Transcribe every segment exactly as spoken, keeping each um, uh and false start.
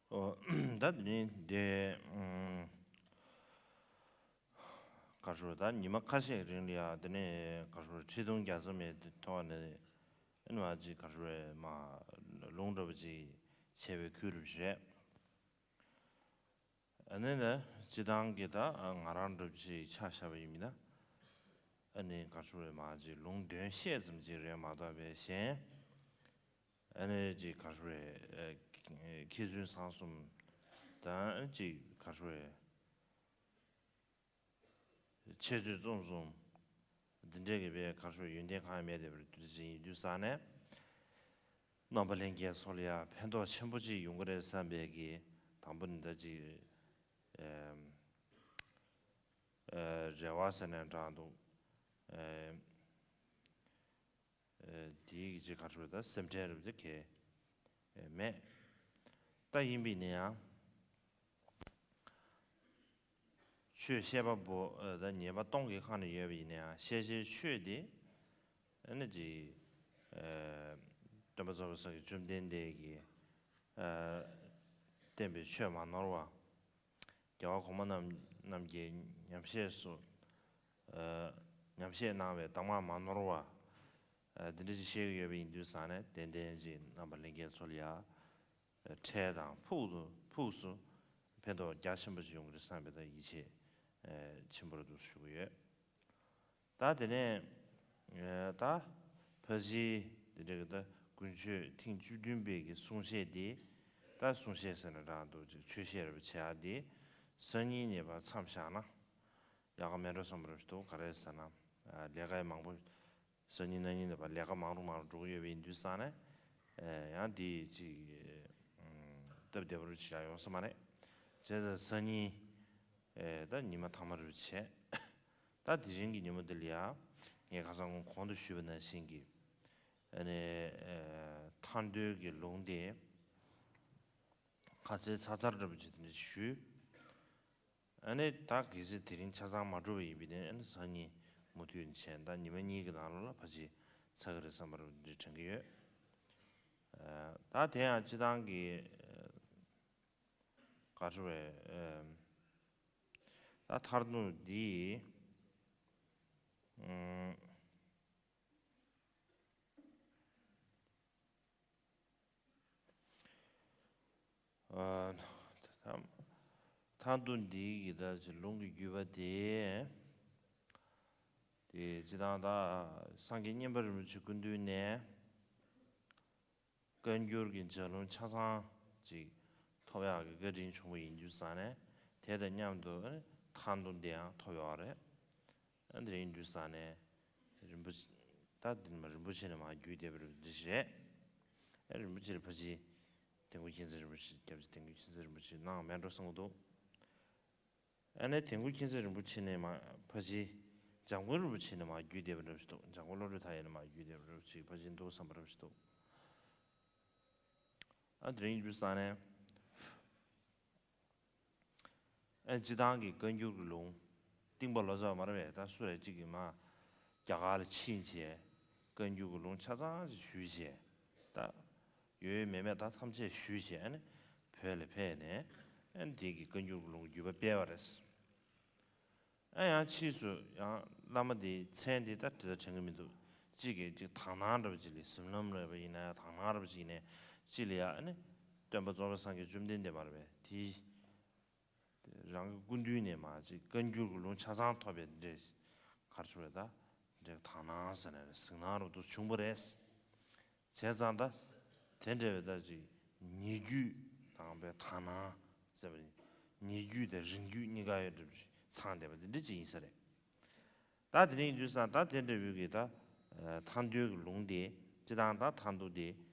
ཨོ། ད་དེ་ནས་དེ་ཨུམ། ག་རེ་ཟེར། ད་ཉི་མ་ཁ་ཤས་རིང་ལ་ཡ་དེ་ནས་ག་རེ་ཟེར། ཁྲི་སྟོང་བརྒྱ་རྩ་མེད་དེ་ཐོག་ནས་ཨ་ནི་མ་ཅིག་ག་རེ་ཟེར། མ་ལུང་འདྲ་པོ་ཅིག་བྱས་པའི་ཁུལ་རེད། ཨ་ནི་ནི་སྤྱི་བཏང་གི་ད་ང་རང་འདྲ་པོ་ཅིག་ཆ་བཞག་པ་ཡིན་ན། ཨ་ནི་ག་རེ་ཟེར། མ་ཅིག་ལུང་དོན་བཤད་ཙམ་ཅིག་རེད་མ་གཏོགས་པའི་གཞན། ཨ་ནི་ཅིག་ག་རེ་ཟེར། ཨ། མཁས་བཙུན་བཟང་གསུམ་དང་ཅིག་ག་རེ་ཟེར། འཆད་རྩོད་རྩོམ་གསུམ་འདི་འདྲའི་གི་བའི་ག་རེ་ཟེར། ཡོན་ཏན་གང་ཡང་མེད་བསྡད་པའི་དུས་ཚོད་ཡིན་དུས་ཙང་ནས། རྣམ་པ་ལྷན་རྒྱས་ཚོ་ལ་ཡང་ཕན་ཐོགས་ཆེན་པོ་ཅིག་ཡོང་གི་རེད་བསམ་པའི་གི། དང་པོ་ནི་ད་ཅིག་ཨ་ཨ་རེ་བ་ཟེར་ནའང་འདྲ་འདུག། ཨ་ཨ་དེའི་གི་ཅིག་ག་རེ་ཟེར། ད་སེམས་ཁྲལ་རེ་བ་ཅིག་གང་ཡང་མེད། ད་ཡིན་པ་ཡིན་ན་ཡང་ཆོས་བཤད་པ་པོ་ད་ཉན་པ་སྟོང་གི་ཁ་ནས་ཡོད་པ་ཡིན་ན་ཡང་། བཤད་བྱའི་ཆོས་དེ་ཨ་ནི་ཅིག་ཨ་སྟོན་པ་རྫོགས་པའི་སངས་རྒྱས་བཅོམ་ལྡན་འདས་ཀྱིས་ཨ་བསྟན་པའི་ཆོས་མ་ནོར་བ། རྒྱལ་བ་གོང་མ་རྣམས་རྣམས་ཀྱིས་ཉམས་བཞེས་སུ་ཨ་ཉམས་བཞེས་གནང་བའི་གདམས་ངག་མ་ནོར་བ། ཨ་འདི་འདྲ་ཅིག་བཤད་ཀྱི་ཡོད་པ་ཡིན་དུས་ཙང་ནས། ཏན་ཏན་ཅིག་རྣམ་པ་ལྷན་རྒྱས་ཚོ་ལ་ཡ་འཕྲལ་དང་ཕུགས་སུ་ཕུགས་སུ་ཕན་ཐོགས་རྒྱ་ཆེན་པོ་ཞིག་ཡོང་གི་རེད་བསམ་པའི་ད་ཡིད་ཆེས་ཨ་ཆེན་པོ་རེད་འདུག་ཞུ་གི་ཡོད། ད་དེ་ནས་ཨ་ད་ཕལ་ཆེར་འདི་འདྲ་གི་ད་དགུན་ཆོས་ཐེངས་བཅུ་བདུན་པའི་གི་གསུང་བཤད་འདི། ད་གསུང་བཤད་ཟེར་ན་འདྲ་འདུག། ཅིག་ཆོས་བཤད་རེ་བྱེད་ཡག་འདི་སང་ཉིན་ནས་ཕར་མཚམས་བཞག་ན་ཡག་ག་མེད་འགྲོ་བསམ་པ་རེ་བ་ཞིག་འདུག། ག་རེ་ཟེར་ན། ཨ་ལས་ཀ་ཡང་མང་པོ། སང་ཉིན་གནངས་ཉིན་ནས་ཕར་ལས་ཀ་མང་རུ་མང་རུ་འགྲོ་གི་ཡོད་པ་ཡིན་དུས་ཙང་ནས། ཨ་ཡང་འདི་ཅིག་ཨ་སྟབས་བདེ་པོ་རུ་ཅིག་ཡང་ཡོང་ས་མ་རེད། བྱས་ཙང་སང་ཉིན་ཨ་ད་ཉི་མ་ཐ་མ་རུ་བྱས། ད་དེ་རིང་གི་ཉིན་མོ་འདི་ལ་ཡ་ངས་ཁ་སང་གོང་དུ་ཞུས་པ་ནང་བཞིན་གྱི་ཨ་ནི་ཨ་ཐར་འདོད་ཀྱི་ལུང་དེ་ཁ་ཚལ་ཚར་ཚར་འདྲ་པོ་ཅིག་དེ་འདྲ་ཞུས། ཨ་ནི་ད་གལ་སྲིད་དེ་རིང་ཆ་ཚང་མ་འགྲུབ་པ་ཡིན་པ་ཡིན་ན། ཨ་ནི་སང་ཉིན་མུ་མཐུད་ནས་བྱས། ད་ཉི་མ་གཉིས་ཀྱི་ནང་ལོགས་ལ་ཕལ་ཆེར་ཚར་གི་རེད་བསམ་པ་རུ་འདི་དྲན་གྱི་ཡོད། ཨ་ད་དེ་ཡང་སྤྱི་བཏང་གི་ག་རེ་ཟེར་བས། ཨ་ད་མཐར་ཐུག་འདི་ཨ་ཨ་ད་མཐར་ཐུག་འདི་གི་ད་ཅིག་ལུང་གི་བརྒྱུད་པ་དེ། དེ་སྤྱི་བཏང་ད་སངས་རྒྱས་མཉན་པ་རིན་པོ་ཆེ་སྐུ་མདུན་ནས་བཀའ་འགྱུར་གྱི་ལྗགས་ལུང་ཆ་ཚང་ཅིག་ཐོབ་ཡག་གི་བཀའ་དྲིན་བྱུང་བ་ཡིན་དུས་ཙང་ནས། དེ་དང་མཉམ་དུ་མཐར་ཐུག་འདི་ཡང་ཐོབ་ཡོད་རེད། ཨ་འདི་རིང་དུས་ཙང་ནས་རིན་པོ་ཆེ། ད་འདི་ནི་མ་རིན་པོ་ཆེ་ནས་མར་བརྒྱུད་བསྡད་པ་རེད། འདི་ཞིག་རེད། ཨ་རིན་པོ་ཆེ་ཕལ་ཆེར་དིལ་མགོ་མཁྱེན་བརྩེ་རིན་པོ་ཆེ། སྐྱབས་རྗེ་དིལ་མགོ་མཁྱེན་བརྩེ་རིན་པོ་ཆེ་གནང་མེད་འགྲོ་བསམ་གྱི་འདུག། ཨ་ནི་དིལ་མགོ་མཁྱེན་བརྩེ་རིན་པོ་ཆེ་ནས་མར་ཕལ་ཆེར་འཇམ་མགོན་རིན་པོ་ཆེ་ནས་མར་བརྒྱུད་བསྡད་པ་འདྲ་ཞིག་འདུག། འཇམ་མགོན་བློ་གྲོས་མཐའ་ཡས་ནས་མར་བརྒྱུད་བསྡད་པ་འདྲ་ཞིག་ཕལ་ཆེར་འདུག་བསམ་པ་འདྲ་ཞིག་འདུག། ཨ་འདི་རིང་དུས་ཙང་ནས། ཨ་སྤྱི་བཏང་གི་བཀའ་འགྱུར་གྱི་ལུང་། རྟིང་པ་ལོ་ཙཱ་བ་མ་རེད་པས། ད་སུ་རེ་གཅིག་གིས་མར་རྒྱ་གར་ལ་ཕྱིན་བྱས་བཀའ་འགྱུར་གྱི་ལུང་ཆ་ཚང་ཞིག་ཞུས་བྱས། ད་ཡོད་ཡོད་མེད་མེད་ད་ཐམས་ཅད་ཞུས་བྱས། ཨ་ནི་བོད་ལ་ཕེབས་ནས་ཨ་ནི་དེ་གི་བཀའ་འགྱུར་གྱི་ལུང་བརྒྱུད་པ་སྤེལ་བ་རེད། ཨ་ཡང་ཕྱིས་སུ་ཡང་བླ་མ་དེའི་མཚན་དེ་ད་དེ་ལྟར་དྲན་གྱི་མི་འདུག། གཅིག་གིས་གཅིག་དག་སྣང་འདྲ་པོ་ཅིག་ལ། གཟིམ་ལམ་རེད་པ་ཡིན་ན་ཡང་དག་སྣང་འདྲ་པོ་ཅིག་ཡིན་ནའི་གཅིག་ལ་ཡ། ཨ་ནི་སྟོན་པ་རྫོགས་པའི་སངས་རྒྱས་བཅོམ་ལྡན་འདས་མ་རེད་པས། དེ་རང་གི་སྐུ་མདུན་ནས་མར་ཅིག་བཀའ་འགྱུར་གྱི་ལུང་ཆ་ཚང་ཐོབ་པའི་འདྲ། ག་རེ་ཟེར་བས། ད་འདྲ་དག་སྣང་ཟེར་ན་རེད། གཟིགས་སྣང་འདྲ་པོ་འདུག་བྱུང་བ་རེད། བྱས་ཙང་ད་དེ་འདྲ་བའི་ད་ཅིག་ཉེ་བརྒྱུད་དང་པའི་དག་སྣང་ཟེར་བ་ནི། ཉེ་བརྒྱུད་དང་རིང་བརྒྱུད་གཉིས་ཀ་ཡོད་འདྲ་པོ་ཅིག་ཚང་བསྡད་པ་དེ་འདྲ་ཅིག་ཡིན་ས་རེད། ད་དེ་ནས་ཡིན་དུས་ཙང་ད་དེ་འདྲ་བོའི་གི་ད་ཨ་ཐར་འདོད་ཀྱི་ལུང་དེ་སྤྱི་བཏང་ད་མཐར་ཐུག་དེ་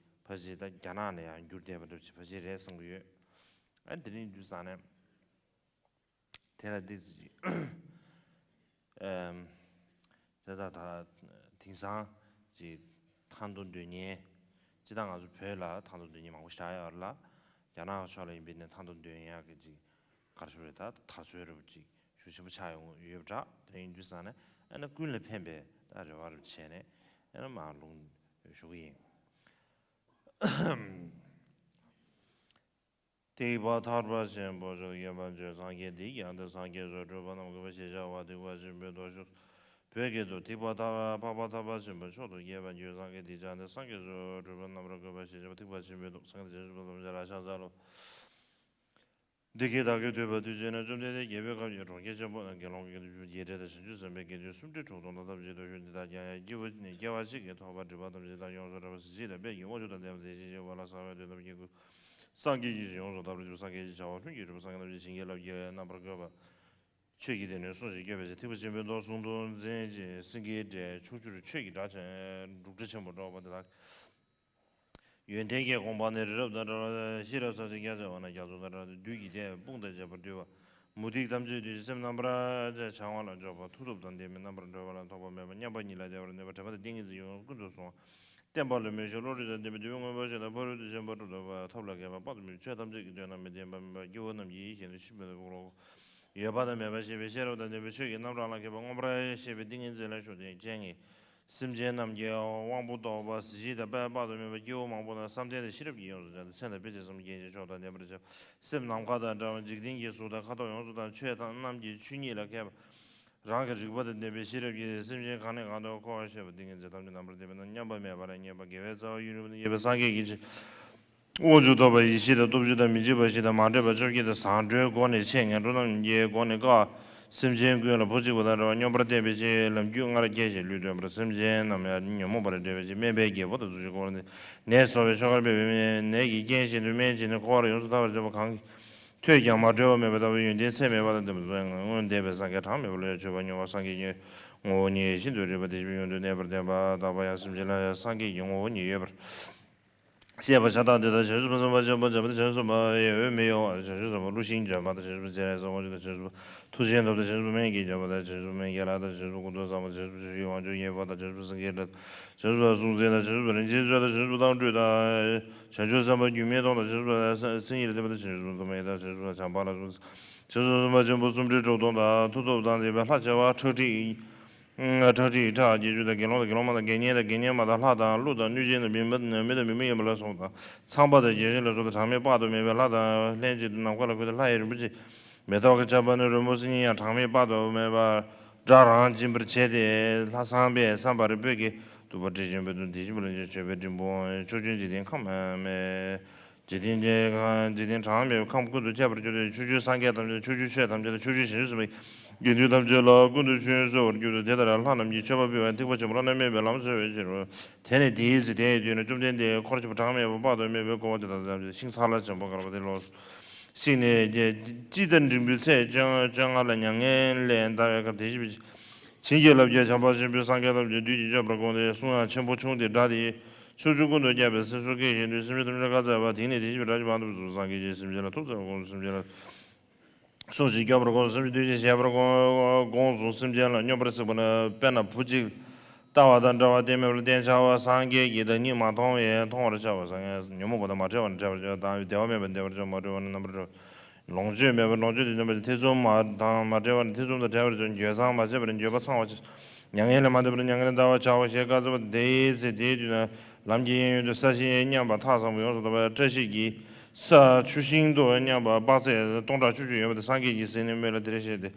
ཕལ་ཆེར་ད་རྒྱ་ནག་ནས་ཡར་བསྒྱུར་བསྡད་པ་འདྲ་པོ་ཅིག་ཕལ་ཆེར་རེད་བསམ་གྱི་ཡོད། ཨ་དེ་ནས་ཡིན་དུས་ཙང་ནས། དེ་ལ་འདི་ཨམ། དེ་ད་ད་དེང་སང་ཅིག་མཐར་ཐུག་འདོད་མཁན། སྤྱིར་བཏང་ང་ཚོ་བོད་ལ་མཐར་ཐུག་འདོད་མཁན་མང་པོ་ཞིག་ཡོད་རེད་ལ། རྒྱ་ནག་ཕྱོགས་ལ་ཡིན་པ་ཡིན་ན་མཐར་ཐུག་འདོད་ཡག་གི་ཅིག་ག་རེ་ཟེར་རེད། ད་དར་སྲོལ་འདྲ་པོ་ཅིག་ཤུགས་ཆེན་པོ་ཆགས་ཡོང་ཡོད་པ་འདྲ། དེ་ཡིན་དུས་ཙང་ནས་ཨ་ནི་ཀུན་ལ་ཕན་པའི་ད་རེ་བ་རེ་བྱས་ནས་ཨ་ནི་མར་ལུང་ཞུ་གི་ཡིན། ཐེག་པ་ཐར་པ་ཆེན་པོ་མཆོག་ཏུ་དགྱེས་པར་བརྗོད། སངས་རྒྱས་འདི་ཡང་དག་སངས་རྒྱས་སོ། གྲུབ་པ་རྣམས་གུས་པར་བཞེས་བྱ་བ། ཐེག་པ་ཆེན་པོའི་མདོ་མཆོག་བོད་སྐད་དུ། ཐེག་པ་ཐར་པ་འཕགས་པ་ཐར་པ་ཆེན་པོ་མཆོག་ཏུ་དགྱེས་པར་བརྗོད། སངས་རྒྱས་འདི་ཡང་དག་སངས་རྒྱས་སོ། གྲུབ་པ་རྣམས་གུས་པར་བཞེས་བྱ་བ། ཐེག་པ་ཆེན་པོའི་མདོ། སངས་རྒྱས་བྱང་ཆུབ་ཏུ་སེམས་ཅན་རབ་འབྱམས་ལ། འདི་སྐད་བདག་གིས་ཐོས་པ་དུས་གཅིག་ན། བཅོམ་ལྡན་འདས་རྒྱལ་པོའི་ཁབ་ཀྱི་གྲོང་ཁྱེར་ཆེན་པོ་ན་དགེ་སློང་གི་དགེ་འབྲས་དང་བྱང་ཆུབ་སེམས་དཔའི་དགེ་འདུན་སུམ་ཁྲི་དྲུག་སྟོང་དང་ཐབས་ཅིག་ཏུ་བཞུགས་ཏེ། བདག་ཀྱང་ཡང་སྐྱེ་བ་ནས་སྐྱེ་བ་གཅིག་གིས་ཐོགས་པ་སྒྲིབ་པ་ཐམས་ཅད་དག་ཡོངས་སུ་བྲལ་བ་ཟིལ་གྱིས་བརྡབས་ཀྱི་དབང་ཕྱུག་དང་ལྡན་པ་དེ་བཞིན་གཤེགས་པ་ལ་གསོལ་བ་འདེབས་སོ། ཀྱེ་ཧུད། སངས་རྒྱས་ཀྱི་ཞིང་ཡོངས་སུ་དག་པར་བགྱིའོ། སངས་རྒྱས་ཀྱི་བྱ་བ་ལྷུན་གྱིས་གྲུབ་པ། སངས་རྒྱས་རྣམས་ཀྱིས་བྱིན་གྱིས་བརླབས་ཀྱིས་རྣམ་པར་བཀོད་པ། ཆོས་ཀྱི་སྡེ་སྣོད་སྲུང་ཞིང་སྐྱོབ་པའི་ཕྱིར། ཐེག་པ་ཆེན་པོའི་མདོ་གསུང་དུ་འཛིན་ཅིང་། སེང་གེའི་སྒྲས་ཕྱོགས་བཅུར་ཆོས་ཀྱི་སྒྲ་ཆེན་འབྲུག་སྒྲ་ཆེན་པོ་སྒྲོག་པ་དེ་དག་ཡོན་ཏན་གྱི་དགོངས་པ་ནི་རི་རབ་དང་བྲལ་བ། ཤེས་རབ་སྲ་ཞིང་རྒྱ་ཆེ་བ་ན་རྒྱ་མཚོ་དང་འདྲ་སྟེ། བདུད་ཀྱི་སྡེ་དཔུང་དང་བཅས་པ་བཏུལ་བ། མུ་སྟེགས་ཐམས་ཅད་འདུལ་ཞིང་སེམས་རྣམ་པར་བྱང་བ་ལ་འཇོག་པ། མཐུ་སྟོབས་དང་ལྡན་པའི་རྣམ་པར་གྲོལ་བ་ལ་སོགས་པ་མེད་པ། མཉམ་པ་ཉིད་ལ་བདེ་བར་གནས་པ། དྲན་པ་དང་ཏིང་ངེ་འཛིན་ཡོངས་སུ་ཀུན་ཏུ་བཟུང་བ། བརྟན་པ་ལ་མོས་ཤིང་བློ་གྲོས་དང་ལྡན་པའི་འདོད་པའི་མངོན་པར་ཤེས་དང་ཕ་རོལ་ཏུ་ཕྱིན་པ་སྒྲུབ་པ། ཐབས་ལ་མཁས་པ་དཔག་ཏུ་མེད་པའི་ཆོས་ཐམས་ཅད་ཀྱི་དོན་རྣམས་མི་བདེན་པ་མེད་པ། སྐྱེ་བོ་རྣམས་ཀྱི་ཡིད་བཞིན་དུ་ཤེས་པའི་ཡོད་པ་དང་མེད་པ་ཤེས་པའི་ཤེས་རབ་དང་ལྡན་པའི་ཆོས་ཀྱི་རྣམ་གྲངས་ལ་མཁས་པ། མངོན་པར་ཤེས་པའི་ཏིང་ངེ་འཛིན་ལ་ཤུགས་ལྡན་རྐྱེན་ངེས། སེམས་ཅན་རྣམས་ཀྱི་དབང་པོ་རྟོགས་པ། གཟི་བརྗིད་དང་དཔལ་དཔག་ཏུ་མེད་པ། སྐྱེ་བོ་མང་པོ་དང་བསམ་གཏན་དང་ཤེས་རབ་ཀྱིས་ཡོངས་སུ་སྦྱངས་ཏེ། མཚན་དང་དཔེ་བྱད་ཟབ་མོ་རྒྱན་གྱི་མཆོག་དང་ལྡན་པར་བྱ་བ། སེམས་ནམ་མཁའ་དང་འདྲ་བ། འཇིག་རྟེན་གྱི་གཟུགས་དང་ཁ་དོག་ཡོངས་སུ་དག། ཆོས་དང་རྣམས་ཀྱི་ཆོས་ཉིད་ལ་མཁས་པ། རང་གི་རིག་པ་དང་ལྡན་པའི་ཤེས་རབ་ཀྱིས་སེམས་ཅན་གང་ནས་གང་དུ་འཁོར་བར་ཤེས་པ། ཏིང་ངེ་འཛིན་ཐམས་ཅད་རྣམ་པར་ལྡན་པས་ན། མཉམ་པ་མེད་པ་ལ་མཉེས་པ། དགེ་བའི་རྩ་བ་ཡུན་རིང་པོ་དང་བཅས་པའི་སངས་རྒྱས་ཀྱི་ཆོས། དབང་ཕྱུག་ཐོབ་པ་ཡེ་ཤེས་དང་སྟོབས་བཅུ་དང་མི་འཇིགས་པ་བཞི་དང་མ་འདྲེས་པ་བཅོ་བརྒྱད་དང་ཟངས་དྲོད་སྒོ་ནས་ཆེས་ངན་འགྲོ་རྣམས་ཀྱི་སྒོ་ནས་བཀག། སེམས་ཅན་ཀུན་ལ་བུ་གཅིག་པ་དང་འདྲ་བར་སྙོམས་པར་བསྟན་པའི་ཕྱིར་ལམ་རྒྱུད་སྔར་བསྐྱེད་ཅིང་ལུས་སྟོན་པར། སེམས་ཅན་རྣམས་ཡང་ཉོན་མོངས་པ་ལས་བསྒྲལ་བའི་ཕྱིར། སྨན་པའི་རྒྱལ་པོ་དང་གཙུག་གི་གོ་འཕང་ནས་ནད་གསོ་བའི་ཆོ་གར་འབད་པའི་ནད་ཀྱི་རྐྱེན་གཞན་དུ་སྨན་བྱིན་ནས་འཁོར་བར་ཡོངས་སུ་ཐར་བར་བྱེད་པ། གང་གིས་ཐོས་ཀྱང་མ་གྲོལ་བ་མེད་པ་ལྟ་བུའི་ཡོན་ཏན་ཚད་མེད་པ་དང་ལྡན་པ་སྔོན་འདས་པའི་སངས་རྒྱས་གྲངས་མེད་པ་ལ་ཡང་མཆོད་པ་སྨྱོ་བ། སངས་རྒྱས་ཀྱི་ངོ་བོ་ཉིད་ཤིན་ཏུ་རིག་པ་དེ་བཞིན་ཡོངས་སུ་གནས་པར་བསྟན་པ་དག་པ་ཡང་། སེམས་ཅན་ལ་ཡང་སངས་རྒྱས་ཀྱི་ངོ་བོ་ཉིད་ཡོད་པར་བཤད་པ་ཤ་སྟག་འདི་དག་བྱང་ཆུབ་སེམས་དཔའ་ཆེན་པོ་བྱམས་པ་དང་བྱང་ཆུབ་སེམས་དཔའ་འོས་མི་གཡོ་བ་དང་། བྱང་ཆུབ་སེམས་དཔའ་ཀླུ་ཤིང་ལྗོན་པ་དང་། བྱང་ཆུབ་སྤྱན་རས་གཟིགས་དབང་ཕྱུག་དང་། བྱང་ཆུབ་མཐུ་ཆེན་ཐོབ་དང་། བྱང་ཆུབ་སྨན་གྱི་ལྗོན་པ་དང་། བྱང་ཆུབ་སྨན་གྱི་བླ་དང་། བྱང་ཆུབ་སྐུ་མདོག་བཟང་པོ། བྱང་ཆུབ་ཆོས་ཀྱི་དབང་ཕྱུག་ཡོན་ཏན་དང་། བྱང་ཆུབ་གཟུང་འཛིན་དང་། བྱང་ཆུབ་རིན་ཆེན་སྤྱོད་དང་། བྱང་ཆུབ་དྭངས་སྤྲོས་དང་། བྱང་ཆུབ་སེམས་དཔའ་འགྱུར་མེད་སྟོང་དང་། བྱང་ཆུབ་མཚན་ཉིད་ལ་ལྡན་པ་དང་། བྱང་ཆུབ་སེམས་དཔའ་མཐུ་མེད་དང་། བྱང་ཆུབ་སེམས་དཔའ་བྱམས་པ་ལ་སོགས་པ། བྱང་ཆུབ་སེམས་དཔའ་ཆེན་པོ་སུམ་ཁྲི་དྲུག་སྟོང་དང་། མཐུ་སྟོབས་དང་ལྡན་པའི་ལྷ་བྱེ་བ་ཁྲག་ཁྲིག་ཁྲག་ཁྲིག་ཕྲག་བརྒྱད་ཅུ་དང་། དགེ་སློང་དང་དགེ་སློང་མ་དང་། དགེ་བསྙེན་དང་དགེ་བསྙེན་མ་དང་། ལྷ་དང་ཀླུ་དང་གནོད་སྦྱིན་དང་། མི་མི་མི་དང་མི་མི་མ་ཡིན་པ་ལ་སོགས་དང་། ཚངས་པ་དང་བརྒྱ་བྱིན་ལ་སོགས་དང་། གྲངས་མེད་དཔག་ཏུ་མེད་པའི་ལྷ་དང་། ལྷན་ཅིག་ཏུ་ནམ་མཁའ་ལ་འཁོད་དེ། ལྷ་ཡི་རིན་པོ་ཆེ་མེ་ཏོག་གི་ཆར་པ་ནི་རོལ་མོ་སིལ་སྙན་ཡང་གྲངས་མེད་དཔག་ཏུ་མེད་པ་སྒྲ་རང་འབྱིན་པར་བྱེད་དེ། ལྷ་བསངས་པས་བསམ་པར་སྤོས་ཀྱི་བདུག་པ་དྲི་ཞིམ་པོས་བཏུམས་ཏེ། དེ་བཞིན་པ་ལ་མཆོད་པའི་རིན་པོ་ཕྱོགས་བཅུའི་འཇིག་རྟེན་ཁམས་མེད། འཇིག་རྟེན་འཇིག་རྟེན་ཁམས་ཀུན་ཏུ་ཁྱབ་པར་གྱུར་ཏེ། ཕྱོགས་བཅུའི་སངས་རྒྱས་ཐམས་ཅད། ཕྱོགས་བཅུའི་ཆོས་ཐམས་ཅད་དང་། ཕྱོགས་བཅུའི་བྱང་ཆུབ་སེམས་དཔའི་དགེ་འདུན་ཐམས་ཅད་ལ་ཀུན་ཏུ་མཆོད་གསོལ་བར་གྱུར་ཏོ། དེ་ལྟར་ལྷ་རྣམས་ཀྱིས་མཆོད་པ་ཕུལ་བ་ཡང་། ཐེག་པ་ཆེན་པོ་བླ་ན་མེད་པའི་ལམ་བསལ་བའི་ཕྱིར་རོ། དེ་ནས་དེའི་ཚེ་དེའི་དུས་ན་བཅོམ་ལྡན་འདས་འཁོར་ཆེན་པོ་གྲངས་མེད་པ་དཔག་ཏུ་མེད་པའི་བསྐོར་བ་དེ་དག་དང་ལྡན་ཞིང་། ཕྱག་ལེན་ཆེན་པོ་དཀར་པོ་དེ་ལ་གཤེགས་ནས། དཔྱིད་ཟླ་འབྲིང་པོའི་ཚེས་བཅོ་ལྔ་ལ་མྱ་ངན་ལས་འདའ་བའི་སྐབས། དེ་བཞིན་བྱིན་གྱིས་བརླབས་ཀྱི་བྱམས་པ་ཆེན་པོས་སངས་རྒྱས་ཐམས་ཅད་བདུད་ཀྱིས་བསྐྱོད་པར་དགོངས་ཏེ། གསུང་ཡང་ཆེན་པོ་ཕྱུང་སྟེ་སྒྲ་དེས་ཕྱོགས་བཅུ་ཀུན་ཏུ་ཁྱབ་པའི་སེམས་གསོ་སྐད་བཞིན་དུ། སེམས་ཅན་ཐམས་ཅད་བཀའ་སྩལ་པ། དེང་ནས་དེ་བཞིན་གཤེགས་པའི་སངས་རྒྱས་ཀྱིས་སེམས་ཅན་ལ་ཐུགས་བརྩེ་བར་དགོངས་སུ། སེམས་ཅན་ལ་གསུང་ཞིང་སྐྱོབ་པར་དགོངས་སུ། སེམས་ཅན་དུས་ཀྱི་བཞེད་པར་དགོངས་སུ། སེམས་ཅན་ལ་སྙོམས་པར་སྲེག་པ་ནི། དཔེར་ན་བུ་གཅིག་ལྟ་བ་དང་འདྲ་བ་གཏན་མེད་པར་བསྟེན་བྱ་བ། སངས་རྒྱས་ཀྱི་བདག་ཉིད་མ་མཐོང་བས་མཐོང་བར་བྱ་བ། སངས་རྒྱས་ཉོན་མོངས་པ་དང་མ་བྲལ་བ་ན་བྲལ་བར་བྱ་བ་དང་། བདེ་བ་མེད་པ་ན་བདེ་བར་བྱ་བ། མ་བྲལ་བ་ན་རྣམ་པར་གྲོལ་བ། ལོངས་སྤྱོད་མེད་པར་ལོངས་སྤྱོད་དུ་སྟོན་པ། ཐེ་ཚོམ་དང་མ་བྲལ་བ་ན་ཐེ་ཚོམ་དང་བྲལ་བར་བྱ་བ། འགྱོད་ཚངས་མ་བྱས་པར་འགྱོད་པ་ཚང་བར་བྱ་བ། མྱ་ངན་ལས་མ་འདའ་བར་མྱ་ངན་ལས་འདའ་བར་བྱའོ་ཞེས་བཀའ་སྩལ་པ། དེའི་ཚེ་དེའི་དུས་ན་ལམ་གྱི་གཡས་གཡོན་དུ་ས་གཞི་མཉམ་པ་ཐགས་བཟང་པོ་ཡོངས་སུ་དག་པ། བཀྲ་ཤིས་ཀྱི་ས་ཆུ་ཤིང་དང་མཉམ་པ་དཔག་ཚད་སྟོང་ཕྲག་བཅུ་བཅུ་ཡོད་པ་དེ་སངས་རྒྱས་ཀྱིས་གཟིགས་ནས་མོད་ལ་དེར་གཤེགས་ཏེ།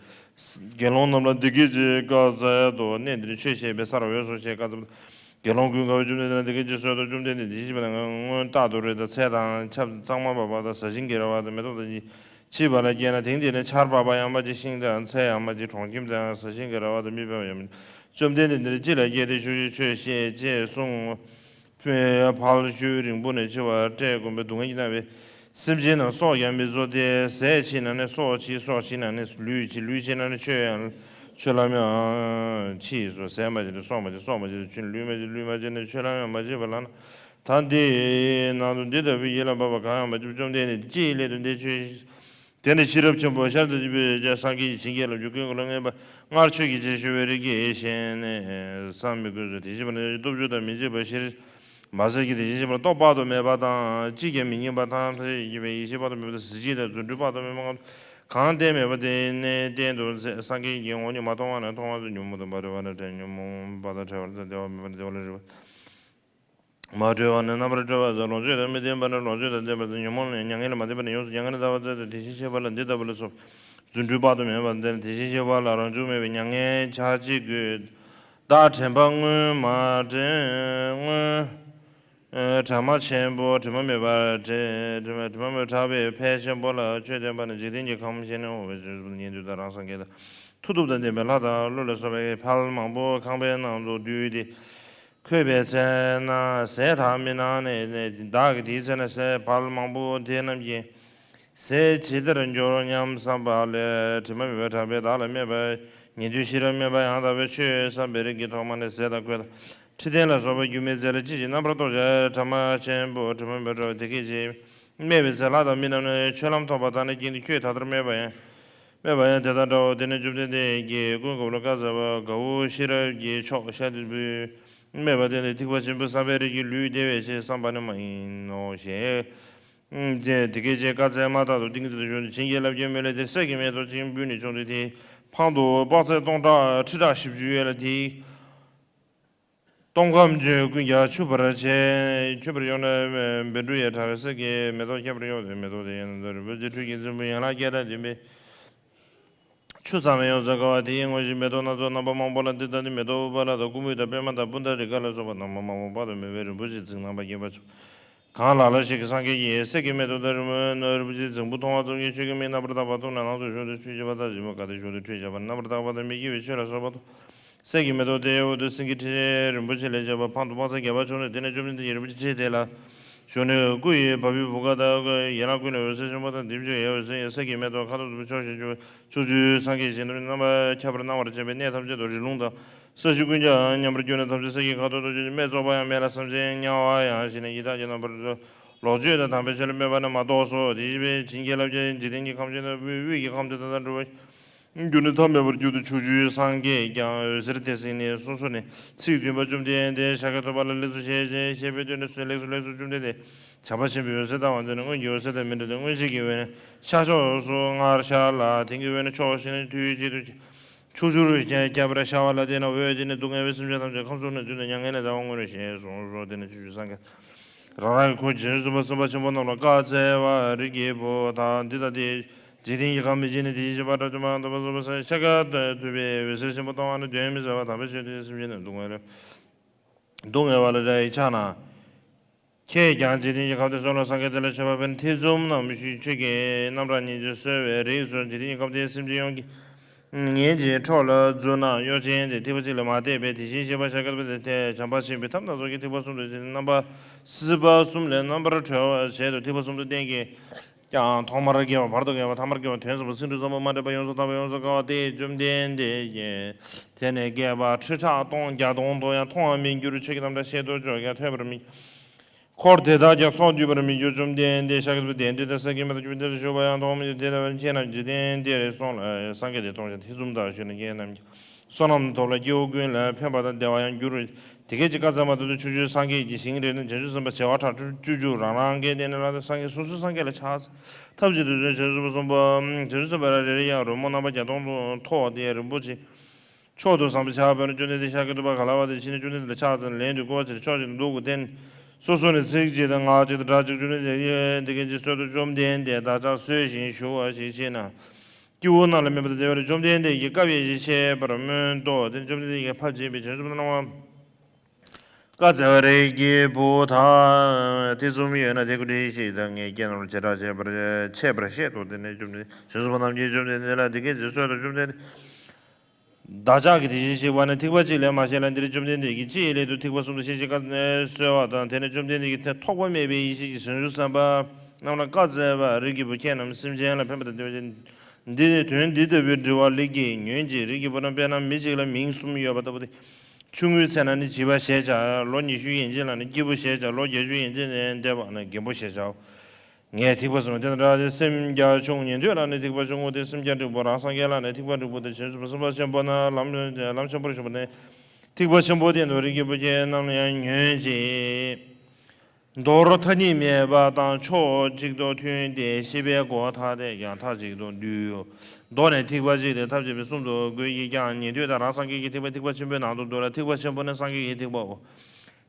དགེ་སློང་རྣམས་ལ་འདི་སྐད་ཅེས་བཀའ་སྩལ་ཏོ། གནས་འདིར་ཆོས་བཤད་པའི་སར་འོས་སོ་ཞེས་བཀའ་སྩལ་པ། དགེ་སློང་ཀུན་དགའ་བོས་བཅོམ་ལྡན་འདས་ལ་འདི་སྐད་ཅེས་གསོལ་ཏོ། བཅོམ་ལྡན་འདས། དེ་བཞིན་གཤེགས་པ་ན་སྔོན་རྟག་ཏུ་རོལ་དང་ཚལ་དང་ཆབ་གཙང་མ་འབབ་པ་དང་ཟ་ཞིང་གི་ར་བ་དང་མེ་ཏོག་དང་མཆིས་པ་ལ་སྐྱེས་ན། དེང་འདིར་ནི་ཆར་འབབ་པ་ཡང་མ་མཆིས། ཤིང་དང་ཚལ་ཡང་མ་མཆིས། གྲོང་ཁྱིམ་དང་ཟ་ཞིང་གི་ར་བ་དང་མི་ཕལ་པ་ཡང་མ་མཆིས། བཅོམ་ལྡན་འདས་འདིར་ཅི་ལ་སྐྱེས་ཏེ་ཆོས་ཆོས་བཤད་ཅེས་གསུངས། ཕལ་ཆེར་རིང་པོ་ནས་འཆི་བ་བཀྲེས་སྐོམ་པའི་སྡུག་བསྔལ་གྱིས་མནར་བའི་སེམས་ཅན་རྣམས་སྲོག་ཀྱང་མི་འཚོ་སྟེ། ཟས་མཆིས་ན་ནི་སྲོག་མཆིས། སྲོག་མཆིས་ན་ནི་ལུས་མཆིས། ལུས་མཆིས་ན་ནི་ཆོས་ཡང་ཆོས་ལམ་ཡང་མཆིས་སོ། ཟས་མ་མཆིས་ན་སྲོག་མ་མཆིས། སྲོག་མ་མཆིས་ན་ཆོས་ལུས་མ་མཆིས། ལུས་མ་མཆིས་ན་ཆོས་ལམ་ཡང་མ་མཆིས་པ་ལགས་ན། ད་འདི་ནང་དུ་འདི་ལྟ་བུའི་ཡིད་ལ་འབབ་པ་གང་ཡང་མ་མཆིས། བཅོམ་ལྡན་འདས་ཅིའི་སླད་དུ་འདི་ཆོས། དེ་ནས་ཤེས་རབ་ཆེན་པོ་ཤཱཀྱ་ཐུབ་པས་སངས་རྒྱས་ཀྱིས་བྱིན་གྱིས་བརླབས་ཀྱི་ཀུན་དགའ་ལ་སྔོན་པ་སྔར་ཆོས་ཀྱི་རྗེས་ཤུལ་བའི་རིགས་ཀྱི་ཞལ་ནས་བསམ་མི་དགོས་སོ། དེ་བཞིན་པ་ནི་སྟོབས་བཅུ་དང་མི་འཇིགས་པ་བཞིར་མ་ཟད་ཀྱི་དེ་བཞིན་གཤེགས་པ་སྟོབས་དཔག་ཏུ་མེད་པ་དང་། ཅིས་ཀྱང་མི་མཉེས་པ་དང་། ཐམས་ཅད་ཀྱི་ཡེ་ཤེས་དཔག་ཏུ་མེད་པ་དང་། གཟི་བརྗིད་དང་རྫུ་འཕྲུལ་དཔག་ཏུ་མེད་པ་གང་གཏན་མེད་པ་དེ་ནས་གཏན་དུ་མཛད། སངས་རྒྱས་ཀྱི་ངོ་བོ་ཉིད་མ་མཐོང་བ་ན་མཐོང་བ་དང་། ཉོན་མོངས་དང་མ་བྲལ་བ་ན་བྲལ། ཉོན་མོངས་པ་དང་བྲལ་བ་དང་། བདེ་བ་མེད་པ་ན་བདེ་བ་ལ་རེག་པ། མ་གྲོལ་བ་ནི་རྣམ་པར་གྲོལ་བར་ཟད། ལོངས་སྤྱོད་དང་མི་ལྡན་པ་ནི་ལོངས་སྤྱོད་དང་ལྡན་པར་ཟད། ཉོན་མོངས་ནི་མྱ་ངན་ལས་མ་འདས་པ་ནི་ཡོངས་སུ་མྱ་ངན་ལས་འདའ་བར་མཛད་དེ། དེ་བཞིན་གཤེགས་པ་ལ་འདི་ལྟ་བུ་ལ་སོགས་པ་རྫུ་འཕྲུལ་དཔག་ཏུ་མེད་པ་སྟོན། དེ་བཞིན་གཤེགས་པ་ལ་རང་བྱུང་མེད་པའི་མྱ་ངན་ཕྱག་རྒྱའི་མགུལ། བདག་དྲན་པ་སྔོན་མ་དྲན་སྔོན། ཨ་དྲན་པ་ཆེན་པོ་དྲི་མ་མེད་པ་དྲན། དྲི་མ་དྲི་མ་མེད་པ་དྲན་པའི་ཕས་ཆེན་པོ་ལ་ཆོས་བསྟན་པ་ནི་འཇིག་རྟེན་གྱི་ཁམས་ཤིན་ཏུ་འོག་མའི་ཆོས་སུ་ཉན་ཐོས་དང་རང་སངས་རྒྱས་དང་མཐུ་སྟོབས་དང་ལྡན་པའི་ལྷ་དང་ཀླུ་ལ་སོགས་པའི་ཕལ་མང་པོ་ཁང་པའི་ནང་དུ་འདུས་ཏེ། འཁོད་པའི་ཚེ་ན་ཟས་དག་མི་གནང་ནས། བདག་གིས་དེའི་ཚེ་ན་ཟས་ཕལ་མང་པོ་དེ་རྣམས་ཀྱི་ཟས་ཇི་ལྟར་འགྱུར་སྙམ་བསམ་པ་ལས། དྲི་མ་མེད་པར་དྲན་པས་བདག་ལ་སྨྲས་པ། ཉན་ཐོས་ཤེས་རབ་སྨྲས་པ། ཡང་དག་པའི་ཆོས་བསམ་པའི་རིགས་ཀྱི་ཐོག་མ་ནི་ཟས་དང་གོས་དང་ཁྲི་སྟན་ལ་སོགས་པ་སྒྱུ་མའི་རྫས་ལ་ཅི་ཞིག་རྣམ་པར་རྟོག་ཅིང་དྲི་མ་ཆེན་པོ་དྲི་མ་མེད་པར་འདྲ་བ་དེ་སྐད་ཅེས་སྨྲས་པའི་ཚེ། ལྷ་དང་མི་རྣམས་ནི་ཆོས་ལམ་ཐོབ་པ་དག་ནི་ཀྱིན་ཏུ་ཁྱོད་ད་ལྟར་སྨྲས་པ་ཡང་སྨྲས་པ་ཡང་དེ་དང་འདྲའོ། དེ་ནས་བཅོམ་ལྡན་འདས་ཀྱིས་ཀུན་དགའ་བོ་ལ་བཀའ་སྩལ་པ། དགའ་བོ་ཤེས་རབ་ཀྱི་མཆོག་ཤཱ་རིའི་བུས་སྨྲས་པ། དེ་ནི་ཐེག་པ་ཆེན་པོའི་བསམ་པའི་རིགས་ཀྱི་ལུས་བདེ་བའི་ཕྱིར་བསམ་པ་ནི་མ་ཡིན་ནོ་ཞེས་དེ་སྐད་ཅེས་བཀའ་སྩལ་མ་ཐག་ཏུ་ཏིང་ངེ་འཛིན་དུ་ཞུགས་ནས་བྱིན་གྱིས་བརླབས་ཀྱིས་མོད་ལས་དེར་གསེར་གྱི་མེ་ཏོག་ཅིག་འབུས་ནས་བྱུང་སྟེ། དེའི་འཕང་དུ་དཔག་ཚད་སྟོང་ཕྲག་ཁྲི་ཕྲག་བཞི་བཅུ་ཡོད་ལ། དེའི་སྟོང་ཁམས་ཀྱི་ཀུན་ཀྱང་ཆུ་བར་བྱས། ཆུ་བར་གཡོས་ནས་བཻ་ཌཱུརྱ་ཕྲ་བའི་གསེར་གྱི་མེ་ཏོག་ཁྱད་པར་གཡོ་སྟེ། མེ་ཏོག་དེ་ཡང་རིན་པོ་ཆེ་ཁྲུས་ཀྱི་རྫིང་བུ་ཡན་ལག་བརྒྱད་དང་ལྡན་པའི་ཆུ་གཙང་མས་ཡོངས་སུ་བཀང་བ་དེ་ཡི་ངོ་བཞིན་མེ་ཏོག་སྣ་ཚོགས་རྣམ་པ་མང་པོ་ལ། འདི་ལྟ་སྟེ་མེ་ཏོག་ཨུཏྤ་ལ་དང་ཀུ་མུད་དང་པདྨ་དང་པུནྡ་རི་ཀ་ལ་སོགས་པ་རྣམ་པ་མང་པོ་དཔག་ཏུ་མེད་པའི་རིན་པོ་ཆེའི་རྫིང་རྣམ་པར་རྒྱས་པ་བྱུང་། གང་ལ་ལ་ཞིག་གིས་སངས་རྒྱས་ཀྱི་གསེར་གྱི་མེ་ཏོག་དང་རིན་པོ་ཆེའི་རྫིང་བུ་མཐོང་བ་ཙམ་གྱིས་ཆོས་ཀྱི་མིག་རྣམ་པར་དག་པ་ཐོབ་ནས་ལམ་དུ་ཞུགས་ཏེ། ཆོས་བྱེད་པ་དང་བྱེད་མི་དགའ་སྟེ་ཞུགས་ཏེ། ཁྲུས་བྱ་བ་རྣམ་པར་དག་པ་དང་མི་དགེ་བའི་ཆོས་ལ་སོགས་པ་མཐོང་། གསེར་གྱི་མེ་ཏོག་དེའི་འོག་ཏུ་སེང་གེའི་ཁྲི་རིན་པོ་ཆེ་ལས་བྱས་པ་འཕང་དུ་དཔག་ཚད་བརྒྱ་པ་བྱུང་ནས། དེ་ནས་བཅོམ་ལྡན་འདས་ཀྱིས་རིན་པོ་ཆེའི་ཁྲི་དེ་ལ་བཞུགས་ནས་སྐུ་ཡི་བ་སྤུའི་བུ་ག་དང་ཡན་ལག་ཀུན་ལས་འོད་ཟེར་ཆེན་པོ་དང་བདུན་ཅུ་ཡང་འོད་ཟེར་གྱི་གསེར་གྱི་མེ་ཏོག་ཁ་དོག་དྲུག་པོ་ཕྱོགས་བཞིར་འཕྱུར་བ། ཕྱོགས་བཅུའི་སངས་རྒྱས་ཞིང་རྣམ་པར་ཁྱབ་པར་སྣང་བར་བྱེད་པའི་གནས་ཐམས་ཅད་དུ་རི་ལུང་དང་ས་གཞི་ཀུན་ཀྱང་མཉམ་པར་གྱུར་ནས་ཐམས་ཅད་གསེར་གྱི་ཁ་དོག་ཏུ་གྱུར་ཅིང་། སྨད་རྫོགས་པ་ཡང་མེད་ལ། སེམས་ཅན་དམྱལ་བ་ཡང་ཞི་ནས་ཡི་དྭགས་ཀྱི་རྣམ་པར་གྲོལ། ལོངས་སྤྱོད་དང་དམ་པའི་ཆོས་ལ་སྨོད་པ་ནི་མ་གཏོགས་སོ། དེ་བཞིན་གཤེགས་པས་བྱིན་གྱིས་བརླབས་ཀྱིས་འཇིག་རྟེན་གྱི་ཁམས་ཤིན་ཏུ་དབུས་དབུས་ཀྱི་ཁམས་དེ་དག་དང་འགྲོ་བ་གྱུར་ནས་ཐ་མལ་པར་གྱུར་ཏེ། ཕྱོགས་བཅུའི་སངས་རྒྱས་ཀྱང་འོད་ཟེར་དེ་གཟིགས་ནས་གསུངས་སོ། ནས་ཚིག་བདུན་པ། བཅོམ་ལྡན་འདས་ཤཱཀྱ་ཐུབ་པ་ལ་ལེགས་སོ་ཞེས་བཤད་པའི་དོན་དུ་གསོལ། ལེགས་སོ་ལེགས་སོ། བཅོམ་ལྡན་འདས་བྱམས་པ་ཆེན་པོས་འོད་ཟེར་བཏང་བ་འདི་ནི་སྔོན་གྱི་འོད་ཟེར་དང་མི་འདྲ་སྟེ། སྔོན་ཆད་ཀྱི་འོད་ནི་ཤར་ཕྱོགས་སུ་སྔར་ཤར་ལ། དེང་གི་འོད་ནི་ཕྱོགས་བཞི་ནས་དུས་གཅིག་ཏུ་ཕྱོགས་བཅུར་ཁྱབ་པར་ཤར་བ་ལ་བརྟེན་ནས། འོད་དེ་ནི་སྡུག་བསྔལ་བའི་སེམས་ཅན་ཐམས་ཅད་ཁམས་གསུམ་ན་འདུས་ནས་མྱ་ངན་ལས་འདའ་བར་མངོན་ནོ་ཞེས་གསུངས་སོ། དེ་ནས་ཕྱོགས་བཅུའི་སངས་རྒྱས་རང་རང་གི་འཁོར་གྱིས་བྱང་ཆུབ་སེམས་དཔའ་ཆེན་པོ་རྣམས་ལ་བཀའ་སྩལ་པ། རིགས་ཀྱི་བུ་དག་འདི་ལྟ་སྟེ། འཇིག་རྟེན་གྱི་ཁམས་མི་མཇེད་ནས་དེ་བཞིན་གཤེགས་པ་དགྲ་བཅོམ་པ་དམ་པ་སངས་རྒྱས་ཤཱཀྱ་ཐུབ་པས་འོད་ཟེར་ཆེན་པོ་བཏང་བ་ནི་གདོན་མི་ཟ་བར་དམ་པའི་ཆོས་དེས་སེམས་ཅན་རྣམས་སྡུག་བསྔལ་སྡུག་བསྔལ་བ་ལ་བསྒྲལ་བའི་ཕྱིར་ན། ཁྱེད་ཀྱང་འཇིག་རྟེན་གྱི་ཁམས་དེར་སོང་ལ་སངས་རྒྱས་དེ་ལ་མཆོད་པ་ཕུལ་ནས། ཐེ་ཚོམ་རྣམས་ཞི། ཁྱོད་ཀྱིས་རྣམ་གྲངས་སྙིང་རྗེ་གསོ་བའི་རིགས་སུ་འཇིག་རྟེན་གྱི་ཁམས་དེའི་སེམས་ཅན་ཡོངས་ཀྱི་ངེད་ཀྱི་འཕྲོ་ལ་འཛུལ་ན། གཡོ་ཅན་དེ་ཐེག་པ་གཅིག་ལས་མ་འདས་པས། དེ་བཞིན་གཤེགས་པ་ཤཱཀྱ་ཐུབ་པ་དེ་ཐེག་བྱམས་པ་ཆེན་པོས་ཐབས་སྣ་ཚོགས་ཀྱིས་ཐེག་པ་གསུམ་དུ་བྱས་ནས། རྣམ་པ་སྲིད་པ་གསུམ་ལས་རྣམ་པར་གྲོལ་བར་བྱེད་དོ། ཐེག་པ་གསུམ་དུ་བསྟན་གྱིས་ཀྱང་ཐོག་མར་དགེ་བ། བར་དུ་དགེ་བ། ཐ་མར་དགེ་བ། དོན་གསུམ་པ་ཚིག་འབྲུ་གསུམ་པོ་མ་འདྲེས་པ་ཡོངས་སུ་དག་པ་ཡོངས་སུ་བསྐང་བ་སྟེ། བཅོམ་ལྡན་འདས་ཀྱིས་དེ་ནི་བསྐལ་པ་ཁྲི་ཕྲག་སྟོང་བརྒྱ་སྟོང་དུ་ཡང་མཐོང་བར་མི་འགྱུར། ཆོས་ཀྱི་རྣམ་གྲངས་བཤད་དུ་ཆོག་ཀྱང་ཐོས་པར་མི། འཁོར་དེ་དག་ཀྱང་ཚོགས་འདུས་པར་མི་འགྱུར། བཅོམ་ལྡན་འདས་ཤཱཀྱ་ཐུབ་པ་གདན་འདྲེན་དང་གསེར་གྱི་མེ་ཏོག་བཅོམ་ལྡན་འདས་ཞུ་བ་ཡང་མཐོང་མི་འགྱུར། དེ་ལྟ་བས་ཁྱེད་རྣམས་འཇིག་རྟེན་འདིར་སོང་ལ་སངས་རྒྱས་དེ་མཐོང་ཞིང་ཐེ་ཚོམ་དང་ཞུ་ན། ཁྱེད་རྣམས་ཀྱི་བསོད་ནམས་ཐོབ་ལ་སྐྱེ་བོ་ཀུན་ལ་ཕན་པ་དང་བདེ་བ་ཡང་འགྱུར། དེ་སྐད་ཅེས་བཀའ་སྩལ་མ་ཐག་ཏུ་ཕྱོགས་བཅུའི་སངས་རྒྱས་ཀྱི་ཞིང་རེ་ནས་བྱང་ཆུབ་སེམས་དཔའ་བྱེ་བ་ཁྲག་ཁྲིག་བཅུ་རང་རང་གི་སྟེང་ནས་ལངས་ཏེ་སངས་རྒྱས་སོ་སོའི་སངས་རྒྱས་ལ་ཕྱག་འཚལ། ཐབས་ཅིག་ཏུ་བྱང་ཆུབ་སེམས་དཔའ་བྱང་ཆུབ་སེམས་དཔའ་རེ་རེ་ཡང་རོལ་མོ་རྣམ་པ་བརྒྱ་སྟོང་དུ་ཐོགས་ཏེ་རིན་པོ་ཆེ་མཆོག་ཏུ་བཟང་པོའི་ཕྱག་འབུལ་ནས། བཅོམ་ལྡན་འདས་ཤཱཀྱ་ཐུབ་པ་ག་ལ་བ་དེ་ཕྱིན་ནས་བཅོམ་ལྡན་འདས་ལ་ཕྱག་འཚལ་ནས་ལན་དུ་བསྐུར་བ་བྱས་ཏེ། ཕྱོགས་བཞི་ནས་གདུགས་ཀྱི་སྟེང་ནས་སོ་སོ་ནས་ཚིག་གཅིག་དང་ངག་གཅིག་དང་སྒྲ་གཅིག་བཅོམ་ལྡན་འདས་ཀྱིས་འདི་སྐད་ཅེས་གསོལ་ཏོ། བཅོམ་ལྡན་འདས་བདག་ཅག་གསོན་ཞིང་བཞུགས་པ་ཞིག་བྱས་ན། སྐྱེ་བོ་རྣམས་ལ་སྨན་པ་དང་བདེ་བ་རེ། བཅོམ་ལྡན་འདས་ཀྱིས་བཀའ་བཞིན་བྱེད་པར་སྨོན་ཏོ། དེ་ནས་བཅོམ་ལྡན་འདས་ཀྱིས་ཕར་ཕྱིན་པས་བྱང་ཆུབ་སེམས་དཔའ་རྣམས་ལ་བཀའ་སྩལ་པ། རིགས་ཀྱི་བུ་དག་ཐེ་ཚོམ་ཡོད་ན་དེ་ཀོ་སྒྲིག་ཤིག་དང་། ངས་ཁྱེད་རྣམས་ལ་བྱེ་བྲག་ཕྱེད་པར་ཕྱེད་པར་བཤད་དོ། དེ་ནས་བཅོམ་ལྡན་བྱང་ཆུབ་སེམས་དཔའ་རྣམས་ཀྱིས་བཅོམ་ལྡན་འདས་ལ་འདི་སྐད་ཅེས་གསོལ་ཏོ། བཅོམ་ལྡན་བདག་ཅག་གིས་དེ་བཞིན་གཤེགས་པ་ནི་ཐེག་པ་གཅིག་ལས་མ་བཤད་ལ། འདིར་བཅོམ་ལྡན་འདས་ཀྱིས་ཅིའི་སླད་དུ་ཐེག་པ་གསུམ་དུ་བཤད་ཅེས་བཀའ་གསོལ་བ་དང་། དེ་ནས་བཅོམ་ལྡན་འདས་ཀྱིས་ཐེ་ཐོགས་པ་མེད་པའི་ཡེ་ཤེས་ཀྱིས་བྱང་ཆུབ་སེམས་དཔའ་རྣམས་ལ་བཀའ་སྩལ་པ། རིགས་ཀྱི་བུ་ཁྱེད་རྣམས་སེམས་ཅན་ལ་ཕན་པ་དང་བདེ་བ་ཅན། འདི་ནི་དོན་འདི་ལྟ་བུའི་དྲི་བ་ལེགས་ཀྱིས་ཉོན་ཅིག། རིགས་ཀྱི་བུ་རྣམས། དཔེར་ན་མི་གཅིག་ལ་མིང་གསུམ་ཡོད་པ་ལྟ་བུ་སྟེ། ཆུང་ངུའི་ཚེ་ན་ནི་བྱིས་པ་ཞེས་བྱ། ལོ་ཉི་ཤུ་ཡན་ཆད་ལ་ནི་སྐྱེས་བུ་ཞེས་བྱ། ལོ་བརྒྱད་ཅུ་ཡན་ཆད་ནས་འདས་པ་ནི་རྒན་པོ་ཞེས་བྱའོ། ངས་ཐེག་པ་གསུམ་དེ་དང་འདྲ་སྟེ། སེམས་རྒྱ་ཆུང་ཉན་ཐོས་ལ་ནི་ཐེག་པ་ཆུང་ངུ་སྟེ། སེམས་རྒྱ་འགྲིག་པོ་རང་སངས་རྒྱས་ལ་ནི་ཐེག་པ་འགྲིག་པོ་སྟེ། བྱང་ཆུབ་སེམས་དཔའ་ཆེན་པོ་ནི་ལམ་ལམ་ཆེན་པོར་ཞུགས་པ་སྟེ། ཐེག་པ་ཆེན་པོ་སྟེ། འདི་རིགས་ཀྱི་བུ་ཁྱེད་རྣམས་ཡང་ཉོན་ཅིག། མདོར་ཐ་སྙད་མེད་པ་དང་ཕྱོགས་གཅིག་ཏུ་མཐུན་ཏེ་ཤེས་པའི་སྒོ་ཐ་དད་ཀྱང་མཐའ་གཅིག་ཏུ་འདུས། མདོ་ནི་ཐེག་པ་གཅིག་སྟེ། ཐབས་ཅེས་པའི་གསུམ་དུ་བགོས་ཀྱིས་ཀྱང་ཉན་ཐོས་དང་རང་སངས་རྒྱས་ཀྱི་ཐེག་པ་ཐེག་པ་ཆེན་པོའི་ནང་དུ་འདུ་ལ། ཐེག་པ་ཆེན་པོ་ནི་སངས་རྒྱས་ཀྱི་ཐེག་པའོ།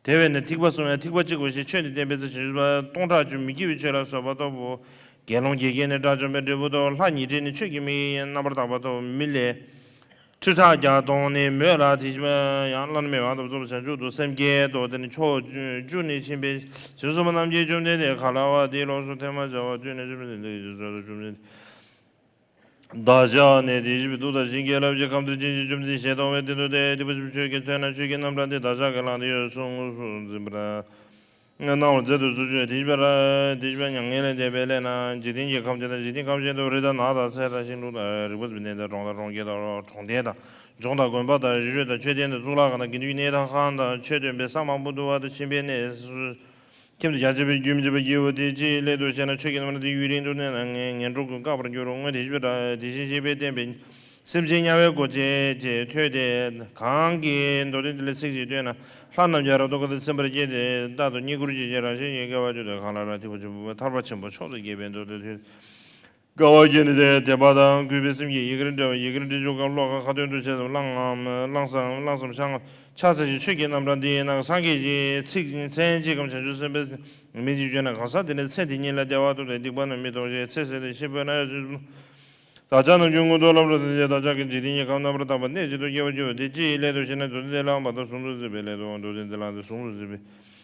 དེ་བས་ན་ཐིགས་པ་གསུམ་ཡང་ཐིགས་པ་གཅིག་པུ་ཞེས་ཆོས་ནི་བསྟན་པའི་ཚེ་བྱང་ཆུབ་སྟོང་ཕྲག་བཅུ་མི་སྐྱེ་བའི་ཆོས་ལ་བཟོད་པ་ལྟ་བུ། དགེ་སློང་དགེ་རྒན་ནི་དགྲ་བཅོམ་པའི་འབྲས་བུ་ལྟ་བུ། ལྷ་ཉིད་སྲས་ནི་ཆོས་ཀྱི་མིག་ཡིན་རྣམ་པར་དག་པ་ལྟ་བུ། མི་ལས་ཁྲི་ཕྲག་བརྒྱ་སྟོང་ནི་མོད་ལ། དེ་བཞིན་ཡང་བླ་ན་མེད་པ་དང་རྫོགས་པའི་བྱང་ཆུབ་ཏུ་སེམས་བསྐྱེད་དོ། དེ་ནི་ཕྱོགས་བཅུ་ནས་ཕྱིན་པའི་བྱང་ཆུབ་སེམས་དཔའ་རྣམས་ཀྱིས་བཅོམ་ལྡན་འདས་ག་ལ་བ་དེའི་ལོགས་སུ་ཐེངས་མ་བྱ་བར་སྤྱོད་ནས་བཅོམ་ལྡན་འདས་ཀྱི་ཞབས་སུ་བཅོམ་ལྡན་འདས། བདག་ཅག་ནི་དེ་བཞིན་གྱི་གདུགས་དང་བྱིན་གྱིས་བརླབ་ཅིང་ཁམས་དང་ལྡན་ཅིང་བཅོམ་ལྡན་ཞེས་དང་བའི་སྟེང་དུ་སྟེ། ཐེག་པ་ཆེན་པོ་ཆོས་ཀྱི་མཐའ་ན་ཆོས་ཀྱི་རྣམ་གྲངས་འདི་བདག་ཅག་གིས་བླངས་ཏེ་ཡོད་གསུངས་སུ་འཛིན་པ་དང་། གནང་བར་མཛད་དུ་གསོལ་ཞུ། དེ་བཞིན་པར་དེ་བཞིན་མྱ་ངན་ལས་འདས་པའི་སླད་ན་འཇིག་རྟེན་གྱི་ཁམས་ཀྱི་དང་འཇིག་རྟེན་ཁམས་གཞན་དུ་རི་དང་ནགས་དང་ཚལ་དང་ཤིང་དྲུང་དང་རིག་པ་གནས་དང་གྲོང་དང་གྲོང་ཁྱེར་དང་གྲོང་རྡལ་དང་ལྗོངས་དང་དགོན་པ་དང་རི་ཁྲོད་དང་མཆོད་རྟེན་དང་གཙུག་ལག་ཁང་དང་དགེ་འདུན་གྱི་གནས་དང་ཁང་དང་ཆོས་སྟོན་པའི་ས་མང་པོ་འདུ་བ་དང་ཕྱིན་པའི་གནས་སུ། ཁྱིམ་དུ་རྒྱ་ཆེ་བའི་རྒྱུན་མི་འཆད་པར་བགྱིའོ། དེ་ཅིའི་སླད་དུ་ཞེ་ན། ཆོས་ཀྱི་རྣམ་གྲངས་འདི་ཡུན་རིང་དུ་གནས་ན་ངན་ངན་འགྲོ་ཀུན་བཀག་པར་འགྱུར་རོ། སྔོན་དེ་བཞིན་པའི་དེ་བཞིན་གཤེགས་པས་བསྟན་པའི་སེམས་ཅན་དམྱལ་བའི་སྒོ་འབྱེད་ཅེས་ཐོས་ཏེ། གང་གིས་མདོ་སྡེ་འདི་ལ་ཚིག་གཅིག་ཐོས་ན། ལྷ་རྣམས་ཀྱང་རབ་ཏུ་དགའ་སྟེ་ཚིམ་པར་བགྱིས་ཏེ། རྟག་ཏུ་བསྙེན་བཀུར་བགྱིད་ཅིང་རང་བཞིན་གྱིས་དགའ་བར་གྱུར་ཏོ། གང་ལ་ལ་ཐེག་པ་ཆེན་པོ་ཐར་པ་ཆེན་པོ་མཆོག་ཏུ་དགྱེས་པའི་མདོ་སྡེ་ཐོས། དགའ་བ་བརྒྱུད་ནས་དད་པ་དང་གུས་པའི་སེམས་ཀྱིས་ཡི་གེར་འབྲེལ་བ། ཡི་གེར་འབྲེལ་ཆོ་ག་ཀློག་ག་ཁ་ཏོན་དུ་བྱས་ཙང་བླངས་ངམ་བླངས་སམ་བླངས་སམ་ཕྱག་ཕྱག་འཚལ་ཞིང་ཆོས་ཀྱི་རྣམ་གྲངས་འདི་ཡི་ནང་སངས་རྒྱས་ཀྱི་ཚིག་མཚན་གཅིག་གམ་བྱང་ཆུབ་སེམས་དཔའི་མིང་གཅིག་བརྗོད་ན་གང་ཟག་དེ་ནི་ཚེ་འདི་ཉིད་ལ་བདེ་བ་ཐོབ་སྟེ་སྡིག་པ་རྣམས་མི་ཐོབ་ཅིང་ཚེ་ཟད་དེ་ཤི་འཕོས་ན་ཡང་བདག་ཅག་རྣམས་ཀྱི་མངོན་མཐོ་ལམ་རིམ་དང་ལྡན་ཏེ་བདག་ཅག་གི་འཇིག་རྟེན་གྱི་ཁམས་རྣམ་པར་དག་པ་གནས་གཅིག་ཏུ་སྐྱེ་བར་འགྱུར་བ་དེ་ཅིའི་སླད་དུ་ཞེ་ན། མདོ་སྡེ་འདི་བླངས་པ་དང་ཟུང་དུ་འཛིན་པའི་སླད་དུའོ། མདོ་སྡེ་འདི་བླངས་ཏེ་ཟུང་དུ་འཛིན་པའི་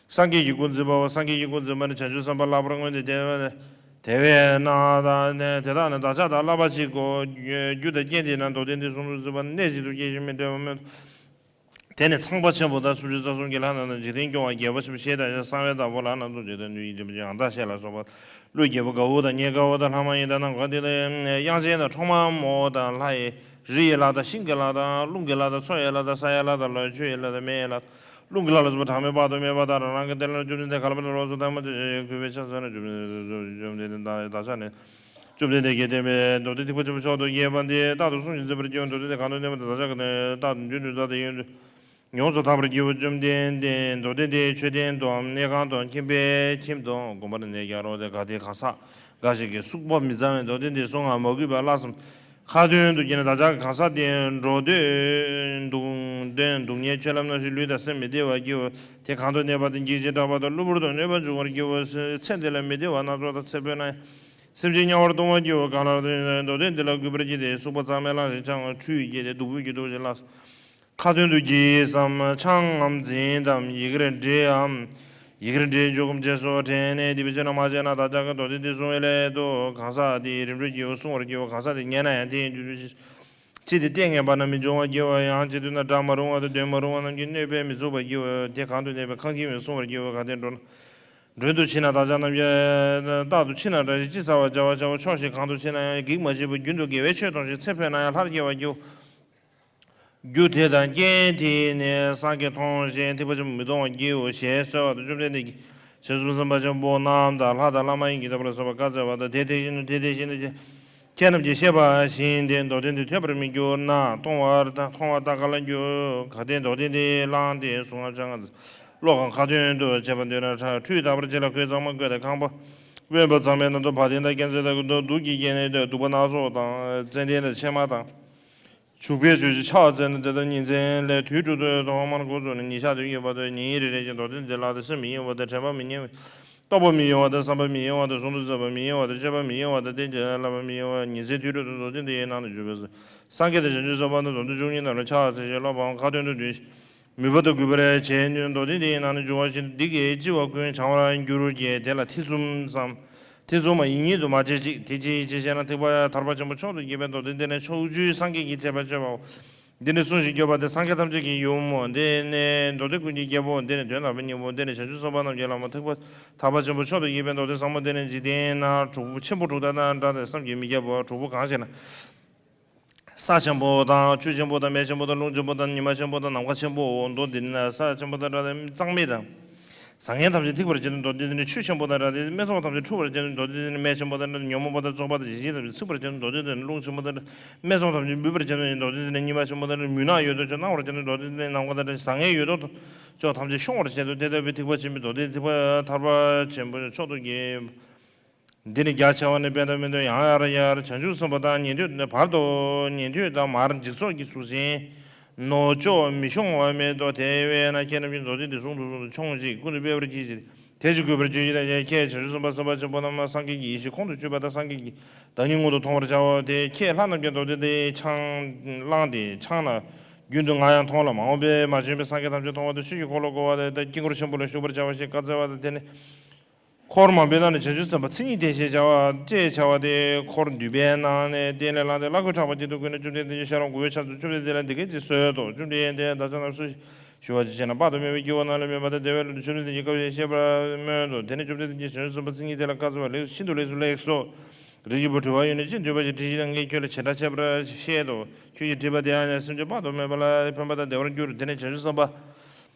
སངས་རྒྱས་ཀྱི་སྐུ་འཛིན་པའོ། སངས་རྒྱས་ཀྱི་སྐུ་འཛིན་པ་ནི་བྱང་ཆུབ་སེམས་དཔའ་ལྷག་པར་མངོན་དུ་བསྟན་པ་དེ་བས་ན། དེ་དག་ནི་བདག་ཅག་དང་བསླབ་པ་གཅིག་གོ། རྒྱུ་དང་རྐྱེན་དེས་ན་མདོ་སྡེ་འདི་ཟུང་དུ་འཛིན་པ་ནི་གནས་གཅིག་ཏུ་སྐྱེ་ཞིང་མི་འབྲལ་བར་སྨོན། དེ་ནི་ཚངས་པ་ཆེན་པོ་དང་སུམ་ཅུ་རྩ་གསུམ་གྱི་ལྷ་རྣམས་དང་། འཇིག་རྟེན་སྐྱོང་བ་རྒྱལ་པོ་ཆེན་པོ་ཞེས་དང་། གསང་བའི་བདག་པོ་ལྷ་རྣམས་དང་། འཇིག་རྟེན་ནི་ཡི་དམ་ཅན་ཡང་དག་ཞེས་ལ་སོགས་པ། ཀླུ་རྒྱལ་པོ་དགའ་བོ་དང་ཉེ་དགའ་བོ་དང་ལྷ་མ་ཡིན་དང་ནམ་མཁའ་ལྡིང་དང་དབྱངས་ཅན་དང་ཁྲོ་མ་མོ་དང་ལྷ་ཡི་རི་ཡི་ལྷ་དང་ཤིང་གི་ལྷ་དང་རླུང་གི་ལྷ་དང་མཚོ་ཡི་ལྷ་དང་ས་ཡི་ལྷ་དང་ལྷོ་ཡི་ཆུ་ཡི་ལྷ་དང་མེ་ཡི་ལྷ་དང་རླུང་གི་ལྷ་ལ་སོགས་པ་གྲངས་མེད་དཔག་ཏུ་མེད་པ་དང་རང་རང་གི་དེ་ལ་བཅོམ་ལྡན་འདས་ག་ལ་བ་ལ་ལོགས་སུ་ཐ་མ་དེ་ཞེས་གུས་པས་ཕྱག་འཚལ་ན། བཅོམ་ལྡན་འདས་བདག་ཅག་ནི་བཅོམ་ལྡན་འདས་ཀྱིས་བསྟན་པའི་མདོ་སྡེ་ཐེག་པ་ཆེན་པོ་མཆོག་ཏུ་དགྱེས་པ་འདི་རྟག་ཏུ་བསྲུང་ཞིང་འཛིན་པར་བགྱིའོ། མདོ་སྡེ་འདི་གང་དུ་གནས་པ་དེ་བདག་ཅག་གི་ནི་རྟག་ཏུ་མདུན་དུ་བདག་དང་ཡོན་དུ་ཡོངས་སུ་དག་པར་བགྱིའོ། བཅོམ་ལྡན་འདས་མདོ་སྡེ་འདི་མཆོད་རྟེན་དུའམ་གནས་ཁང་དུའམ་ཁྱིམ་པའི་ཁྱིམ་དུའམ་དགོན་པར་ནས་ཀྱང་རུང་སྟེ་གལ་ཏེ་གང་ཟག་འགའ་ཞིག་གིས་བསྲུང་བ་མི་གཙང་བའི་མདོ་སྡེ་འདི་བསྲུང་བར་མ་གུས་པར་བརླགས་སམ། ཁ་ཏོན་དུ་བགྱིས་ན་བདག་ཅག་གི་གང་ཟག་དེ་འགྲོ་དོན་སྡུག་བསྔལ་ཆོས་ལམ་རྣམ་བཞིའི་ལུས་དང་སེམས་མི་བདེ་བར་བགྱིའོ། དེ་གང་དུ་གནས་པ་དེ་འཇིགས་ཤིང་སྐྲག་པ་དང་གློ་བུར་དུ་གནོད་པར་འབྱུང་བར་བགྱིའོ། ཚེ་འདི་ལ་མི་བདེ་བ་སྣ་ཚོགས་དང་ཚེ་འཕོས་ན་ཡང་། སེམས་ཅན་དམྱལ་བར་ལྟུང་བར་བགྱིའོ། གང་ལ་མདོ་སྡེ་འདི་ལ་གུས་པར་བགྱིས་ཏེ་བསྲུངས་པ་གཙང་མའི་བླངས་ཤིང་འཆང་བ་ཁྲུས་བགྱིས་ཏེ་བདུག་སྤོས་ཀྱིས་བདུག་ཅིང་བརླགས། ཁ་ཏོན་དུ་བགྱིས་སམ་འཆང་ངམ་འཛིན་ཏམ་ཡི་གེར་འབྲི་འམ། ཡི་གེར་འབྲི་འཇུག་གམ་རྗེས་སུ་དྲན་ནས་དེ་འབད་བྱས་ན་མ་བྱས་ན་བདག་ཅག་གི་མདོ་སྡེ་འདི་བསྲུང་བའི་སླད་དུ་གང་ཟག་དེ་རིམ་གྲོ་བགྱིའོ། བསྲུང་བར་བགྱིའོ། གང་ཟག་དེ་ཉལ་ན་ཡང་དེ་ཡི་མདུན་དུ་ཅི་སྟེ་བལྟས་ངན་པ་རྣམས་མི་འབྱུང་བར་བགྱིའོ། ཡང་ཅི་སྟེ་ན་སྒྲ་མ་རུང་བ་དང་དོན་མ་རུང་བ་རྣམས་ཀྱིས་གནོད་པས་མི་ཚུགས་པར་བགྱིའོ། དེ་གང་དུ་གནས་པའི་ཁང་ཁྱིམ་ཡང་བསྲུང་བར་བགྱིའོ། གལ་ཏེ་མགྲོན་མགྲོན་དུ་ཕྱིན་ན་བདག་ཅག་རྣམས་ཀྱིས་རྟག་ཏུ་ཕྱི་ནང་བཀྲ་ཤིས་ཅི་ཟ་བར་བྱ་བར་བྱའོ། ཕྱོགས་ཞིག་གང་དུ་ཕྱིན་ན་ཡང་བགེགས་མ་མཆིས་པར་རྒྱུན་དུ་དགེ་བའི་ཆོས་གཏོང་ཞིང་ཚེ་འཕོས་ན་ཡང་ལྷར་སྐྱེ་བར་འགྱུར། རྒྱུ་དེ་དང་རྐྱེན་དེས་ནི་སངས་རྒྱས་མཐོང་ཞིང་ཐེག་པ་ཆེན་པོ་མི་གཏོང་བར་བགྱིའོ་ཞེས་གསོལ་བ་དང་བཅོམ་ལྡན་འདས་ཀྱིས་བྱང་ཆུབ་སེམས་དཔའ་ཆེན་པོ་རྣམས་དང་ལྷ་དང་ལྷ་མ་ཡིན་གྱི་དམ་པ་ལ་སོགས་པ་བཀའ་སྩལ་བ་དང་དེ་དེ་བཞིན་དུ་དེ་དེ་བཞིན་དུ་ཁྱེད་རྣམས་ཀྱིས་ཤེས་པ་བཞིན་ཏེ་མདོ་སྡེ་འདི་ཐོས་པར་མི་འགྱུར་ན་མཐོང་བར་མཐོང་བ་ལྟ་ག་ལ་འགྱུར། གལ་ཏེ་མདོ་སྡེ་འདི་བླངས་ཏེ་བསྲུང་ངམ་འཆང་ངམ་ཀློག་གམ་ཁ་ཏོན་དུ་བྱེད་པར་འདོད་ན་ཁྲུས་དག་པར་བྱེད་ལ་གོས་གཙང་མ་བགོས་ཏེ་ཁང་པ་དབེན་པ་གཙང་མའི་ནང་དུ་བ་དན་དང་རྐྱལ་རྫས་དང་གདུགས་ཀྱི་རྐྱེན་ནི་གདུག་པ་སྣ་ཚོགས་དང་ཙན་དན་དང་ཕྱེ་མ་དང་བྱུག་པའི་ཆུ་ཕྱིར་ཕྱག་འཚལ་ནས་དེ་ལྟར་ཉིན་མཚན་ལས་དུས་དྲུག་ཏུ་ཐོག་མར་འགོ་བཙུགས་ནས་ཉིན་ཞག་དུས་ཀྱི་བར་དུ་ཉིན་རེ་རེ་བཞིན་མདོ་སྡེ་འདི་བཀླགས་ཏེ་སེམས་མི་གཡེང་བ་དང་དྲན་པ་མི་གཡེང་བ། རྟོག་པ་མི་གཡེང་བ་དང་བསམ་པ་མི་གཡེང་བ་དང་ཟུང་དུ་འཛིན་པ་མི་གཡེང་བ་དང་སྤྱད་པ་མི་གཡེང་བ་དང་བསྟན་བཅོས་བསླབ་པ་མི་གཡེང་བ་ཉིན་མཚན་དུས་དྲུག་ཏུ་མདོ་སྡེ་འདི་ཡི་ནང་དུ་འཇུག་པས་སོ། སངས་རྒྱས་དང་བྱང་ཆུབ་སེམས་དཔའ་རྣམས་དང་དུང་དུ་བཅུ་གཉིས་རྣམས་ལ་ཕྱག་འཚལ་ཞིང་སློབ་པའམ་ཁ་ཏོན་དུ་འདོན་ཞིང་མོས་པ་དང་གུས་པར་བྱས་ནས་མདོ་སྡེ་འདི་ཡི་ནང་ན་འབྱུང་བ་བཞིན་དུ་སྡིག་གིས་ལྕི་བ་ཀུན་བྱང་བར་འགྱུར་གྱི། དེ་ལ་ཐེ་ཚོམ་བསམ། ཐེ་ཚོམ་མ་ཡིད་གཉིས་དུ་མ་བྱེད་ཅིག་དེ་ཅིའི་ཕྱིར་ཞེ་ན། ཐེག་པ་ཐར་པ་ཆེན་པོ་མཆོག་ཏུ་དགྱེས་པའི་མདོ་སྡེ་འདི་ནི་ཕྱོགས་བཅུའི་སངས་རྒྱས་ཀྱིས་ཁྱད་པར་ཕྱེ་བའོ། འདི་ནི་བསྲུང་ཞིང་སྐྱོབ་པ་སྟེ་སངས་རྒྱས་ཐམས་ཅད་ཀྱི་ཡུམ་མོ། འདི་ནི་མདོ་སྡེ་ཀུན་གྱི་རྒྱལ་པོ། འདི་ནི་དོན་དམ་པའི་སྙིང་པོ། འདི་ནི་བྱང་ཆུབ་སེམས་དཔའ་རྣམས་ཀྱི་ལྷ་མོ། ཐེག་པ་ཐར་པ་ཆེན་པོ་མཆོག་ཏུ་དགྱེས་པའི་མདོ་སྡེ་ཟབ་མོ། འདི་ནི་འཇིག་རྟེན་ན་གྲོགས་པོ་ཆེན་པོ་དྲུག་དང་དགྲ་དང་བསམ་གྱིས་མི་ཁྱབ་པ་དྲུག་པོ་གང་ཞེ་ན། ས་ཆེན་པོ་དང་ཆུ་ཆེན་པོ་དང་མེ་ཆེན་པོ་དང་རླུང་ཆེན་པོ་དང་ཉི་མ་ཆེན་པོ་དང་ནམ་མཁའ་ཆེན་པོའོ། མདོ་འདི་ནི་ས་ཆེན་པོ་དང་དགྲ་དང་གཙང་མའི་དང་། བཟང་ངན་ཐམས་ཅད་ཐེག་པར་བྱེད་དུ། མདོ་སྡེ་འདི་ནི་ཆུ་ཆེན་པོ་དང་དགྲ་དང་སྨད་འཚོང་ཐམས་ཅད་འཁྲུ་བར་བྱེད་དུ། མདོ་སྡེ་འདི་ནི་མེ་ཆེན་པོ་དང་དགྲ་དང་ཉོན་མོངས་པ་དང་བཙོག་པ་དང་ཞེན་ཆེན་ཐམས་ཅད་ཚིག་པར་བྱེད་དུ། མདོ་སྡེ་འདི་ནི་རླུང་ཆེན་པོ་དང་དགྲ་སྨད་འཚོང་ཐམས་ཅད་འབུད་པར་བྱེད་དུ། མདོ་སྡེ་འདི་ནི་ཉི་མ་ཆེན་པོ་དང་དགྲ་མུན་ནག་ཡོད་དོ་ཅོག་སྣང་བར་བྱེད་དུ། མདོ་སྡེ་འདི་ནི་ནམ་མཁའ་དང་དགྲ་བཟང་ངན་ཡོད་དོ་ཅོག་ཐམས་ཅད་ཤོང་བར་བྱེད་དུ། དེ་ལྟ་བུའི་ཐེག་པ་ཆེན་པོའི་མདོ་སྡེ་ཐེག་པ་ཐར་པ་ཆེན་པོ་མཆོག་ཏུ་དགྱེས། འདི་ནི་རྒྱ་ཆེ་བ་ནས་དཔེ་དང་མི་འདོད་ཡང་ཡར་ཡར་བྱང་ཆུབ་སེམས་དཔའ་དང་ཉན་ཐོས་ནས་བར་དུ་ཉན་ཐོས་དང་མར་འཇིག་ཚོགས་ཀྱི་གཟུགས་ཅན། ནོག་ཅོག་མི་ཤོང་བ་མེད་དོ། དེ་བས་ན་ཁྱེད་རྣམས་ཀྱིས་མདོ་སྡེ་འདི་ཟུང་དུ་ཟུང་དུ་འཆོངས་ཤིག། ཀུན་ཏུ་སྤེལ་བར་གྱིས་ཤིག། དེ་ཕྱིར་གུས་པར་བྱོས་ཤིག་དང་། ཁྱེད་བྱང་ཆུབ་སེམས་དཔའ་སེམས་དཔའ་ཆེན་པོ་རྣམས་སངས་རྒྱས་ཀྱི་ཡེ་ཤེས་ཁོང་དུ་ཆུད་པ་དང་། སངས་རྒྱས་ཀྱི་བདག་ཉིད་མངོན་དུ་མཐོང་བར་བྱའོ། དེ་ཁྱེད་ལྷ་རྣམས་ཀྱིས་མདོ་སྡེ་འདི་འཆང་བླངས་ཏེ་འཆང་ན། རྒྱུན་དུ་ང་ཡང་མཐོང་ལ། མ་འོངས་པའི་མ་བྱོན་པའི་སངས་རྒྱས་ཐམས་ཅད་མཐོང་བ་དང་། ཆོས་ཀྱི་འཁོར་ལོ་བསྐོར་བ་དང་། དཀྱིལ་འཁོར་ཆེན་པོ་ལ་བཞུགས་པར་བྱ་བ་ཞེས་བཀའ་སྩལ་པ་དང་། དེ་ནས། འཁོར་མང་པོའི་ནང་ནས་བྱང་ཆུབ་སེམས་དཔའ་མཚན་ཉིད་ལྡན་ཞེས་བྱ་བ་ཅེས་བྱ་བ་དེ། འཁོར་འདུས་པའི་ནང་ནས་སྟན་ལས་ལངས་ཏེ། བླ་གོས་འཁྱམས་པ་བཞིན་དུ་བཀོད་ནས། བཅོམ་ལྡན་འདས་ཀྱིས་ཤ་རོགས་མགོ་བོས་ཕྱག་འཚལ། བཅོམ་ལྡན་འདས་ལ་འདི་སྐད་ཅེས་གསོལ་ཏོ། བཅོམ་ལྡན་འདས་བདག་ཅག་རྣམས་སུ་ཞུ་བར་བྱ་ཞེ་ན། དཔག་ཏུ་མེད་པའི་སྐྱེ་བོ་རྣམས་ལ་སྨོད་པ་དང་། བདེ་བའི་ལམ་དུ་བཅོམ་ལྡན་འདས་ཀྱིས་བཀའ་བཞིན་བཤད་པར་སྨོན་ཏོ། དེ་ནས་བཅོམ་ལྡན་འདས་ཀྱིས་བྱང་ཆུབ་སེམས་དཔའ་མཚན་ཉིད་དེ་ལ་བཀའ་སྩལ་པ། ལེགས་སོ། ཤིན་ཏུ་ལེགས་སོ། ལེགས་སོ། རིགས་ཀྱི་བུ། དྲི་བ་ཡོད་ན་ཅི་འདོད་པ་ཞིག་དྲིས་ཤིག་དང་། ངས་ཁྱོད་ལ་བྱེ་བྲག་ཕྱེད་པར་བཤད་དོ། ཁྱོད་ཀྱིས་དྲིས་པ་དེ་ཡང་ནི་སེམས་ཅན་དཔག་ཏུ་མེད་པ་ལ་ཕན་པ་དང་བདེ་བར་འགྱུར། དེ་ནས་བྱང་ཆུབ་སེམས་དཔའ་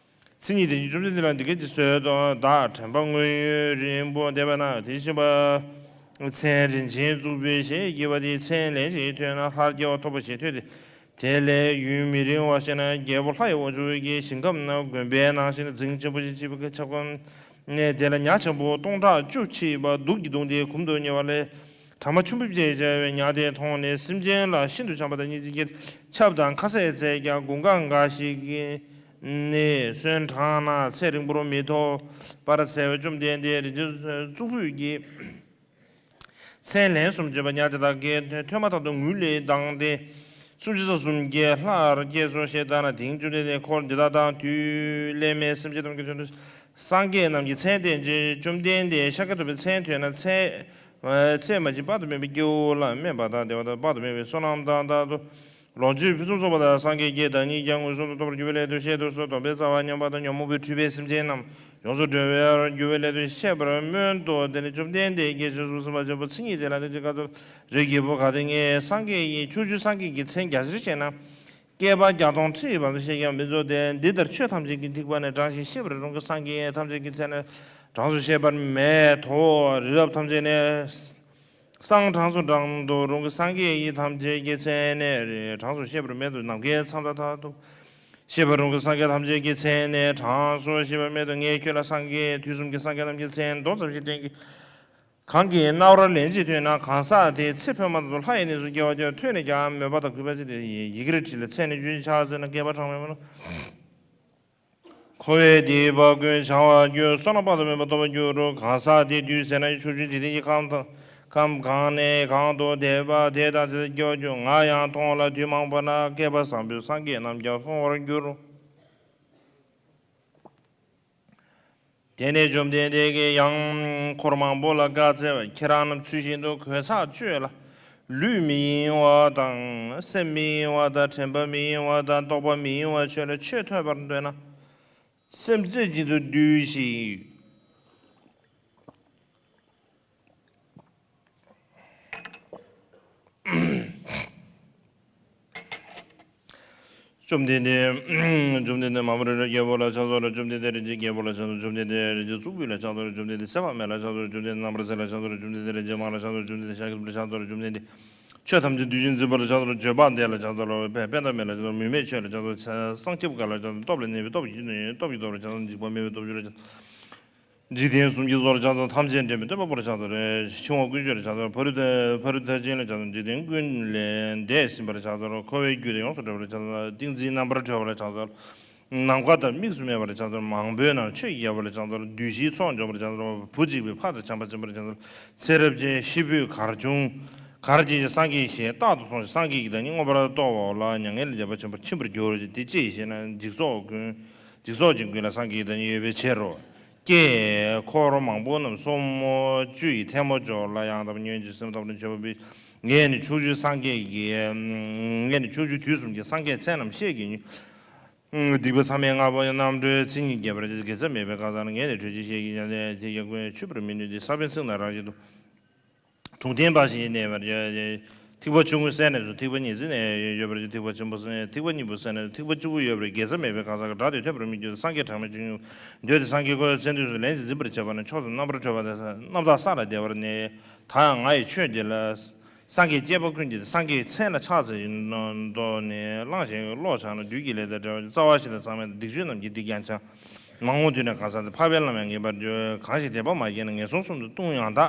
མཚན་ཉིད་ལྡན་གྱིས་བཅོམ་ལྡན་འདས་ལ་འདི་སྐད་ཅེས་གསོལ་ཏོ། བདག་དྲན་པ་སྔོན་ཡུན་རིང་པོ་འདས་པ་ན། དེ་བཞིན་གཤེགས་པ་མཚན་རིན་ཆེན་གཙུག་ཕུད་ཞེས་བགྱི་བ་དེའི་མཚན་ལན་ཅིག་ཐོས་ན། ལྷར་སྐྱེ་བ་ཐོབ་པ་ཞེས་ཐོས་ཏེ། དེ་ལས་ཡུན་མི་རིང་བ་ཞིག་ན། རྒྱལ་པོ་ལྷ་ཡི་དབང་ཕྱུག་གིས་ཞིང་ཁམས་ན་དགོན་པའི་ནང་ཞིག་ན། རྫིང་ཆེན་པོ་ཞིག་མཆིས་པའི་ཆབ་ཁ་ནས། དེ་ལ་ཉ་ཆེན་པོ་སྟོང་ཕྲག་བཅུ་མཆིས་པ་དུག་གིས་གདུངས་ཏེ་གུམ་དུ་ཉལ་བ་ལས། གྲང་མ་ཆུན་པོ་ཅེས་བྱ་བའི་ཉ་དེ་མཐོང་ནས། སེམས་ཅན་ལ་ཤིན་ཏུ་བྱམས་པ་དང་སྙིང་རྗེ་སྐྱེས་ཏེ། ཆབ་དང་ཁ་ཟས་བཙལ་ཀྱང་། དགུན་ཁ་འགའ་ཞིག་ནས་སོན་གྲང་ན་ཚད་རིང་པོར་མི་ཐོབ་པར་འཚལ་བས། བཅོམ་ལྡན་འདས་རིན་ཆེན་གཙུག་ཕུད་ཀྱི་མཚན་ལན་གསུམ་བརྗོད་པ་ཉ་དེ་དག་གིས་ཐོས་མ་ཐག་ཏུ་ངུ་ལས་ལྡང་སྟེ། སུམ་ཅུ་རྩ་གསུམ་གྱི་ལྷར་སྐྱེས་སོ་ཞེས་བཏང་ན། དེང་བཅོམ་ལྡན་འདས་འཁོར་འདི་དག་དང་དུས་སླད་མའི་སེམས་ཅན་རྣམས་ཀྱི་དོན་དུ། སངས་རྒྱས་རྣམས་ཀྱི་མཚན་བསྟན་ཅིང་། བཅོམ་ལྡན་འདས་ཤཱཀྱ་ཐུབ་པའི་མཚན་ཐོས་ན། ཚད་ཚད་མ་མཆིས་དཔག་ཏུ་མེད་པའི་སྐྱེ་བོ་ལ་སྨན་པ་དང་བདེ་བ་དང་དཔག་ཏུ་མེད་པའི་བསོད་ནམས་དང་ལྟར་དུ་ལོངས་སྤྱོད་ཕུན་སུམ་ཚོགས་པ་དང་། སངས་རྒྱས་ཀྱི་བདག་ཉིད་ཀྱང་མངོན་སུམ་དུ་རྟོགས་པར་འགྱུར་བའི་སླད་དུ་བཤད་དུ་གསོལ། སྡོམ་པའི་རྩ་བ་མཉམ་པ་དང་ཉོན་མོངས་པའི་འཁྲུལ་པའི་སེམས་ཅན་རྣམས་ཡོངས་སུ་གྲོལ་བར་འགྱུར་བའི་སླད་དུ་བཤད་པར་སྨོན་ཏོ། དེ་ནས་བཅོམ་ལྡན་འདས་ཀྱིས་བྱང་ཆུབ་སེམས་དཔའ་ཆེན་པོ་མཚན་ཉིད་དེ་ལ་འདི་སྐད་ཅེས་བཀའ་སྩལ། རིགས་ཀྱི་བུ། གལ་ཏེ་ངས་སངས་རྒྱས་ཀྱི་ཕྱོགས་བཅུའི་སངས་རྒྱས་ཀྱི་མཚན་བརྒྱ་ཕྲག་བཤད་ན། བསྐལ་པ་བརྒྱ་སྟོང་ཁྲི་ཡི་བར་དུ་བཤད་ཀྱང་མི་རྫོགས་ཏེ། འདི་ལྟར་ཆོས་ཐམས་ཅད་ཀྱི་ཐེག་པ་ནས་དྲངས་ཤིང་བཤད་པར་རུང་གི། སངས་རྒྱས་ཐམས་ཅད་ཀྱི་མཚན་ནི་གྲངས་སུ་བཤད་པར་མེད་དོ། རི་རབ་ཐམས་ཅད་ནས་སངས་གྲངས་སུ་བགྲང་དུ་རུང་གི། སངས་རྒྱས་ཀྱི་ཐམས་ཅད་ཀྱི་མཚན་ནི་གྲངས་སུ་བཤད་པར་མེད་དོ། ནམ་མཁའི་མཚམས་དང་མཐར་ཐུག་བཤད་པར་རུང་གི། སངས་རྒྱས་ཐམས་ཅད་ཀྱི་མཚན་ནི་གྲངས་སུ་བཤད་པར་མེད་དོ། ངས་ཁྱོད་ལ་སངས་རྒྱས་དུས་གསུམ་གྱི་སངས་རྒྱས་རྣམས་ཀྱི་མཚན་མདོ་ཙམ་ཞིག་བསྟན་གྱི། གང་གི་རྣ་བར་ལན་ཅིག་ཐོས་ན། གང་ཟག་དེའི་ཚེ་འཕོས་མ་ཐག་ཏུ་ལྷ་ཡི་གནས་སུ་སྐྱེ་བར་འགྱུར། ཐོས་ནས་ཀྱང་མོས་པ་དང་གུས་པ་བྱས་ཏེ། ཡི་གེར་བྲིས་ལ་མཚན་ནི་བརྗོད་ཕྱག་འཚལ་ན། བསྐལ་པ་གྲངས་མེད་མ་ལ། འཁོར་བའི་སྡིག་པ་ཀུན་བྱང་བར་འགྱུར། བསོད་ནམས་དཔག་ཏུ་མེད་པ་ཐོབ་པར་འགྱུར་རོ། གང་ཟག་དེ་དུས་ཟད་ན་ཡང་ཕྱོགས་བཅུའི་འཇིག་རྟེན་གྱི་ཁམས་དང་ཁམས་གང་ནས་གང་དུ་བསྡད་པ་དེ་དང་དེ་དག་སྐྱེ་བར་འགྱུར། ང་ཡང་མཐོང་ལ། དུས་མང་པོ་ན་བསྐལ་པ་བཟང་པོའི་སངས་རྒྱས་རྣམས་ཀྱང་མཐོང་བར་འགྱུར་རོ། དེ་ནས་བཅོམ་ལྡན་འདས་ཀྱིས་ཡང་འཁོར་མང་པོ་ལ་བཀའ་སྩལ་པ། ཁྱེད་རང་རྣམས་ཚུལ་བཞིན་དུ་གོས་ཚགས་གཅོད་ལ། ལུས་མི་གཡེང་བ་དང་། སེམས་མི་གཡེང་བ་དང་། དྲན་པ་མི་གཡེང་བ་དང་། རྟོག་པ་མི་གཡེང་བ་བཅོས་ལ། ཆོས་ཐོས་པར་འདོད་ན། སེམས་རྩེ་གཅིག་ཏུ་བསྡུས་ཤིག། བཅོམ་ལྡན་འདས། བཅོམ་ལྡན་འདས་མ་མོ་རི་རབ་རྒྱལ་པོ་ལ་ཕྱག་འཚལ་ལོ། བཅོམ་ལྡན་འདས་རིན་ཆེན་རྒྱལ་པོ་ལ་ཕྱག་འཚལ་ལོ། བཅོམ་ལྡན་འདས་རིན་ཆེན་གཙུག་ཕུད་ལ་ཕྱག་འཚལ་ལོ། བཅོམ་ལྡན་འདས་ཚེ་དཔག་མེད་ལ་ཕྱག་འཚལ་ལོ། བཅོམ་ལྡན་འདས་རྣམ་པར་གསལ་ལ་ཕྱག་འཚལ་ལོ། བཅོམ་ལྡན་འདས་ཤཱཀྱ་ཐུབ་པ་ལ་ཕྱག་འཚལ་ལོ། བཅོམ་ལྡན་འདས་ཤཱཀྱ་ཐུབ་པ་ལ་ཕྱག་འཚལ་ལོ། བཅོམ་ལྡན་འདས་ཆོས་ཐམས་ཅད་འདུལ་ཞིང་འཛིན་པ་ལ་ཕྱག་འཚལ་ལོ། བཅོམ་པ་ཕན་ཐོགས་མེད་ལ་ཕྱག་འཚལ་ལོ། མུ་མེད་ཆོས་ལ་ཕྱག་འཚལ་ལོ། སངས་རྒྱས་པ་ལ་ཕྱག་འཚལ་ལོ། སྟོབས་ལ་གནས་པའི་སྟོབས་ཀྱི་སྟོབས་ཀྱི་སྟོབས་ལ་ཕྱག་འཚལ་ལོ། འཇིགས་པ་མེད་པའི་སྟོབས་ཀྱི་སྟོབས། འཇིག་རྟེན་གསུམ་གྱི་གཙོ་ལ་ཕྱག་འཚལ་ལོ། ཐམས་ཅད་འདྲེན་པའི་སྟོན་པ་པོ་ལ་ཕྱག་འཚལ་ལོ། འཆིང་བ་ཀུན་སྤྱོད་ལ་ཕྱག་འཚལ་ལོ། ཕ་རོལ་ཕ་རོལ་མཐར་ཕྱིན་ལ་ཕྱག་འཚལ་ལོ། འཇིག་རྟེན་ཀུན་ལས་འདས་ཟིན་པ་ལ་ཕྱག་འཚལ་ལོ། འཁོར་བའི་རྒྱུ་དང་ཡོངས་སུ་གྲོལ་བ་ལ་ཕྱག་འཚལ་ལོ། ཏིང་འཛིན་རྣམ་པར་གྲོལ་བ་ལ་ཕྱག་འཚལ་ལོ། ནམ་མཁའ་དང་དམིགས་སུ་མེད་པ་ལ་ཕྱག་འཚལ་ལོ། མང་པོའི་ནང་ཆོས་ཀྱི་རྒྱལ་པོ་ལ་ཕྱག་འཚལ་ལོ། བདུད་བཞིའི་ཚོགས་འཇོམས་པ་ལ་ཕྱག་འཚལ་ལོ། བུ་གཅིག་པའི་ཕ་དང་བྱམས་པ་ཆེན་པོ་ལ་ཕྱག་འཚལ་ལོ། ཚེ་རབས་ཀྱི་ཤི་བོས་གར་བྱུང་། གར་བྱེད་ཀྱི་སངས་རྒྱས་ཞེས་རྟག་ཏུ་མཐོང་ཞིང་། སངས་རྒྱས་ཀྱི་བདག་ཉིད་མངོན་པར་རྟོགས་པ་ལ་མྱ་ངན་ལས་འདས་པ་ཆེན་པོར་ཕྱིན་པར་འགྱུར་རོ། དེ་ཅིའི་ཕྱིར་ན་འཇིག་ཚོགས་ཀུན། འཇིག་ཚོགས་ཅན་ཀུན་ལ་སངས་རྒྱས་ཀྱི་བདག་ཉིད་ཡོད་པའི་ཕྱིར་རོ། ཀྱེ། འཁོར་མང་པོ་རྣམས་སོར་མོ་བཅུ་ཡི་ཐལ་མོ་སྦྱོར་ལ་ཡང་དག་པར་ཉོན་ཅིང་སེམས་ཐག་པ་ནས་མཆོད་པ་འབུལ། ངས་ནི་ཕྱོགས་བཅུའི་སངས་རྒྱས་ཀྱི། ངས་ནི་ཕྱོགས་བཅུ་དུས་གསུམ་གྱི་སངས་རྒྱས་མཚན་རྣམས་བཤད་ཀྱི་ཉོན། སྡིག་པ་མཚམས་མེད་ལྔ་པོ་ཡང་རྣམ་གྲོལ་མཚན་ཉིད་རྒྱས་པར་དགེ་རྩ་མེད་པའི་ཁ་སང་ངས་ནི་གྲོལ་ཕྱིར་བཤད་ཀྱི་ཉོན། དེ་ཀྱང་ཀུན་ཆུད་པར་མི་ནུས་ཏེ། ས་བོན་ཚིག་ན་རང་བཞིན་དུ། གྲུང་མཐའི་འབའ་ཞིག་གནས་པར་འགྱུར། ཐིགས་པ་ཆུང་ངུ་བསལ་ནས་སུ། ཐིགས་པ་གཉིས་བརྩིགས་ནས་ཡོད་པར་འགྱུར། ཐིགས་པ་ཆེན་པོ་བསལ་ནས། ཐིགས་པ་གཉིས་པོ་བསལ་ནས་སུ། ཐིགས་པ་གཅིག་པུ་ཡོད་པར་དགེ་རྩ་མེད་པའི་གང་ཟག་གི་སྒྲ་དེ་ཐོས་པར་མི་འགྱུར། སངས་རྒྱས་གྲངས་མེད་ཅིག་འདོད་དེ། སངས་རྒྱས་ཁོ་བོའི་མཚན་དུས་སུ་ལན་ཅིག་འཛིན་པར་བྱེད་པ་ན། ཕྱོགས་སུ་རྣམ་པར་གྲོལ་བ་དང་། རྣམ་དག་ས་ལ་བདེ་བར་གནས། ད་ཡང་ང་ཡི་ཆོས་འདི་ལ། སངས་རྒྱས་བཅས་པ་ཀུན་གྱིས་སངས་རྒྱས་མཚན་ལ་ཕྱག་འཚལ་ཞིང་མདོ་ནས་བླངས་ཤིང་བློ་སྦྱངས་ན། བདུད་ཀྱི་ལས་དང་བྲལ་བ་ཅིང་། རྩ་བ་ཞི་དང་མཚམས་མེད་དང་། སྡིག་སྤྱོད་རྣམས་ཀྱི་སྡིག་ཀྱང་བྱང་། མ་འོངས་དུས་ན་གང་ཟག་དེ་འཕགས་པའི་ལམ་ཡང་ངེས་པར་འགྱུར། གང་ཞིག་དད་པ་མ་སྐྱེས་ན། ངན་སོང་གསུམ་དུ་ལྟུང་ཡང་དག།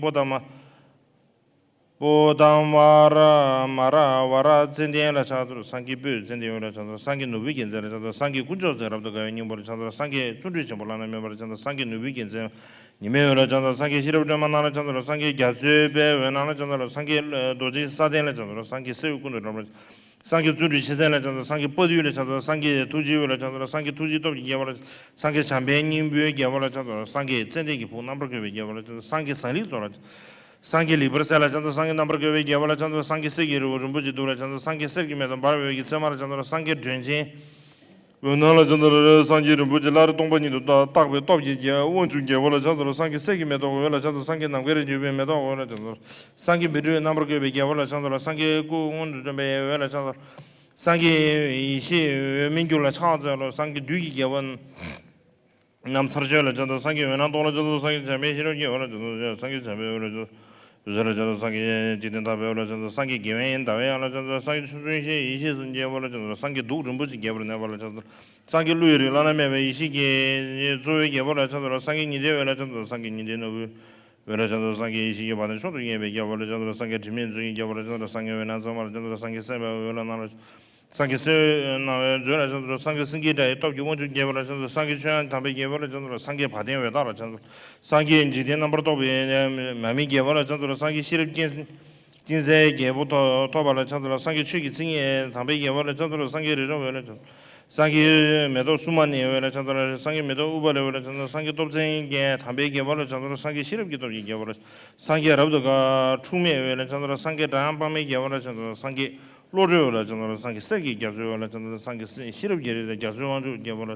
པོ་ཏ་མ། པོ་ཏ་མ་ར་མ་ར་ཝ་ར་ཙན་དན་ལ་ཕྱག་འཚལ་ལོ། སངས་རྒྱས་སྤོས་ཙན་དན་འོད་ལ་ཕྱག་འཚལ་ལོ། སངས་རྒྱས་ནོར་བུའི་རྒྱལ་མཚན་ལ་ཕྱག་འཚལ་ལོ། སངས་རྒྱས་དཀོན་མཆོག་མཚན་རབ་ཏུ་དགའ་བའི་སྙིང་པོ་ལ་ཕྱག་འཚལ་ལོ། སངས་རྒྱས་བརྩོན་འགྲུས་ཆེན་པོ་བླ་ན་མེད་པ་ལ་ཕྱག་འཚལ་ལོ། སངས་རྒྱས་ནོར་བུའི་རྒྱལ་མཚན་ཉི་མའི་འོད་ལ་ཕྱག་འཚལ་ལོ། སངས་རྒྱས་ཤེས་རབ་སྒྲོན་མ་སྣང་ལ་ཕྱག་འཚལ་ལོ། སངས་རྒྱས་རྒྱ་མཚོའི་དཔལ་འོད་སྣང་ལ་ཕྱག་འཚལ་ལོ། སངས་རྒྱས་རྡོ་རྗེ་ས་གདན་ལ་ཕྱག་འཚལ་ལོ། སངས་རྒྱས་སེའུ་ཀུན་ཏུ་འགྲོ་བ། སངས་རྒྱས་བརྩོན་འགྲུས་ཆེ་ཚད་ལ་ཕྱག་འཚལ་ལོ། སངས་རྒྱས་དཔའ་བརྟུལ་ལ་ཕྱག་འཚལ་ལོ། སངས་རྒྱས་ཐུགས་རྗེའི་འོད་ལ་ཕྱག་འཚལ་ལོ། སངས་རྒྱས་ཐུགས་རྗེའི་སྟོབས་ཀྱི་རྒྱལ་པོ་ལ། སངས་རྒྱས་བྱམས་པའི་སྙིང་པོའི་རྒྱལ་པོ་ལ་ཕྱག་འཚལ་ལོ། སངས་རྒྱས་ཙན་དན་གྱི་བུ་རྣམ་པར་བཀོད་པའི་རྒྱལ་པོ་ལ་ཕྱག་འཚལ་ལོ། སངས་རྒྱས་ཟངས་ལྷུན་ཚོགས་ལ། སངས་རྒྱས་ལེགས་པར་གསལ་ལ་ཕྱག་འཚལ་ལོ། སངས་རྒྱས་རྣམ་པར་བཀོད་པའི་རྒྱལ་པོ་ལ་ཕྱག་འཚལ་ལོ། སངས་རྒྱས་གསེར་གྱི་རི་བོ་རིན་པོ་ཆེ་གདུགས་ལ་ཕྱག་འཚལ་ལོ། སངས་རྒྱས་གསེར་གྱི་མེ་ཏོག་འབར་བའི་འོད་ཀྱི་ཚེར་མ་ལ་ཕྱག་འཚལ་ལོ། སངས་རྒྱས་སྒྲོན་ཆེན་འོད་སྣང་ལ་ཕྱག་འཚལ་ལོ། སངས་རྒྱས་རིན་པོ་ཆེ་སླར་སྟོང་པ་ཉིད་དུ་བརྟགས་པའི་སྟོབས་ཀྱི་རྒྱལ་དབང་ཕྱུག་རྒྱལ་པོ་ལ་ཕྱག་འཚལ་ལོ། སངས་རྒྱས་གསེར་གྱི་མེ་ཏོག་འོད་ལ་ཕྱག་འཚལ་ལོ། སངས་རྒྱས་ནམ་མཁའི་རིགས་འཇུག་པའི་མེ་ཏོག་འོད་ལ་ཕྱག་འཚལ་ལོ། སངས་རྒྱས་བཻ་ཌཱུརྱའི་རྣམ་པར་བཀོད་པའི་རྒྱལ་པོ་ལ་ཕྱག་འཚལ་ལོ། སངས་རྒྱས་སྐུ་མངོན་དུ་སྟོན་པའི་འོད་ལ་ཕྱག་འཚལ་ལོ། སངས་རྒྱས་ཡེ་ཤེས་འོད་སྨིན་གྱུར་ལ་ཕྱག་འཚལ་ལོ། སངས་རྒྱས་བདུད་ཀྱི་རྒྱལ་པོ་རྣམ་ཚར་གཅོད་ལ་ཕྱག་འཚལ་ལོ། སངས་རྒྱས་འོད་སྣང་སྟོང་ལ་ཕྱག་འཚལ་ལོ། སངས་རྒྱས་བྱམས་པའི་ཤེས་རབ་རྒྱལ་པོ་ལ་ཕྱག་འཚལ་ལོ། སངས་རྒྱས་བྱམས་པའི་འོད་ལ་ཕྱག་འཚལ་ལོ། བཟོད་ལ་ཕྱག་འཚལ་ལོ། སངས་རྒྱས་འཇིག་རྟེན་དག་པའི་འོད་ལ་ཕྱག་འཚལ་ལོ། སངས་རྒྱས་དགེ་བའི་ཟླ་བའི་དབྱངས་ལ་ཕྱག་འཚལ་ལོ། སངས་རྒྱས་ཆོས་མཚོན་ཡེ་ཤེས་ཡེ་ཤེས་སུ་རྒྱལ་པོ་ལ་ཕྱག་འཚལ་ལོ། སངས་རྒྱས་ཀླུ་ཡི་རིགས་བླ་ན་མེད་པའི་ཡེ་ཤེས་ཀྱི་གཙོ་བོའི་རྒྱལ་པོ་ལ་ཕྱག་འཚལ་ལོ། སངས་རྒྱས་ཉི་ཟླའི་འོད་ལ་ཕྱག་འཚལ་ལོ། སངས་རྒྱས་ཉི་ཟླའི་ནོར་བུའི་འོད་ལ་ཕྱག་འཚལ་ལོ། སངས་རྒྱས་ཡེ་ཤེས་ཀྱི་བ་དན་མཆོག་ཏུ་བརྙེས་པའི་རྒྱལ་པོ་ལ་ཕྱག་འཚལ་ལོ། སངས་རྒྱས་དྲི་མེད་མཛོད་ཀྱི་རྒྱལ་པོ་ལ་ཕྱག་འཚལ་ལོ། སངས་རྒྱས་འོད་སྣང་མཚན་མ་ལ་ཕྱག་འཚལ་ལོ། སངས་རྒྱས་སེམས་དཔའི་འོད་ལ་སྣང་ལ། སངས་རྒྱས་སེམས་དཔའི་སྣང་བའི་མཛོད་ལ་ཕྱག་འཚལ་ལོ། སངས་རྒྱས་སེང་གེའི་སྒྲ་ཡི་སྟོབས་ཀྱི་དབང་ཕྱུག་རྒྱལ་པོ་ལ་ཕྱག་འཚལ་ལོ། སངས་རྒྱས་ཆོས་དབྱིངས་དམ་པའི་རྒྱལ་པོ་ལ་ཕྱག་འཚལ་ལོ། སངས་རྒྱས་འཇིག་རྟེན་རྣམ་པར་རྟོག་པའི་མ་རྨོས་རྒྱལ་པོ་ལ་ཕྱག་འཚལ་ལོ། སངས་རྒྱས་འཇིག་རྟེན་རྣམ་པར་རྟོག་པའི་མ་རྨོས་རྒྱལ་པོ་ལ་ཕྱག་འཚལ་ལོ། སངས་རྒྱས་ཤེས་རབ་ཀྱི་སྤྱན་གཟིགས་རྒྱལ་པོ་ཐོབ་པ་ལ་ཕྱག་འཚལ་ལོ། སངས་རྒྱས་ཆོས་ཀྱི་མཚན་ཉིད་དམ་པའི་རྒྱལ་པོ་ལ་ཕྱག་འཚལ་ལོ། སངས་རྒྱས་རི་རབ་འོད་ལ་ཕྱག་འཚལ་ལོ། སངས་རྒྱས་མེ་ཏོག་བསུ་མ་ནི་འོད་ལ་ཕྱག་འཚལ་ལོ། སངས་རྒྱས་མེ་ཏོག་ཨུཏྤ་ལའི་འོད་ལ་ཕྱག་འཚལ་ལོ། སངས་རྒྱས་སྟོབས་ཆེན་གྱི་དམ་པའི་རྒྱལ་པོ་ལ་ཕྱག་འཚལ་ལོ། སངས་རྒྱས་ཤེས་རབ་ཀྱི་སྟོབས་ཀྱི་རྒྱལ་པོ་ལ། སངས་རྒྱས་རབ་ཏུ་དགའ་འཁྲུགས་མའི་འོད་ལ་ཕྱག་འཚལ་ལོ། སངས་རྒྱས་གྲངས་དབྱངས་དཔག་མེད་རྒྱལ་པོ་ལ་ཕྱག་འཚལ་ལོ། སངས་རྒྱས་བློ་གྲོས་འོད་ལ་ཕྱག་འཚལ་ལོ། སངས་རྒྱས་གསེར་གྱི་རྒྱ་མཚོའི་འོད་ལ་ཕྱག་འཚལ་ལོ། སངས་རྒྱས་ཤེས་རབ་ཀྱི་རི་དང་རྒྱ་མཚོའི་དབང་ཕྱུག་རྒྱལ་པོ་ལ།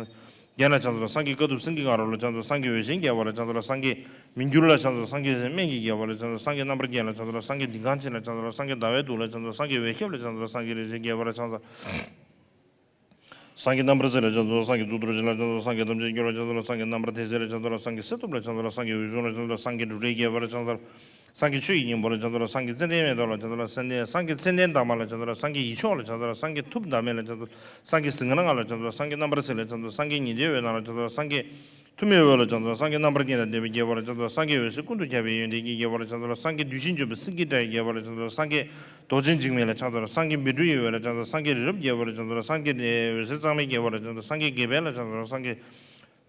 ལ་ཕྱག་འཚལ། རྒྱན་ལ་ཕྱག་འཚལ་ལོ། སངས་རྒྱས་དཀའ་ཐུབ་སེང་གེ་ང་རོ་ལ་ཕྱག་འཚལ་ལོ། སངས་རྒྱས་འོད་ཆེན་རྒྱལ་པོ་ལ་ཕྱག་འཚལ་ལོ། སངས་རྒྱས་མི་འགྱུར་ལ་ཕྱག་འཚལ་ལོ། སངས་རྒྱས་སྨན་གྱི་རྒྱལ་པོ་ལ་ཕྱག་འཚལ་ལོ། སངས་རྒྱས་རྣམ་པར་རྒྱལ་ལ་ཕྱག་འཚལ་ལོ། སངས་རྒྱས་ལྡིང་ཁང་ཆེན་ལ་ཕྱག་འཚལ་ལོ། སངས་རྒྱས་ཟླ་བའི་གདུགས་ལ་ཕྱག་འཚལ་ལོ། སངས་རྒྱས་འོད་ཁྱབ་ལ་ཕྱག་འཚལ་ལོ། སངས་རྒྱས་རིན་ཆེན་རྒྱལ་པོ་ལ་ཕྱག་འཚལ་ལོ། སངས་རྒྱས་རྣམ་པར་གཟིགས་ལ་ཕྱག་འཚལ་ལོ། སངས་རྒྱས་གཙུག་ཏོར་ཆེན་ལ་ཕྱག་འཚལ་ལོ། སངས་རྒྱས་ཐམས་ཅད་མཁྱེན་ལ་ཕྱག་འཚལ་ལོ། སངས་རྒྱས་རྣམ་པར་ཐེག་མཆོག་ལ་ཕྱག་འཚལ་ལོ། སངས་རྒྱས་གསེར་ཐུབ་ལ་ཕྱག་འཚལ་ལོ། སངས་རྒྱས་འོད་སྲུང་ལ་ཕྱག་འཚལ་ལོ། སངས་རྒྱས་འབྲུག་སྒྲའི་རྒྱལ་པོ་ལ་ཕྱག་འཚལ་ལོ། སངས་རྒྱས་ཆོས་ཀྱི་སྙིང་པོ་ལ་ཕྱག་འཚལ་ལོ། སངས་རྒྱས་ཙན་དན་མེ་ཏོག་ལ་ཕྱག་འཚལ་ལོ། སངས་རྒྱས་སངས་རྒྱས་ཙན་དན་འདབ་མ་ལ་ཕྱག་འཚལ་ལོ། སངས་རྒྱས་ཡིད་མཆོག་ལ་ཕྱག་འཚལ་ལོ། སངས་རྒྱས་ཐུབ་བདག་མེད་ལ་ཕྱག་འཚལ་ལོ། སངས་རྒྱས་སིང་ག་ལ་ང་ལ་ཕྱག་འཚལ་ལོ། སངས་རྒྱས་རྣམ་པར་གཟིགས་ལ་ཕྱག་འཚལ་ལོ། སངས་རྒྱས་ཉི་ཟླའི་འོད་སྣང་ལ་ཕྱག་འཚལ་ལོ། སངས་རྒྱས་ཐུ་མིའི་འོད་ལ་ཕྱག་འཚལ་ལོ། སངས་རྒྱས་རྣམ་པར་རྒྱལ་དང་ལྡན་པའི་རྒྱལ་པོ་ལ་ཕྱག་འཚལ་ལོ། སངས་རྒྱས་འོད་ཟེར་ཀུན་ཏུ་ཁྱབ་པའི་ཡོན་ཏན་གྱི་རྒྱལ་པོ་ལ་ཕྱག་འཚལ་ལོ། སངས་རྒྱས་རྡོ་རྗེ་འཇིགས་མེད་ལ་ཕྱག་འཚལ་ལོ། སངས་རྒྱས་རྡོ་རྗེ་འཇིགས་མེད་ལ་ཕྱག་འཚལ་ལོ། སངས་རྒྱས་བཻ་ཌཱུརྱའི་འོད་ལ་ཕྱག་འཚལ་ལོ། སངས་རྒྱས་རི་རབ་རྒྱལ་པོ་ལ་ཕྱག་འཚལ་ལོ། སངས་རྒྱས་འོད་ཟེར་གཙང་མའི་རྒྱལ་པོ་ལ་ཕྱག་འཚལ་ལོ། སངས་རྒྱས་དགེ་འཕེལ་ལ་ཕྱག་འཚལ་ལོ། སངས་རྒྱས་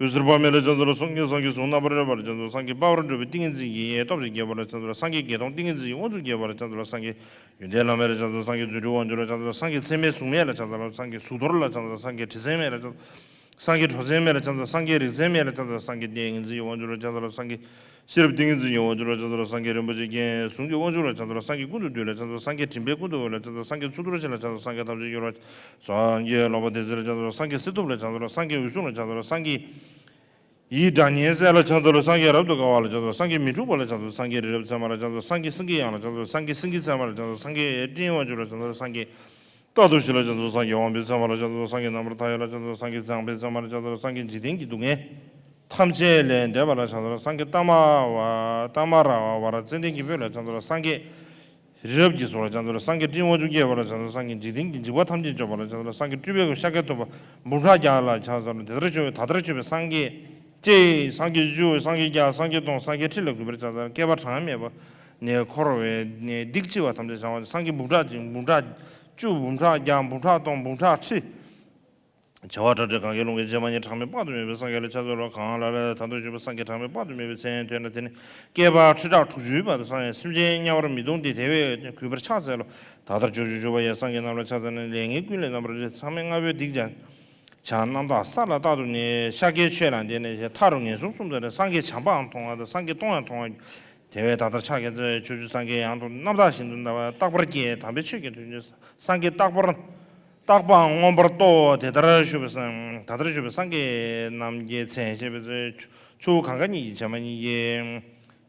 འོད་ཟེར་དཔག་མེད་ལ་ཕྱག་འཚལ་ལོ། སངས་རྒྱས་གཟུངས་རྣམ་པར་རོལ་པ་ལ་ཕྱག་འཚལ་ལོ། སངས་རྒྱས་དཔའ་བར་འགྲོ་བའི་ཏིང་ངེ་འཛིན་གྱི་སྟོབས་ཀྱི་རྒྱལ་པོ་ལ་ཕྱག་འཚལ་ལོ། སངས་རྒྱས་བརྒྱད་སྟོང་ཏིང་ངེ་འཛིན་གྱི་དབང་ཕྱུག་རྒྱལ་པོ་ལ་ཕྱག་འཚལ་ལོ། སངས་རྒྱས་ཡོན་ཏན་བླ་མེད་ལ་ཕྱག་འཚལ་ལོ། སངས་རྒྱས་རྫུ་འཕྲུལ་དབང་ཕྱུག་ལ་ཕྱག་འཚལ་ལོ། སངས་རྒྱས་ཚད་མེད་གཟུགས་མེད་ལ་ཕྱག་འཚལ་ལོ། སངས་རྒྱས་གཟུགས་རྡོར་ལ་ཕྱག་འཚལ་ལོ། སངས་རྒྱས་དྲི་ཟའི་མེ་ལ་ཕྱག་འཚལ་ལོ། སངས་རྒྱས་གྲོགས་མཚན་མེད་ལ་ཕྱག་འཚལ་ལོ། སངས་རྒྱས་རིག་མཚན་མེད་ལ་ཕྱག་འཚལ་ལོ། སངས་རྒྱས་ཏིང་ངེ་འཛིན་གྱི་དབང་ཕྱུག་ལ་ཕྱག་འཚལ་ལོ། སངས་རྒྱས་ཤེས་རབ་ཏིང་ངེ་འཛིན་གྱི་དབང་ཕྱུག་ལ་ཕྱག་འཚལ་ལོ། སངས་རྒྱས་རིན་པོ་ཆེ་རྒྱན་གཟུངས་ཀྱི་དབང་ཕྱུག་ལ་ཕྱག་འཚལ་ལོ། སངས་རྒྱས་ཀུན་ཏུ་བདུད་ལ་ཕྱག་འཚལ་ལོ། སངས་རྒྱས་དྲན་པའི་ཀུན་ཏུ་འོད་ལ་ཕྱག་འཚལ་ལོ། སངས་རྒྱས་གཙུག་ཏོར་ཆེན་ལ་ཕྱག་འཚལ་ལོ། སངས་རྒྱས་ཐམས་ཅད་སྐྱོབ་པ། སངས་རྒྱས་ལོག་པར་དད་བྱེད་ལ་ཕྱག་འཚལ་ལོ། སངས་རྒྱས་གསེར་ཐུབ་ལ་ཕྱག་འཚལ་ལོ། སངས་རྒྱས་འོད་སྲུང་ལ་ཕྱག་འཚལ་ལོ། སངས་རྒྱས་ཡི་དགྲ་ཉེ་སྲས་ལ་ཕྱག་འཚལ་ལོ། སངས་རྒྱས་རབ་ཏུ་དགའ་བ་ལ་ཕྱག་འཚལ་ལོ། སངས་རྒྱས་མི་འཁྲུགས་པ་ལ་ཕྱག་འཚལ་ལོ། སངས་རྒྱས་རི་རབ་ཚད་མ་ལ་ཕྱག་འཚལ་ལོ། སངས་རྒྱས་སེང་གེ་གཡང་ལ་ཕྱག་འཚལ་ལོ། སངས་རྒྱས་སེང་གེ་ཚད་མ་ལ་ཕྱག་འཚལ་ལོ། སངས་རྒྱས་སྤྲིན་དབང་ཕྱུག་ལ་ཕྱག་འཚལ་ལོ། སངས་རྒྱས་རྟ་ཐུལ་བཞི་ལ་ཕྱག་འཚལ་ལོ། སངས་རྒྱས་དབང་པོའི་ཚད་མ་ལ་ཕྱག་འཚལ་ལོ། སངས་རྒྱས་ནམ་མཁའ་མཐའ་ཡས་ལ་ཕྱག་འཚལ་ལོ། སངས་རྒྱས་རྩང་པའི་ཚད་མ་ལ་ཕྱག་འཚལ་ལོ། སངས་རྒྱས་འཇིག་རྟེན་གྱི་སྡུག་བསྔལ་ཐམས་ཅད་ལས་འདས་པ་ལ་ཕྱག་འཚལ་ལོ། སངས་རྒྱས་ཏཱ་མ་ཝ་ཏཱ་མ་ར་ཝ་ར་ཙན་དན་གྱི་སྤོས་ལ་ཕྱག་འཚལ་ལོ། སངས་རྒྱས་རི་རབ་ཀྱི་གཟུགས་ལ་ཕྱག་འཚལ་ལོ། སངས་རྒྱས་སྤྲིན་དབང་ཕྱུག་རྒྱལ་པོ་ལ་ཕྱག་འཚལ་ལོ། སངས་རྒྱས་འཇིག་རྟེན་གྱི་འཇིགས་པ་ཐམས་ཅད་སྐྱོབ་པ་ལ་ཕྱག་འཚལ་ལོ། སངས་རྒྱས་སྤྲུལ་པའི་སྐུ་ཤཱཀྱ་ཐུབ་པ་འབུམ་ཕྲག་བརྒྱ་ལ་ཕྱག་འཚལ་ལོ། དེ་ལྟར་བྱུང་བའི་ད་ལྟར་བྱུང་བའི་སངས་རྒྱས་གཅིག་སངས་རྒྱས་བཅུ་སངས་རྒྱས་བརྒྱད་སངས་རྒྱས་སྟོང་སངས་རྒྱས་ཁྲི་ལ་གུས་པར་ཕྱག་འཚལ་ལོ། བསྐལ་པ་གྲངས་མེད་པ་ནས་འཁོར་བའི་ནས་སྡིག་ལྕི་བ་ཐམས་ཅད་བྱང་བ། སངས་རྒྱས་འབུམ་ཕྲག་གཅིག་འབུམ་ཕྲག་བཅུ་འབུམ་ཕྲག་བརྒྱ་འབུམ་ཕྲག་སྟོང་འབུམ་ཕྲག་ཁྲི། བྱེ་བ་ཁྲག་ཁྲིག་གང་གཱའི་ཀླུང་གི་བྱེ་མ་སྙེད་གྲངས་མེད་དཔག་ཏུ་མེད་པའི་སངས་རྒྱས་ལ་ཕྱག་འཚལ་ལོ། གང་ལ་ལ་ད་དུང་བཞུགས་པའི་སངས་རྒྱས་གྲངས་མེད་དཔག་ཏུ་མེད་པའི་མཚན་ཐོས་ན། དེ་ནི་བསྐལ་པ་ཁྲི་ཕྲག་དྲུག་ཅུའི་བར་དུ་སངས་རྒྱས་སེམས་ཅན་དམྱལ་བར་མི་ལྟུང་སྟེ། དེ་བས་གུས་པར་ཕྱག་འཚལ་ལོ། ད་ལྟར་ཕྱོགས་བཅུར་བཞུགས་པ་ཡི་སངས་རྒྱས་རྣམས་ལ་ཕྱག་འཚལ་ལོ། ལས་ངན་ཀུན་ལས་རྣམ་པར་རྒྱལ། ཚངས་པའི་དངོས་པོའི་སྡིག་ཀྱང་བྱང་རྣམ་དག་ས་ལ་རྟག་ཏུ་གནས། ཤཱཀྱའི་ཆོས་ལ་བརྟེན་ནས་མཐའ་རུ་ངན་སོང་གསུམ་དུ་རེ། སངས་རྒྱས་བྱམས་པའང་མཐོང་བ་དང་། སངས་རྒྱས་སྟོང་ཡང་མཐོང་བ། དེ་བས་ད་ལྟར་ཕྱག་འཚལ་ལོ། ཕྱོགས་བཅུའི་སངས་རྒྱས་ཡང་དག་རྣམ་དག་ཞིང་དུ་བདག་པ་རྟག་པར་སྐྱེས། དམ་པའི་ཆོས་ཀྱི་མཐུ་ཅན་སངས་རྒྱས་རྟག་པར་རྟག་པའང་མངོན་པར་རྟོགས། དེ་ལྟར་བཞུགས་པའི་སངས་ད་ལྟར་བཞུགས་པའི་སངས་རྒྱས་རྣམས་ཀྱི་མཚན་བཤད་པའི་ཚེ། ཆུ་བོ་གངྒཱ་གཉིས་ཀྱི་བྱེ་མ་སྙེད་ཀྱི།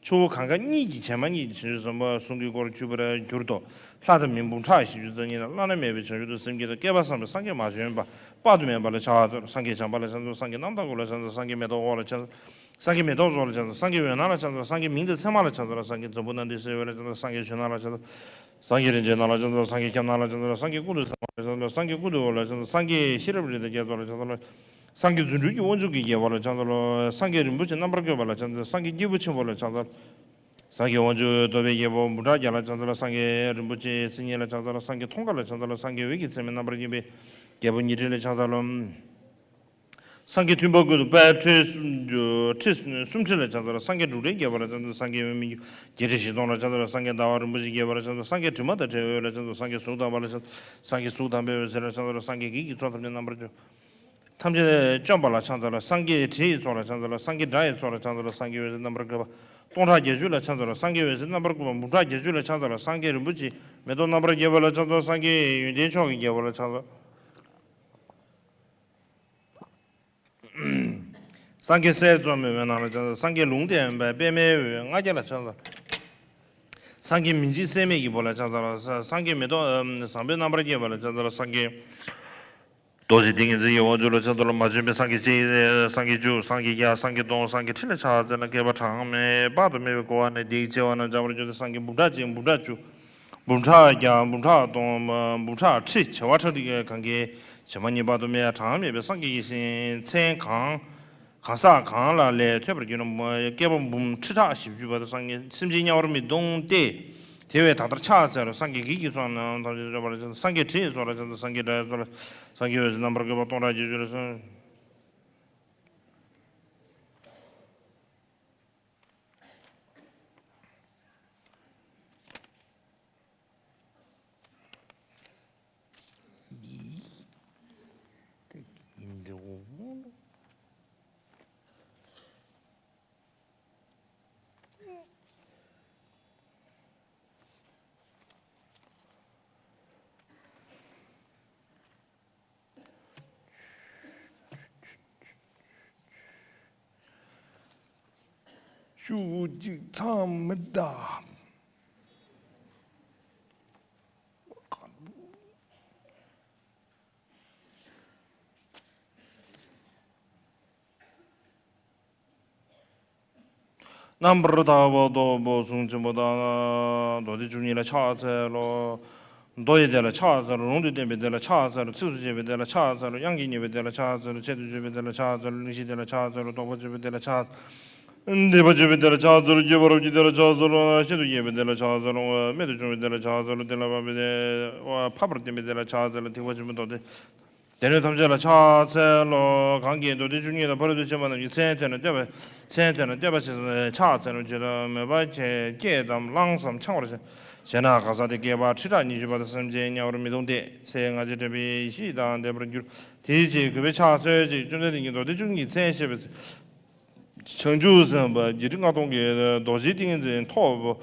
ཆུ་བོ་གངྒཱ་གཉིས་ཀྱི་བྱེ་མ་སྙེད་ཀྱི་བྱང་ཆུབ་སེམས་དཔའ་གསུང་གི་སྒོར་གྱུར་པར་གྱུར་ཏོ། ལྷ་དང་མི་འབུམ་ཕྲག་བཞི་བཅུ་རྩ་གཉིས་དང་བླ་ན་མེད་པའི་བྱང་ཆུབ་ཏུ་སེམས་བསྐྱེད་དང་བསྐལ་པ་བསམ་པའི་སངས་རྒྱས་མ་བྱོན་པ་དཔག་ཏུ་མེད་པ་ལ་ཕྱག་འཚལ་ལོ། སངས་རྒྱས་བྱམས་པ་ལ་ཕྱག་འཚལ་ལོ། སངས་རྒྱས་རྣམ་དག་སྐུ་ལ་ཕྱག་འཚལ་ལོ། སངས་རྒྱས་མེ་ཏོག་འོད་ལ་ཕྱག་འཚལ་ལོ། སངས་རྒྱས་འོད་སྣང་ལ་ཕྱག་འཚལ་ལོ། སངས་རྒྱས་མིང་དང་མཚན་མ་ལ་ཕྱག་འཚལ་ལོ། སངས་རྒྱས་འཛམ་བུ་གླིང་འདི་སེལ་བ་ལ་ཕྱག་འཚལ་ལོ། སངས་རྒྱས་ཆོས་སྣང་ལ་ཕྱག་འཚལ་ལོ། སངས་རྒྱས་རིན་ཆེན་སྣང་ལ་ཕྱག་འཚལ་ལོ། སངས་རྒྱས་སྐྱབས་སྣང་ལ་ཕྱག་འཚལ་ལོ། སངས་རྒྱས་ཀུན་ཏུ་བཟང་བ་ལ་ཕྱག་འཚལ་ལོ། སངས་རྒྱས་ཀུན་ཏུ་འོད་ལ་ཕྱག་འཚལ་ལོ། སངས་རྒྱས་ཤེས་རབ་རིགས་དང་བརྒྱ་རྩ་ལ་ཕྱག་འཚལ་ལོ། སངས་རྒྱས་རྫུ་འཕྲུལ་གྱི་དབང་ཕྱུག་གི་རྒྱལ་པོ་ལ་ཕྱག་འཚལ་ལོ། སངས་རྒྱས་རིན་པོ་ཆེ་རྣམ་པར་བཀོད་པ་ལ་ཕྱག་འཚལ་ལོ། སངས་རྒྱས་སྐྱེས་བུ་ཆེན་པོ་ལ་ཕྱག་འཚལ་ལོ། སངས་རྒྱས་དབང་ཕྱུག་རྟོགས་པའི་རྒྱལ་པོ་འབུམ་ཕྲག་བརྒྱ་ལ་ཕྱག་འཚལ་ལོ། སངས་རྒྱས་རིན་པོ་ཆེའི་མཚན་ཉིད་ལ་ཕྱག་འཚལ་ལོ། སངས་རྒྱས་མཐོང་བ་ལ་ཕྱག་འཚལ་ལོ། སངས་རྒྱས་འོད་ཀྱི་མཚན་མའི་རྣམ་པར་བརྒྱན་པའི་རྒྱལ་པོ་ཉི་ཁྲི་ལ་ཕྱག་འཚལ་ལོ། སངས་རྒྱས་མཐུན་པ་ཀུན་ཏུ་དཔལ་ཁྲི་སུམ་ཁྲི་སུམ་ཁྲི་ལ་ཕྱག་འཚལ་ལོ། སངས་རྒྱས་འབྲུག་སྒྲའི་རྒྱལ་པོ་ལ་ཕྱག་འཚལ་ལོ། སངས་རྒྱས་འོད་མི་འགྱུར་བརྒྱད་ཁྲི་བཞི་སྟོང་ལ་ཕྱག་འཚལ་ལོ། སངས་རྒྱས་ཟླ་བ་རིན་པོ་ཆེའི་རྒྱལ་པོ་ལ་ཕྱག་འཚལ་ལོ། སངས་རྒྱས་དྲི་མ་དང་བྲལ་བའི་འོད་ལ་ཕྱག་འཚལ་ལོ། སངས་རྒྱས་གཟུགས་དག་པ་ལ་ཕྱག་འཚལ་ལོ། སངས་རྒྱས་གཟུགས་དག་པ་ལ་ཕྱག་འཚལ་ལོ། སངས་རྒྱས་གཟུགས་དམ་པའི་འོད་ཟེར་ལ་ཕྱག་འཚལ་ལོ། སངས་རྒྱས་བགེགས་ཀྱི་ཚོགས་ཐམས་ཅད་རྣམ་པར་འཇོམས། ཐམས་ཅད་འཇོམས་པ་ལ་ཕྱག་འཚལ་ལོ། སངས་རྒྱས་དྲི་ཡི་ཚོགས་ལ་ཕྱག་འཚལ་ལོ། སངས་རྒྱས་སྒྲ་ཡི་ཚོགས་ལ་ཕྱག་འཚལ་ལོ། སངས་རྒྱས་འོད་ཟེར་རྣམ་པར་བཀོད་པ་སྟོང་ཕྲག་བརྒྱད་ཅུ་ལ་ཕྱག་འཚལ་ལོ། སངས་རྒྱས་འོད་ཟེར་རྣམ་པར་བཀོད་པ་འབུམ་ཕྲག་བརྒྱད་ཅུ་ལ་ཕྱག་འཚལ་ལོ། སངས་རྒྱས་རིན་པོ་ཆེའི་མེ་ཏོག་རྣམ་པར་རྒྱས་པ་ལ་ཕྱག་འཚལ་ལོ། སངས་རྒྱས་ཡོན་ཏན་མཆོག་གི་རྒྱལ་པོ་ལ་ཕྱག་འཚལ་ལོ། སངས་རྒྱས་སྲས་བཅོམ་པའི་འོད་སྣང་ལ་ཕྱག་འཚལ་ལོ། སངས་རྒྱས་ལུང་བསྟན་པའི་པདྨའི་འོད་ལྔ་བརྒྱ་ལ་ཕྱག་འཚལ་ལོ། སངས་རྒྱས་མི་འཇིགས་སྲེད་མེད་ཀྱི་བུ་ལ་ཕྱག་འཚལ་ལོ། སངས་རྒྱས་མེ་ཏོག་བཟང་པོའི་རྣམ་པར་རྒྱས་པ་ལ་ཕྱག་འཚལ་ལོ། སངས་རྒྱས་རྡོ་རྗེ་ཏིང་ངེ་འཛིན་གྱི་དབང་ཕྱུག་ལ་ཕྱག་འཚལ་ལོ། མ་བྱོན་པའི་སངས་རྒྱས་གཅིག་སངས་རྒྱས་བཅུ། སངས་རྒྱས་བརྒྱ། སངས་རྒྱས་སྟོང་། སངས་རྒྱས་ཁྲི་ལ་ཕྱག་འཚལ་ལོ། བསྐལ་པ་གྲངས་མེད་དཔག་ཏུ་མེད་པའི་འཁོར་བ་ནས་བདེ་བའི་སྐྱེ་བ་རྣམས་སྦྱངས་པར་གྱུར་ཏེ། སངས་རྒྱས་འབུམ་ཕྲག་གཅིག་འབུམ་ཕྲག་བཅུ། འབུམ་ཕྲག་བརྒྱ། འབུམ་ཕྲག་སྟོང་། འབུམ་ཕྲག་ཁྲི། བྱེ་བ་ཁྲག་ཁྲིག་གིས་གང་གི་བྱེ་མ་སྙེད་དཔག་ཏུ་མེད་པ་གྲངས་མེད་པའི་སངས་རྒྱས་ཀྱི་ཞིང་མཚན་གང་གང་ཟག་གང་ལ་ལས་ཐོས་པར་གྱུར་ན། བསྐལ་པ་འབུམ་ཁྲི་ཕྲག་བཞི་བཅུ་བར་དུ་སངས་རྒྱས་སེམས་ཅན་དམྱལ་བར་མི་ལྟུང་སྟེ། དེ་བས་ད་ལྟར་ཕྱག་འཚལ་ལོ། སངས་རྒྱས་བགེགས་ཀྱི་ཚོགས་རྣམས་ཐམས་ཅད་འཇོམས་པ་ལ་ཕྱག་འཚལ། སངས་རྒྱས་དྲི་ཡི་ཚོགས་ལ་ཕྱག་འཚལ། སངས་རྒྱས་སྒྲ་ཡི་ཚོགས་ལ། སངས་རྒྱས་འོད་ཟེར་རྣམ་པར་བཀོད་པ་སྟོང་ཕྲག་བརྒྱད་ཅུ་ལ་ཕྱག་འཚལ། ཤུགས་གཅིག་མཚམས་མི་བདའ། རྣམ་པར་ཐར་པ་སྟོབས་པོ་གཟུངས་ཆེན་པོ་དང་། མདོ་སྡེ་བཅུ་གཉིས་ལ་ཕྱག་འཚལ་ལོ། མདོ་ཡི་སྡེ་ལ་ཕྱག་འཚལ་ལོ། ལུང་དུ་བསྟན་པའི་སྡེ་ལ་ཕྱག་འཚལ་ལོ། ཚིགས་སུ་བཅད་པའི་སྡེ་ལ་ཕྱག་འཚལ་ལོ། དབྱངས་ཀྱིས་བསྙད་པའི་སྡེ་ལ་ཕྱག་འཚལ་ལོ། ཆེད་དུ་བརྗོད་པའི་སྡེ་ལ་ཕྱག་འཚལ་ལོ། གླེང་གཞིའི་སྡེ་ལ་ཕྱག་འཚལ་ལོ། རྟོག་པ་དཔྱོད་པའི་སྡེ་ལ་ཕྱག་འཚལ་ལོ། སྡིག་པ་སྤྱོད་པའི་སྡེ་ལ་ཕྱག་འཚལ་ལོ། དགེ་བ་རབ་ཀྱི་སྡེ་ལ་ཕྱག་འཚལ་ལོ། ཤིན་ཏུ་རྒྱས་པའི་སྡེ་ལ་ཕྱག་འཚལ་ལོ། རྨད་དུ་བྱུང་བའི་སྡེ་ལ་ཕྱག་འཚལ་ལོ། གཏན་ལ་ཕབ་པའི་སྡེ་ཕབ་པར་བསྟན་པའི་སྡེ་ལ་ཕྱག་འཚལ་ལོ། ཐེག་པ་ཆེན་པོའི་མདོ་སྡེ། སྡེ་སྣོད་ཐམས་ཅད་ལ་ཕྱག་འཚལ་ལོ། གང་གིས་མདོ་སྡེ་བཅུ་གཉིས་དང་ཕ་རོལ་ཏུ་ཕྱིན་པ་རྣམས་ཀྱི་མཚན་ཐོས་ན་བསྟོད་པ། མཚན་ཐོས་ན་བསྟོད་པ་ཆེ་ཕྱག་འཚལ་ལོ། ཇི་ལྟར་མོས་པ་བསྐྱེད་དམ་བླངས་སམ་འཆང་བར་བྱ། བྱས་ན་གང་ཟག་དེ་བསྐལ་པ་ཁྲི་ཕྲག་ཉི་ཤུ་བར་དུ་སེམས་ཅན་དམྱལ་བར་མི་ལྟུང་སྟེ། ཚེ་སྔ་ཕྱི་དྲན་པའི་ཡེ་ཤེས་དང་ལྡན་པར་འགྱུར། དེའི་ཕྱིར་གུས་པས་ཕྱག་འཚལ་ཅིག་བཅོམ་ལྡན་འདས་ཀྱིས་མདོ་སྡེ་བཅུ་གཉིས་ཀྱི་མཚན་བཤད་པའི་ཚེ། བྱང་ཆུབ་སེམས་དཔའ་བརྒྱད་ཁྲི་ལྔ་སྟོང་གི་རྡོ་རྗེ་ཏིང་ངེ་འཛིན་ཐོབ།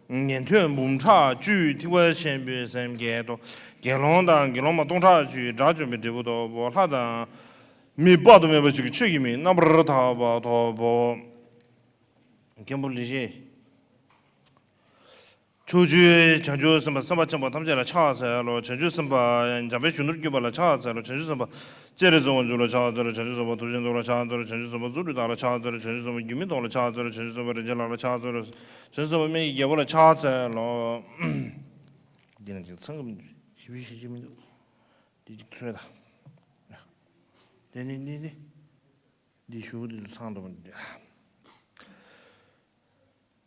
ཉན་ཐོས་འབུམ་ཕྲག་བཅུས་ཐེག་པ་ཆེན་པོའི་སེམས་བསྐྱེད་དོ། དགེ་སློང་དང་དགེ་སློང་མ་སྟོང་ཕྲག་བཅུས་དགྲ་བཅོམ་པའི་འབྲས་བུ་ཐོབ་བོ། ལྷ་དང་མི་དཔག་ཏུ་མེད་པ་ཞིག་གི་ཆོས་ཀྱི་མིང་རྣམ་པར་ཐར་པ་ཐོབ་བོ། མཁན་པོ་ལེགས་བཤད། ཕྱོགས་བཅུའི་བྱང་ཆུབ་སེམས་དཔའ་སེམས་དཔའ་ཆེན་པོ་ཐམས་ཅད་ལ་ཕྱག་འཚལ་ལོ། བྱང་ཆུབ་སེམས་དཔའ་འཇམ་དཔལ་གཞོན་ནུར་གྱུར་པ་ལ་ཕྱག་འཚལ་ལོ། བྱང་ཆུབ་སེམས་དཔའ་སྤྱན་རས་གཟིགས་དབང་ཕྱུག་ལ་ཕྱག་འཚལ་ལོ། བྱང་ཆུབ་སེམས་དཔའ་ཐུབ་ཆེན་ཐོབ་ལ་ཕྱག་འཚལ་ལོ། བྱང་ཆུབ་སེམས་དཔའ་རྫུ་འཕྲུལ་དག་ལ་ཕྱག་འཚལ་ལོ། བྱང་ཆུབ་སེམས་དཔའ་རྒྱུད་སྨིན་ཐོབ་ལ་ཕྱག་འཚལ་ལོ། བྱང་ཆུབ་སེམས་དཔའ་རིན་ཆེན་ལགས་ལ་ཕྱག་འཚལ་ལོ། བྱང་ཆུབ་སེམས་དཔའ་སྨན་གྱི་རྒྱལ་པོ་ལ་ཕྱག་འཚལ་ལོ། འདི་ན་ཅིག་ཚང་གི་ཞིབ་ཞིབ་ཞིབ་མི་འདུག་འདི་ཅིག་ཚོད་ད། འདི་ནི་འདི་ནི། འདི་ཞུ་འདི་ཚང་འདུག་མི་འདུག་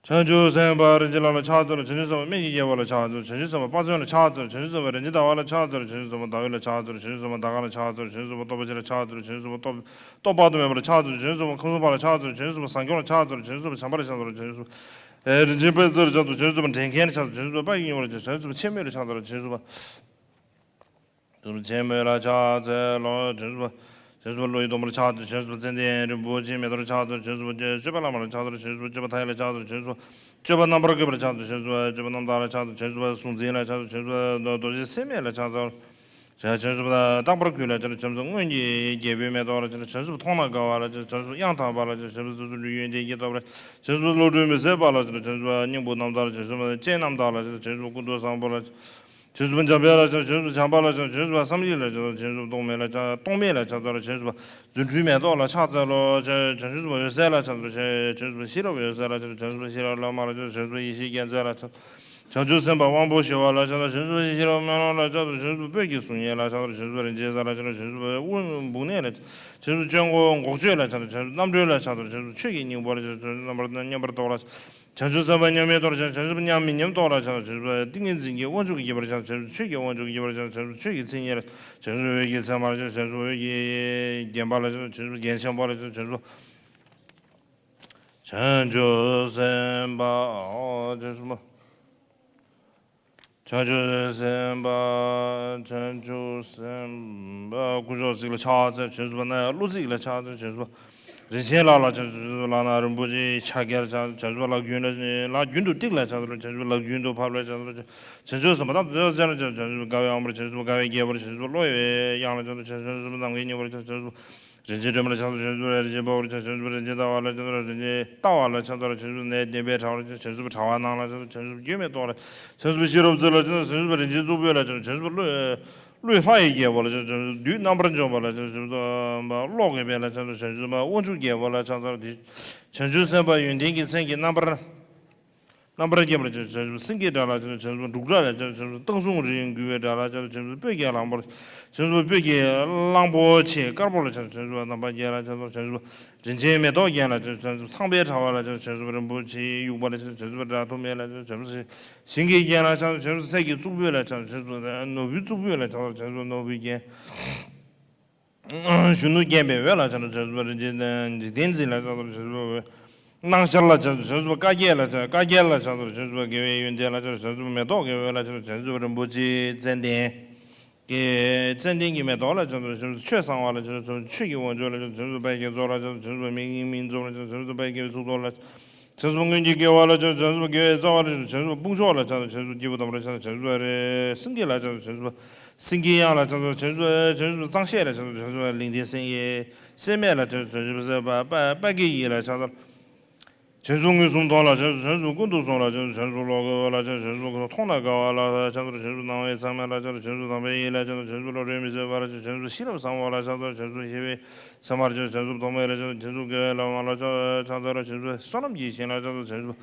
བྱང་ཆུབ་སེམས་དཔའ་རིན་ཆེན་ལགས་ལ་ཕྱག་འཚལ་ལོ། བྱང་ཆུབ་སེམས་དཔའ་སྨན་གྱི་རྒྱལ་པོ་ལ་ཕྱག་འཚལ་ལོ། བྱང་ཆུབ་སེམས་དཔའ་དཔའ་མཛངས་ལ་ཕྱག་འཚལ་ལོ། བྱང་ཆུབ་སེམས་དཔའ་རིན་ཆེན་ཟླ་བ་ལ་ཕྱག་འཚལ་ལོ། བྱང་ཆུབ་སེམས་དཔའ་ཟླ་འོད་ལ་ཕྱག་འཚལ་ལོ། བྱང་ཆུབ་སེམས་དཔའ་ཟླ་སྐར་ལ་ཕྱག་འཚལ་ལོ། བྱང་ཆུབ་སེམས་དཔའ་སྟོབས་པ་ཆེ་ལ་ཕྱག་འཚལ་ལོ། བྱང་ཆུབ་སེམས་དཔའ་སྟོབས་དཔག་ཏུ་མེད་པ་ལ་ཕྱག་འཚལ་ལོ། བྱང་ཆུབ་སེམས་དཔའ་ཁམས་གསུམ་འཕགས་ལ་ཕྱག་འཚལ་ལོ། བྱང་ཆུབ་སེམས་དཔའ་བྱམས་པ་ལ་ཕྱག་འཚལ་ལོ། བྱང་ཆུབ་སེམས་དཔའ་བྱང་པ་ལ་ཕྱག་འཚལ་ལོ། བྱང་ཆུབ་སེམས་དཔའ་རིན་ཆེན་དཔལ་བརྩེགས་ལ་ཕྱག་འཚལ་ལོ། བྱང་ཆུབ་སེམས་དཔའ་འདྲེན་མཁན་ལ་ཕྱག་འཚལ་ལོ། བྱང་ཆུབ་སེམས་དཔའ་དཔལ་གྱི་སྙིང་པོ་ལ་ཕྱག་འཚལ་ལོ། བྱང་ཆུབ་སེམས་དཔའ་ཆེན་མོ་ལ་ཕྱག་འཚལ་ལོ། བྱང་ཆུབ་སེམས་དཔའ་ཆེན་མོ་ལ་ཕྱག་འཚལ་ལོ། བྱང་ཆུབ་སེམས་དཔའ་བློ་ཡི་སྡོང་པོ་ལ་ཕྱག་འཚལ་ལོ། བྱང་ཆུབ་སེམས་དཔའ་བློ་ཡི་སྡོང་པོ་ལ་ཕྱག་འཚལ་ལོ། བྱང་ཆུབ་སེམས་དཔའ་བྱང་ཆུབ་སེམས་དཔའ་ཙནྡན་རིན་པོ་ཆེའི་མེ་ཏོག་ལ་ཕྱག་འཚལ་ལོ། བྱང་ཆུབ་སེམས་དཔའ་སྤྱོད་པ་བླ་མ་ལ་ཕྱག་འཚལ་ལོ། བྱང་ཆུབ་སེམས་དཔའ་སྤྱོད་པ་མཐའ་ཡས་ལ་ཕྱག་འཚལ་ལོ། བྱང་ཆུབ་སེམས་དཔའ་སྤྱོད་པ་རྣམ་པར་དག་པ་ལ་ཕྱག་འཚལ་ལོ། བྱང་ཆུབ་སེམས་དཔའ་སྤྱོད་པ་རྣམ་དག་ལ་ཕྱག་འཚལ་ལོ། བྱང་ཆུབ་སེམས་དཔའ་གཟུང་འཛིན་ལ་ཕྱག་འཚལ་ལོ། བྱང་ཆུབ་སེམས་དཔའ་རྡོ་རྗེ་སེམས་དམན་ལ་ཕྱག་འཚལ་ལོ། བྱང་ཆུབ་སེམས་དཔའ་རྟག་པར་གུས་ལ་ཕྱག་འཚལ་ལོ། བྱང་ཆུབ་སེམས་དཔའ་སྔོན་གྱི་རྒྱལ་པོའི་མེ་ཏོག་ལ་ཕྱག་འཚལ་ལོ། བྱང་ཆུབ་སེམས་དཔའ་མཐོང་ན་དགའ་བ་ལ་ཕྱག་འཚལ་ལོ། བྱང་ཆུབ་སེམས་དཔའ་དབྱངས་དང་བ་ལ་ཕྱག་འཚལ་ལོ། བྱང་ཆུབ་སེམས་དཔའ་ཡོན་ཏན་སྐྱེས་ཐོབ་ལ་ཕྱག་འཚལ་ལོ། བྱང་ཆུབ་སེམས་དཔའ་བློ་གྲོས་མི་ཟད་པ་ལ་ཕྱག་འཚལ་ལོ། བྱང་ཆུབ་སེམས་དཔའ་སྙིང་པོ་རྣམ་དག་ལ་ཕྱག་འཚལ་ལོ། བྱང་ཆུབ་སེམས་དཔའ་སྤྱན་རྣམ་དག་ལ་ཕྱག་འཚལ་ལོ། བྱང་ཆུབ་སེམས་དཔའ་ཀུན་ཏུ་བཟང་པོ་ལ་ཕྱག་འཚལ་ལོ། བྱང་ཆུབ་སེམས་དཔའ་བྱམས་པ་ལ་ཕྱག་འཚལ་ལོ། བྱང་ཆུབ་སེམས་དཔའ་བྱམས་པ་ལ་ཕྱག་འཚལ་ལོ། བྱང་ཆུབ་སེམས་དཔའ་སེམས་མེད་ལ་ཕྱག་འཚལ་ལོ། བྱང་ཆུབ་སེམས་དཔའ་རྫུ་འཕྲུལ་མེ་ཏོག་ལ་ཕྱག་འཚལ་ལོ། བྱང་ཆུབ་སེམས་དཔའ་འོད་གསལ་ལ་ཕྱག་འཚལ་ལོ། བྱང་ཆུབ་སེམས་དཔའ་ཤེས་རབ་འོད་གསལ་ལ་ཕྱག་འཚལ་ལོ། བྱང་ཆུབ་སེམས་དཔའ་ཤེས་རབ་བླ་མ་ལ་ཕྱག་འཚལ་ལོ། བྱང་ཆུབ་སེམས་དཔའ་ཡེ་ཤེས་རྒྱལ་མཚན་ལ་ཕྱག་འཚལ་ལོ། བྱང་ཆུབ་སེམས་དཔའ་ཡེ་ཤེས་རབ་སྨོན་ལམ་ལ་ཕྱག་འཚལ་ལོ། བྱང་ཆུབ་སེམས་དཔའ་ཤེས་རབ་སྨོན་ལམ་ལ་ཕྱག་འཚལ་ལོ། བྱང་ཆུབ་སེམས་དཔའ་སྤོས་ཀྱི་གཟུགས་བརྙན་ལ་ཕྱག་འཚལ་ལོ། བྱང་ཆུབ་སེམས་དཔའ་རིན་ཆེན་གསལ་ལ་ཕྱག་འཚལ་ལོ། བྱང་ཆུབ་སེམས་དཔའ་དབུ་འབུམ་གནས་ལ་ཕྱག་འཚལ་ལོ། བྱང་ཆུབ་སྤྱོད་མགོན་འགོག་བྱེད་ལ་ཕྱག་འཚལ་ལོ། བྱང་ཆུབ་ཆོས་ཀྱི་སྙིང་པོ་ལ་ཕྱག་འཚལ་ལོ། བྱང་ཆུབ་རྣམ་པར་མཉམ་པར་རྟོགས་ལ། བྱང་ཆུབ་སེམས་དཔའ་མཉམ་མེད་ཏོག་ལ་བྱང་། བྱང་ཆུབ་མཉམ་མེད་མཉམ་ཏོག་ལ་བྱང་། བྱང་ཆུབ་ཏིང་ངེ་འཛིན་གྱི་དབང་ཕྱུག་གི་ཁྱད་པར་བྱང་། བྱང་ཆུབ་ཆོས་ཀྱི་དབང་ཕྱུག་གི་ཁྱད་པར་བྱང་། བྱང་ཆུབ་ཆོས་ཀྱི་མཚན་ཉིད་ལ། བྱང་ཆུབ་འོད་ཀྱི་མཚན་མ་ལ་བྱང་། བྱང་ཆུབ་འོད་ཀྱི་བརྒྱན་པ་ལ་བྱང་། བྱང་ཆུབ་རྒྱན་ཆེན་པོ་ལ་བྱང་། བྱང་ཆུབ། བྱང་ཆུབ་སེམས་དཔའ། བྱང་ཆུབ་སེམས་དཔའ། བྱང་ཆུབ་སེམས་དཔའ། བྱང་ཆུབ་སེམས་དཔའ། དཀོན་མཆོག་གཟིགས་ལ་ཕྱག་འཚལ། བྱང་ཆུབ་སེམས་དཔའ། གནས་ཡག་བློ་གཟིགས་ལ་ཕྱག་འཚལ། བྱང་ཆུབ་སེམས་དཔའ། རིན་ཆེན་ལྷ་ལ་བྱང་། བྱང་ཆུབ་སེམས་དཔའ། ལག་ན་རིན་པོ་ཆེའི་ཕྱག་རྒྱར་བྱང་། བྱང་ཆུབ་སེམས་དཔའ། ལག་རྒྱུན་ལ། ལག་རྒྱུན་དུ་ཏིག་ལ་ཕྱག་འཚལ། བྱང་ཆུབ་སེམས་དཔའ། ལག་རྒྱུན་དུ་ཕབ་ལ་ཕྱག་འཚལ། བྱང་ཆུབ་སེམས་དཔའ། ད་དོ་ཅན་ལ་བྱང་། བྱང་ཆུབ་དགའ་བའི་ཨམ་ཕྲག་བྱང་ཆུབ་སེམས་དཔའ། དགའ་བའི་རྒྱལ་པོ་ལ། བྱང་ཆུབ་སེམས་དཔའ། དགའ་བའི་གཡས་པར། བྱང་ཆུབ་སེམས་དཔའ། ནམ་མཁའི་སྙིང་པོ་ལ། བྱང་ཆུབ་སེམས་དཔའ། རིན་ཆེན་བློ་ཡི་གཡང་ལ་བྱང་། བྱང་ཆུབ་སེམས་དཔའ། རིན་ཆེན་ཏེ་སྒྲོན་མ་ལ་བྱང་། བྱང་ཆུབ་སེམས་དཔའ། རིན་ཆེན་དཔའ་བོར་བྱང་། བྱང་ཆུབ་སེམས་དཔའ། རིན་ཆེན་ལྟ་བ་ལ་བྱང་། རིན་ཆེན་ལྟ་བ་ལ་བྱང་། བྱང་ཆུབ་སེམས་དཔའ། ནད་བདེན་པའི་དྲག་པོར་བྱང་། བྱང་ཆུབ་སེམས་དཔའ། དྲག་པོའི་སྣང་ལ་བྱང་། བྱང་ཆུབ་སེམས་དཔའ། ཤེས་རབ་རྩེ་ལ་བྱང་། བྱང་ཆུབ་སེམས་དཔའ། རིན་ཆེན་གཙུག་ཕུད་ལ་བྱང་། བྱང་ཆུབ་སེམས་དཔའ། ཀླུ་ཀླུ་ལྷ་ཡི་རྒྱལ་པོ་ལ་བྱང་། བྱང་ཆུབ་བདུད་རྣམ་པར་འཇོམས་པ་ལ་བྱང་། བྱང་ཆུབ་སེམས་དཔའ། གློག་གི་དཔལ་ལ་བྱང་། བྱང་ཆུབ་སེམས་དཔའ། དབང་ཕྱུག་རྒྱལ་པོ་ལ་བྱང་། བྱང་ཆུབ་སེམས་དཔའ། ཡོན་ཏན་གྱི་མཚན་གྱི་རྣམ་པར། རྣམ་པར་རྒྱལ་པོ་ལ་བྱང་། བྱང་ཆུབ་སེང་གེའི་སྒྲ་ལ་བྱང་། བྱང་ཆུབ་འབྲུག་སྒྲ་ལ་བྱང་། བྱང་ཆུབ་སྟག་གཟུགས་རིང་འགུལ་བའི་སྒྲ་ལ་བྱང་། བྱང་ཆུབ་སྤོས་ཀྱི་གླང་པོ། བྱང་ཆུབ་སྤོས་ཀྱི་གླང་པོ་ཆེ་དཀར་པོ་ལ་བྱང་། བྱང་ཆུབ་རྣམ་པར་རྒྱལ་ལ་བྱང་། བྱང་ཆུབ་རིན་ཆེན་མེ་ཏོག་རྒྱན་ལ་བྱང་། བྱང་ཆུབ་ཚངས་པའི་ཕྲ་བ་ལ་བྱང་། བྱང་ཆུབ་རིན་པོ་ཆེའི་དབྱུག་པ་ལ་བྱང་། བྱང་ཆུབ་སྒྲ་ཐོགས་མེད་ལ་བྱང་། བྱང་ཆུབ་ཞིང་གི་རྒྱན་ལ་བྱང་། བྱང་ཆུབ་སྲས་ཀྱི་གཙུག་ཕུད་ལ་བྱང་། བྱང་ཆུབ་ནོར་བུའི་གཙུག་ཕུད་ལ་བྱང་། བྱང་ཆུབ་ནོར་བུའི་རྒྱན། གཞོན་ནུ་བརྒྱན་པའི་འོད་ལ་བྱང་། བྱང་ཆུབ་རིན་ཆེན་འཇིག་རྟེན་འཛིན་ལ་བྱང་། བྱང་ཆུབ་འོད། སྣང་ཤར་ལ་བྱང་། བྱང་ཆུབ་བཀའ་བརྒྱད་ལ་བྱང་། བཀའ་བརྒྱད་ལ་བྱང་། བྱང་ཆུབ་དགེ་བའི་ཡོན་ཏན་ལ་བྱང་། བྱང་ཆུབ་མེ་ཏོག་གི་འོད་ལ་བྱང་། བྱང་ཆུབ་རིན་པོ་ཆེའི་ཙནྡན་གྱི་ཙནྡན་གྱི་མེ་ཏོག་ལ་བྱང་། བྱང་ཆུབ་ཆོས་གསང་བ་ལ་བྱང་། བྱང་ཆུབ་ཆོས་ཀྱི་དབང་ཕྱུག་ལ་བྱང་། བྱང་ཆུབ་དཔལ་གྱི་གཙོ་ལ་བྱང་། བྱང་ཆུབ་མི་མངོན་མིང་འཛོམས་ལ་བྱང་། བྱང་ཆུབ་དཔལ་གྱི་གཙུག་ཏོར་ལ། བྱང་ཆུབ་སྔོན་གྱི་དགེ་བ་ལ་བྱང་། བྱང་ཆུབ་དགེ་བའི་རྩ་བ་ལ་བྱང་། བྱང་ཆུབ་སྐྱེས་བུ་དམ་པ་ལ་བྱང་། བྱང་ཆུབ་སྐྱེས་བུ་དམ་པ་ལ་བྱང་། བྱང་ཆུབ་སེང་གེ་ལ་བྱང་། བྱང་ཆུབ་སེང་གེའི་གཡང་ལ་བྱང་། བྱང་ཆུབ་བྱང་ཆུབ་གཙང་བཤད་ལ་བྱང་། བྱང་ཆུབ་ལུས་རྟེན་སེང་གེ་སེམས་མེད་ལ་བྱང་། བྱང་ཆུབ་སེམས་དཔའ་དཔལ་དཔལ་གྱི་ཡིད་ལ་བྱང་། བྱང་ཆུབ་མངོན་སུམ་མཐོང་ལ་བྱང་། བྱང་ཆུབ་ཀུན་ཏུ་བཟང་ལ་བྱང་། བྱང་ཆུབ་བློ་དགའ་བ་ལ་བྱང་། བྱང་ཆུབ་མཐོང་ན་དགའ་བ་ལ་བྱང་། བྱང་ཆུབ་སྣང་བའི་མཚན་མ་ལ་བྱང་། བྱང་ཆུབ་དམ་པའི་ཡིད་ལ་བྱང་། བྱང་ཆུབ་བློ་གྲོས་མི་ཟད་པ་ལ་བྱང་། བྱང་ཆུབ་ཤེས་རབ་བཟང་བ་ལ་བྱང་། བྱང་ཆུབ་ཤེས་པའི་མཚན་མར་བྱང་། བྱང་ཆུབ་ཐོགས་མེད་ལ་བྱང་། བྱང་ཆུབ་དགེ་བའི་བླ་མ་ལ་བྱང་། བྱང་ཆུབ་བྱང་ཆུབ་བསོད་ནམས་ཀྱི་ཞིང་ལ་བྱང་། བྱང་ཆུབ་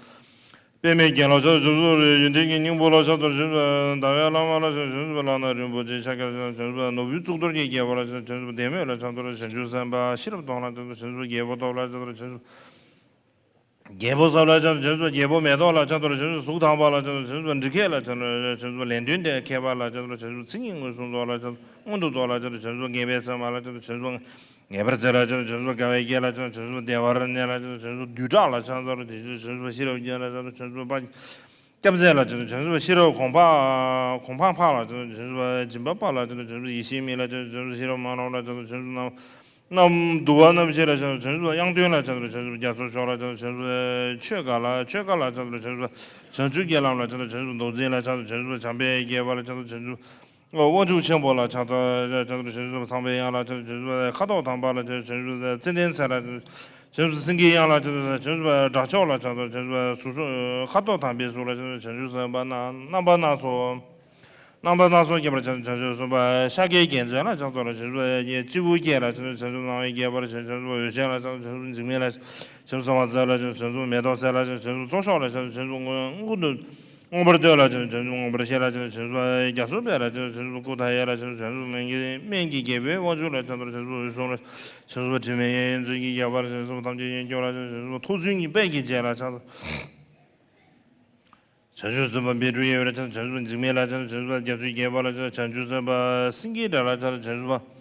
པདྨའི་རྒྱན་ལ་བྱང་། བྱང་ཆུབ་ཡོན་ཏན་གྱི་སྙིང་པོ་ལ་བྱང་། བྱང་ཆུབ་ཟླ་བའི་བླ་མ་ལ་བྱང་། བྱང་ཆུབ་ལག་ན་རིན་པོ་ཆེའི་ཕྱག་རྒྱར་བྱང་། བྱང་ཆུབ་ནོར་བུའི་གཙུག་ཏོར་གྱི་རྒྱལ་པོ་ལ་བྱང་། བྱང་ཆུབ་བདེ་མོད་ལ་བྱང་། བྱང་ཆུབ་སེམས་དཔའ་ཤེས་རབ་སྟོང་ལ་བྱང་། བྱང་ཆུབ་རྒྱལ་པོ་སྟོབས་ལ་བྱང་། བྱང་ཆུབ་རྒྱལ་པོ་ཟབ་ལ་བྱང་། བྱང་ཆུབ་རྒྱལ་པོ་མེ་ཏོག་ལ་བྱང་། བྱང་ཆུབ་གཟུགས་དག་པ་ལ་བྱང་། བྱང་ཆུབ་འགྲིག་མཁས་ལ་བྱང་། བྱང་ཆུབ་ལན་ལྡན་དེ་མཁས་པ་ལ་བྱང་། བྱང་ཆུབ་མཚན་ཉིད་མངོན་སུམ་རྟོགས་ལ་བྱང་། མངོན་དུ་རྟོགས་ལ་བྱང་། བྱང་ཆུབ་ངེས་པའི་ཚད་མ་ལ་བྱང་། བྱང་ཆུབ་ངེས་པར་འཛིན་ལ་བྱང་། བྱང་ཆུབ་དགའ་བའི་སྐྱེས་ལ་བྱང་། བྱང་ཆུབ་བདེ་བར་གནས་ལ་བྱང་། བྱང་ཆུབ་བདུད་དྲག་ལ་བྱང་། བྱང་ཆུབ་ཤེས་རབ་རྒྱན་ལ་བྱང་། བྱང་ཆུབ་སྐྱབས་མཛད་ལ་བྱང་། བྱང་ཆུབ་ཤེས་རབ་གོ་འཕང་གོ་འཕང་འཕགས་ལ་བྱང་། བྱང་ཆུབ་སྦྱིན་པ་འཕགས་ལ་བྱང་། བྱང་ཆུབ་ཡེ་ཤེས་མིག་ལ་བྱང་། བྱང་ཆུབ་ཤེས་རབ་སྨོན་ལམ་ལ་བྱང་། བྱང་ཆུབ་རྣམ་རྣམ་བསྡུ་བ་རྣམ་བཞི་ལ་བྱང་། བྱང་ཆུབ་དབྱངས་སྟོན་ལ་བྱང་། བྱང་ཆུབ་རྒྱ་མཚོ་མཆོག་ལ་བྱང་། བྱང་ཆུབ་ཆོས་དགའ་ལ་ཆོས་དགའ་ལ་བྱང་། བྱང་ཆུབ་བྱང་ཆུབ་ཀྱི་ལམ་ལ་བྱང་། བྱང་ཆུབ་མདོ་འཛིན་ལ་བྱང་། བྱང་ཆུབ་བྱམས་པའི་རྒྱལ་པོ་ལ་བྱང་། བྱང་ཆུབ་དབང་ཕྱུག་ཆེན་པོ་ལ་ཕྱག་འཚལ་ལ་བྱང་། བྱང་ཆུབ་ཚངས་པའི་དབྱངས་ལ་བྱང་། བྱང་ཆུབ་ཁ་དོག་དམ་པ་ལ་བྱང་། བྱང་ཆུབ་ཙནྡན་ཚལ་ལ་བྱང་། བྱང་ཆུབ་སེང་གེའི་དབྱངས་ལ་བྱང་། བྱང་ཆུབ་དགྲ་ཕྱོགས་ལ་བྱང་། བྱང་ཆུབ་གཟུགས་ཁ་དོག་དམ་པའི་གཟུགས་ལ་བྱང་། བྱང་ཆུབ་སེམས་དཔའ་རྣམ་རྣམ་པ་སྣ་ཚོགས། རྣམ་པ་སྣ་ཚོགས་ཁྱད་པར་བྱང་། བྱང་ཆུབ་སེམས་དཔའ་ཤཱཀྱའི་རྒྱལ་མཚན་ལ་ཕྱག་འཚལ་ལ་བྱང་། བྱང་ཆུབ་སྤྱིལ་བུ་སྐྱེས་ལ་བྱང་། བྱང་ཆུབ་སྣང་བའི་རྒྱལ་པོ་ལ་བྱང་། བྱང་ཆུབ་འོད་ཆེན་ལ་བྱང་། བྱང་ཆུབ་འཇིགས་མེད་ལ་བྱང་། བྱང་ཆུབ་སེམས་དཔའ་རྩེ་ལ་བྱང་། བྱང་ཆུབ་མེ་ཏོག་གསེར་ལ་བྱང་། བྱང་ཆུབ་ལྕོག་ཤོག་ལ་བྱང་། བྱང་ཆུབ་མངོན་མངོན་དུ་མངོན་པར་བསྟོད་ལ་བྱང་། བྱང་ཆུབ་མངོན་པར་ཤེས་ལ་བྱང་། བྱང་ཆུབ་རྒྱ་མཚོའི་དཔལ་ལ་བྱང་། བྱང་ཆུབ་ཀུ་ཐ་ཡ་ལ་བྱང་། བྱང་ཆུབ་སྨན་གྱི་སྨན་གྱི་རྒྱལ་པོའི་དབང་ཕྱུག་ལ་བྱང་། བྱང་ཆུབ་འོད་སྲུང་ལ་བྱང་། བྱང་ཆུབ་དྲི་མེད་ཡོན་ཏན་གྱི་རྒྱལ་པོ་ལ་བྱང་། བྱང་ཆུབ་ཐམས་ཅད་ཡོན་སྐྱོབ་ལ་བྱང་། བྱང་ཆུབ་ཐུགས་བཙུན་གྱི་དཔལ་གྱི་རྒྱན་ལ་བྱང་། བྱང་ཆུབ་སེམས་དཔའ་བཻ་ཌཱུརྱའི་འོད་ལ་བྱང་། བྱང་ཆུབ་འཇིགས་མེད་ལ་བྱང་། བྱང་ཆུབ་རྒྱ་མཚོའི་རྒྱལ་པོ་ལ་བྱང་། བྱང་ཆུབ་སེམས་དཔའ་སེང་གེའི་སྒྲ་ལ་བྱང་། བྱང་ཆུབ་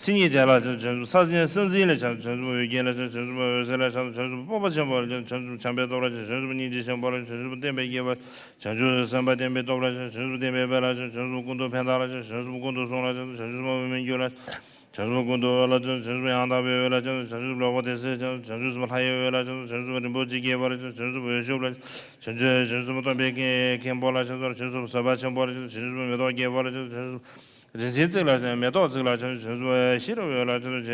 མཚན་ཉིད་ལྡན་ལ་བྱང་། བྱང་ཆུབ་ས་ཆེན་ས་འཛིན་ལ་བྱང་། བྱང་ཆུབ་འོད་ཀྱི་ལ་བྱང་། བྱང་ཆུབ་འོད་ཟེར་ལ་བྱང་། བྱང་ཆུབ་སྤོབས་པ་ཆེན་པོ་ལ་བྱང་། བྱང་ཆུབ་བྱམས་པའི་སྟོབས་ལ་བྱང་། བྱང་ཆུབ་སྙིང་རྗེ་ཆེན་པོ་ལ་བྱང་། བྱང་ཆུབ་བསྟན་པའི་རྒྱལ་པོ། བྱང་ཆུབ་སེམས་དཔའ་བསྟན་པའི་སྟོབས་ལ་བྱང་། བྱང་ཆུབ་བསྟན་པའི་དཔལ་ལ་བྱང་། བྱང་ཆུབ་ཀུན་ཏུ་ཕན་མཐོང་ལ་བྱང་། བྱང་ཆུབ་ཀུན་ཏུ་བཟང་ལ་བྱང་། བྱང་ཆུབ་མི་མངོན་གྱུར་ལ། བྱང་ཆུབ་ཀུན་ཏུ་འོད་ལ་བྱང་། བྱང་ཆུབ་ཡང་དག་པའི་འོད་ལ་བྱང་། བྱང་ཆུབ་ལོངས་སྐུ་བདེ་གསལ་བྱང་། བྱང་ཆུབ་སེམས་དཔའ་ལྷ་ཡི་འོད་ལ་བྱང་། བྱང་ཆུབ་རིན་པོ་ཆེའི་རྒྱལ་པོ་ལ་བྱང་། བྱང་ཆུབ་འོད་ཤུགས་ལ་བྱང་། བྱང་ཆུབ་སྟོན་པའི་མཁན་པོ་ལ་བྱང་། བྱང་ཆུབ་བཟོད་པ་ཆེན་པོ་ལ་བྱང་། བྱང་ཆུབ་མེ་ཏོག་རྒྱལ་པོ་ལ་བྱང་། བྱང་ཆུབ་རིན་ཆེན་རྩེ་ལ་བྱང་། མེ་ཏོག་རྩེ་ལ་བྱང་། བྱང་ཆུབ་ཤེས་རབ་འོད་ལ་བྱང་། བྱང་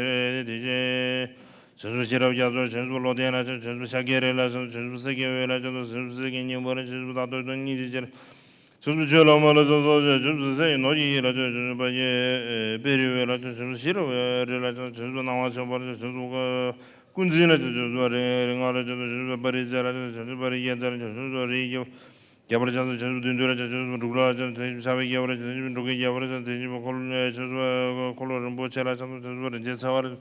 ཆུབ་ཤེས་རབ་རྒྱ་མཚོ། བྱང་ཆུབ་བློ་ལྡན་ལ་བྱང་། བྱང་ཆུབ་ཤཱཀྱའི་རིགས་ལ་བྱང་། བྱང་ཆུབ་སེང་གེའི་འོད་ལ་བྱང་། བྱང་ཆུབ་སེང་གེའི་སྙིང་པོ་ལ་བྱང་། བྱང་ཆུབ་རྟག་ཏུ་སྙིང་རྗེ་ཆེ་ལ། བྱང་ཆུབ་ཆོས་ལ་སྨོན་ལ་བྱང་། བྱང་ཆུབ་སེམས་ཀྱི་ནོར་གྱི་ཡིད་ལ་བྱང་། བྱང་ཆུབ་དཔལ་གྱི་དཔལ་རིའི་འོད་ལ་བྱང་། བྱང་ཆུབ་ཤེས་རབ་རིགས་ལ་བྱང་། བྱང་ཆུབ་སྣང་བ་ཆེན་པོ་ལ་བྱང་། བྱང་ཆུབ་ཀུན་འཛིན་ལ་བྱང་། བྱང་ཆུབ་རིགས་ལྔ་ལ་བྱང་། བྱང་ཆུབ་པར་རིས་རྩལ་ལ་བྱང་། བྱང་ཆུབ་པར་རིས་རྒྱན་རྩལ་ལ་བྱང་། བྱང་ཆུབ་རིགས་རྒྱལ་པོ་ལ་བྱང་། བྱང་ཆུབ་བདུད་འདུལ་ལ་བྱང་། བྱང་ཆུབ་འབྲུག་ལ་བྱང་། བྱང་ཆུབ་ཕྱག་དཔེའི་རྒྱལ་པོ་ལ་བྱང་། བྱང་ཆུབ་འབྲུག་གི་རྒྱལ་པོ་ལ་བྱང་། བྱང་ཆུབ་འཁོར་ལོ་བྱང་ཆུབ་འཁོར་ལོ་རིན་པོ་ཆེ་ལ་བྱང་། བྱང་ཆུབ་རིན་ཆེན་ཚེ་དབང་ལ་བྱང་།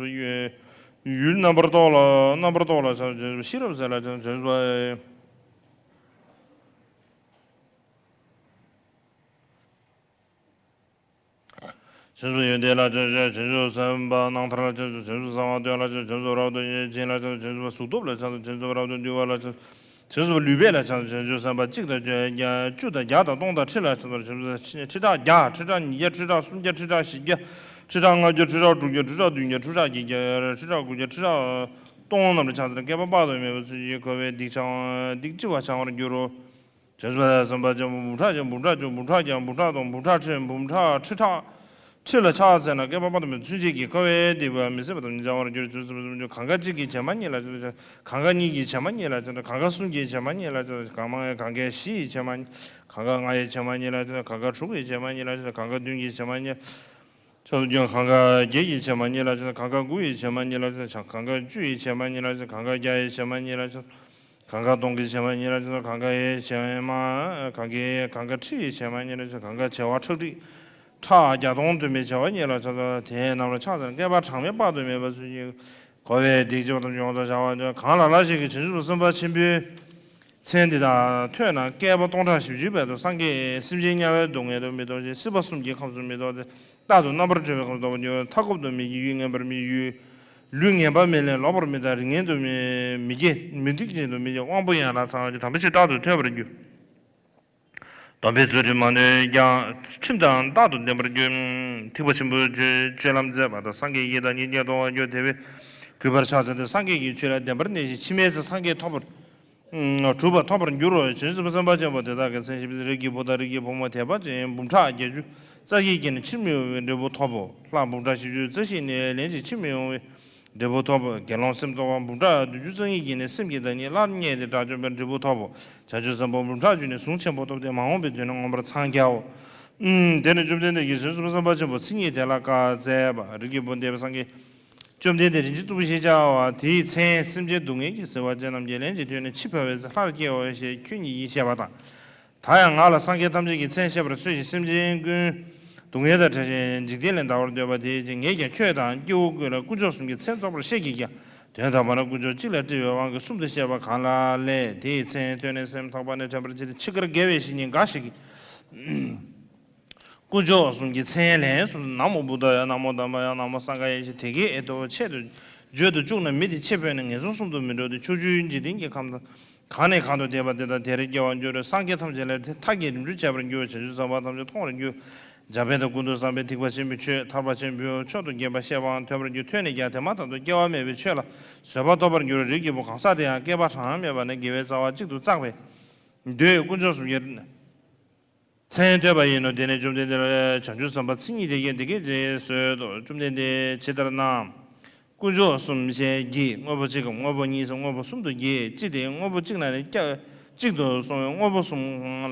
བྱང་ཆུབ་ཡུལ། ཡུལ་རྣམ་པར་རྟོག་ལ་རྣམ་པར་རྟོག་ལ་བྱང་ཆུབ་ཤེས་རབ་གསལ་ལ་བྱང་ཆུབ། བྱང་ཆུབ་ཡོན་ཏན་ལ་བྱང་ཆུབ་བྱང་ཆུབ་སེམས་དཔའ། རྣམ་ཐར་ལ་བྱང་ཆུབ་བྱང་ཆུབ་གསང་བ་སྟོན་ལ་བྱང་ཆུབ་རབ་ཏུ་ཡོད་ཅན་ལ་བྱང་ཆུབ་གཟུགས་སྟོབས་ལ་བྱང་ཆུབ་བྱང་ཆུབ་རབ་ཏུ་འདུལ་བ་ལ་བྱང་ཆུབ། བྱང་ཆུབ་ལུས་འཕེལ་ལ་བྱང་ཆུབ་བྱང་ཆུབ་སེམས་དཔའ། གཅིག་དང་བཅུ་དང་བརྒྱ་དང་སྟོང་དང་ཁྲི་ལ་བྱང་ཆུབ་བྱང་ཆུབ། ཁྲི་ཕྲག་བརྒྱ། ཁྲི་ཕྲག་ཉིས་བརྒྱ། ཁྲི་ཕྲག་སུམ་བརྒྱ། ཁྲི་ཕྲག་བཞི་བརྒྱ། ཁྲི་ཕྲག་ལྔ་བརྒྱ། ཁྲི་ཕྲག་དྲུག་བརྒྱ། ཁྲི་ཕྲག་བདུན་བརྒྱ། ཁྲི་ཕྲག་བརྒྱད་བརྒྱ། ཁྲི་ཕྲག་དགུ་བརྒྱ། ཁྲི་ཕྲག་སྟོང་རྣམས་ལ་བྱང་ཆུབ་བསྐལ་པ་དཔག་ཏུ་མེད་པའི་ཚུལ་གྱིས་འཁོར་བའི་སྡིག་བྱང་སྡིག་ལྕི་བ་བྱང་བར་འགྱུར་རོ། བྱང་ཆུབ་སེམས་དཔའ་ཆེན་པོ་འབུམ་ཕྲག་བརྒྱ། འབུམ་ཕྲག་བཅུ། འབུམ་ཕྲག་བརྒྱ། འབུམ་ཕྲག་སྟོང་། འབུམ་ཕྲག་ཁྲི། འབུམ་ཕྲག་ཁྲི་ཕྲག་ཁྲི་ལ་ཕྱག་འཚལ་ན་བསྐལ་པ་དཔག་ཏུ་མེད་ཚུན་ཆད་ཀྱི་འཁོར་བའི་སྡིག་པ་མི་བཟད་པ་ཐམས་ཅད་བྱང་བར་འགྱུར། བྱང་ཆུབ་སེམས་དཔའ་ཆེན་པོ། གང་ག་གཅིག་གིས་བྱེ་མ་སྙེད་ལ་བྱང་ཆུབ། གང་ག་གཉིས་ཀྱིས་བྱེ་མ་སྙེད་ལ་བྱང་ཆུབ། གང་ག་གསུམ་གྱིས་བྱེ་མ་སྙེད་ལ་བྱང་ཆུབ། གང་མ་གང་ག་བཞི་ཡིས་བྱེ་མ་སྙེད། གང་ག་ལྔ་ཡིས་བྱེ་མ་སྙེད་ལ་བྱང་ཆུབ། གང་ག་དྲུག་གིས་བྱེ་མ་སྙེད་ལ་བྱང་ཆུབ། གང་ག་བདུན་གྱིས་བྱེ་མ་སྙེད། ཆོས་སུ་སྐྱོང་། གང་ག་བརྒྱད་ཀྱིས་བྱེ་མ་སྙེད་ལ་བྱང་ཆུབ། གང་ག་དགུ་ཡིས་བྱེ་མ་སྙེད་ལ་བྱང་ཆུབ། གང་ག་བཅུ་ཡིས་བྱེ་མ་སྙེད་ལ་བྱང་ཆུབ། གང་ག་བརྒྱ་ཡིས་བྱེ་མ་སྙེད་ལ་བྱང་ཆུབ། གང་ག་སྟོང་གིས་བྱེ་མ་སྙེད་ལ་བྱང་ཆུབ། གང་ག་ཡིས་བྱེ་མ། གང་གིས། གང་ག་ཁྲི་ཡིས་བྱེ་མ་སྙེད་ལ་བྱང་ཆུབ། གང་ག་བྱེ་བ་ཁྲག་ཁྲིག་ཕྲག་བརྒྱ་སྟོང་བདུན་མའི་བྱེ་བ་སྙེད་ལ་བྱང་ཆུབ། དེ་རྣམས་ལ་ཕྱག་འཚལ་ན་བསྐལ་པ་གྲངས་མེད་དཔག་ཏུ་མེད་པ་ཚུན་ཆད་འཁོར་བའི་སྡིག་ལྕི་བ་ཐམས་ཅད་ཡོངས་སུ་བྱང་བར་འགྱུར། གང་ལ་ལ་ཞིག་གིས་བྱང་ཆུབ་སེམས་དཔའ་ཆེན་པོའི་མཚན་འདི་དག་ཐོས་ན་བསྐལ་པ་སྟོང་ཕྲག་བཞི་བཅུའི་བར་དུ་སངས་རྒྱས་སེམས་ཅན་དམྱལ་བའི་སྡུག་བསྔལ་དུ་མི་ལྟ་ཞིང་། སྲིད་པ་གསུམ་གྱི་ཁམས་སུ་མི་ལྟ་སྟེ། རྟག་ཏུ་རྣམ་པར་གྲོལ་བའི་ཁམས་སུ་ལྟ་བུར་འགྱུར། མཐའ་འཁོབ་ཏུ་མི་སྐྱེ། ཡུལ་ངན་པར་མི་སྐྱེ། ལུས་ངན་པ་མི་ལེན། ལོག་པར་མི་ལྟ། རིགས་ངན་དུ་མི་མི་སྐྱེ། མུན་ཐིག་ཅན་དུ་མི་སྐྱེ། དབང་པོ་ཡན་ལག་ཚང་བ་ཅན། དམ་པའི་ཆོས་རྟག་ཏུ་ཐོས་པར་འགྱུར། སྡོམ་པའི་ཚུལ་ཁྲིམས་མ་ནོན་ཀྱང་། ཁྲིམས་དང་རྟག་ཏུ་ལྡན་པར་འགྱུར། ཐེག་པ་ཆེན་པོའི་ཆོས་སྤྱོད་ལམ་མཛད་པ་དང་། སངས་རྒྱས་ཀྱི་བདག་ཉིད་ཉིད་མཐོང་བར་འགྱུར། དེ་བས་གུས་པར་ཕྱག་འཚལ་ཏེ། སངས་རྒྱས་ཀྱི་ཆོས་ལ་བདེན་པར་གནས་ཤིང་། ཕྱི་མའི་ཚེ་སངས་རྒྱས་ཐོབ་པར་གྲུབ་པ་ཐོབ་པར་འགྱུར་རོ། བྱང་ཆུབ་སེམས་དཔའ་ཆེན་པོ་དེ་དག་གི་མཚན་ཞེས་པའི། རིགས་ཀྱི་བུ་དང་རིགས་ཀྱི་བུ་མོ་དད་པ་ཅན་འབུམ་ཕྲག་བརྒྱད་ཅུ་རྩ་བཞིའི་དཀྱིལ་ནས་ཕྱིར་མི་འོང་བའི་འབྲས་བུ་ཐོབ་བོ། ལྷ་འབུམ་ཕྲག་བཞི་བཅུ་རྩ་བཞིའི་ནས་ལན་གཅིག་ཕྱིར་མི་འོང་བའི་འབྲས་བུ་ཐོབ་བོ། དགེ་སློང་སེམས་རྟོགས་པ་འབུམ་ཕྲག་བདུན་ཅུ་རྩ་གཉིས་ཀྱིས་ནི་སེམས་ཀྱི་བདག་ཉིད་སླར་རྙེད་དེ་དགྲ་བཅོམ་པའི་འབྲས་བུ་ཐོབ་བོ། བྱང་ཆུབ་སེམས་དཔའ་འབུམ་ཕྲག་བཅུ་ནི་གཟུངས་ཆེན་པོ་ཐོབ་སྟེ་མ་འོངས་པའི་དུས་ན་མངོན་པར་འཚང་རྒྱའོ། ཨུམ། དེ་ནས་བཅོམ་ལྡན་འདས་ཀྱིས་བྱང་ཆུབ་སེམས་དཔའ་ཆེན་པོ་མཚན་ཉིད་དེ་ལ་བཀའ་སྩལ་པ། རིགས་ཀྱི་བུ་འདས་པའི་སངས་རྒྱས་བཅོམ་ལྡན་འདས་རིན་ཆེན་གཙུག་ཕུད་ཞེས་བྱ་བ་དེའི་མཚན་སེམས་ཅན་སྡུག་བསྔལ་གྱིས་གཟིར་བ་ཅན་རྣམས་ཀྱིས་ལན་ཅིག་ཐོས་ནས་འཆི་འཕོ་བའི་ཚེ་སླར་སྐྱེའོ་ཞེས་ཁྱོད་ཉིད་ཀྱིས་བཤད་པ་དང་། ད་ཡང་ང་ལ་སངས་རྒྱས་ཐམས་ཅད་ཀྱི་མཚན་བཤད་པར་གསོལ་ཞིག་སེམས་ཅན་ཀུན་སྡུག་བསྔལ་དང་བྲལ་ཞིང་འཇིག་རྟེན་ལས་འདའ་བར་འདོད་པ་དེའི་ཕྱིར། ངས་ཀྱང་ཁྱོད་དང་སྐྱེ་བོ་ཀུན་ལ་དཀོན་མཆོག་གསུམ་གྱི་མཚན་རྫོགས་པར་བཤད་ཀྱིས་ཀྱང་། དོན་དམ་པར་དཀོན་མཆོག་གཅིག་ལ་དཀྲི་བའི་དབང་གིས་གསུམ་དུ་བཤད་པ་གང་ལགས་ལས། དེའི་མཚན་ཐོས་ནས་སེམས་ཐག་པ་ནས་དྲན་པར་བྱས་ཏེ། འཆི་ཁར་དགེ་བའི་བཤེས་གཉེན་འགའ་ཞིག་གིས། དཀོན་མཆོག་གསུམ་གྱི་མཚན་ལན་གསུམ་དུ། ན་མོ་བུདྡྷཱ་ཡ། ན་མོ་དྷརྨཱ་ཡ། ན་མོ་སངྒྷཱ་ཡ་ཞེས་དེ་སྐད་དུ་ཆེད་དུ་བརྗོད་དུ་བཅུག་ན། མི་དེ་འཆི་འཕོས་ནས་ངན་སོང་གསུམ་དུ་མི་འགྲོ་སྟེ། ཕྱོགས་བཅུའི་འཇིག་རྟེན་གྱི་ཁམས་དང་། གང་ནས་གང་དུ་བསྡད་པ་དེ་དག་དེར་སྐྱེ་བར་འགྱུར་རོ། སངས་རྒྱས་ཐམས་ཅད་ལ་མཐའ་བརྒྱད་རིམ་གྲོ་བྱས་པར་འགྱུར་རོ། བྱང་ཆུབ་སེམས་དཔའ་ཐམས་ཅད་མཐོང་བར་འགྱུར། འཇམ་དཔལ་དང་ཀུན་ཏུ་བཟང་པོའི་ཐེག་པ་ཆེན་པོའི་ཆོས། ཐར་པ་ཆེན་པོའི་མཆོག་ཏུ་གྱུར་པ་བཤད་པའང་ཐོས་པར་འགྱུར། ཐོས་ནས་ཀྱང་དེ་མ་ཐག་ཏུ་སྐྱེ་བ་མེད་པའི་ཆོས་ལ་བཟོད་པ་ཐོབ་པར་འགྱུར་རོ། རིགས་ཀྱི་བུ་གང་ཟག་དེ་ཡང་བསྐལ་པ་གྲངས་མེད་པ་ན་དགེ་བའི་རྩ་བ་གཅིག་ཏུ་བརྩེགས་པས་འདོད་དཀོན་མཆོག་གསུམ་གྱི་མཚན་ཐོས་པ་ཡིན་ནོ། དེ་ནས་བཅོམ་ལྡན་འདས་ལ་བྱང་ཆུབ་སེམས་དཔའ་མཚན་ཉིད་དེ་སྐད་འདི་སྐད་ཅེས་གསོལ་ཏོ། བཅོམ་ལྡན་འདས་ཇི་ལྟར་ན། དཀོན་མཆོག་གསུམ་ཞེས་བགྱི། དངོས་པོ་གཅིག་གམ་དངོས་པོ་གཉིས་སམ་དངོས་པོ་གསུམ་དུ་བགྱི། ཅི་སྟེ་དངོས་པོ་གཅིག་ན་ནི་སྐྱབས་གཅིག་ཏུ་སོང་བའི་དངོས་པོ་གསུམ་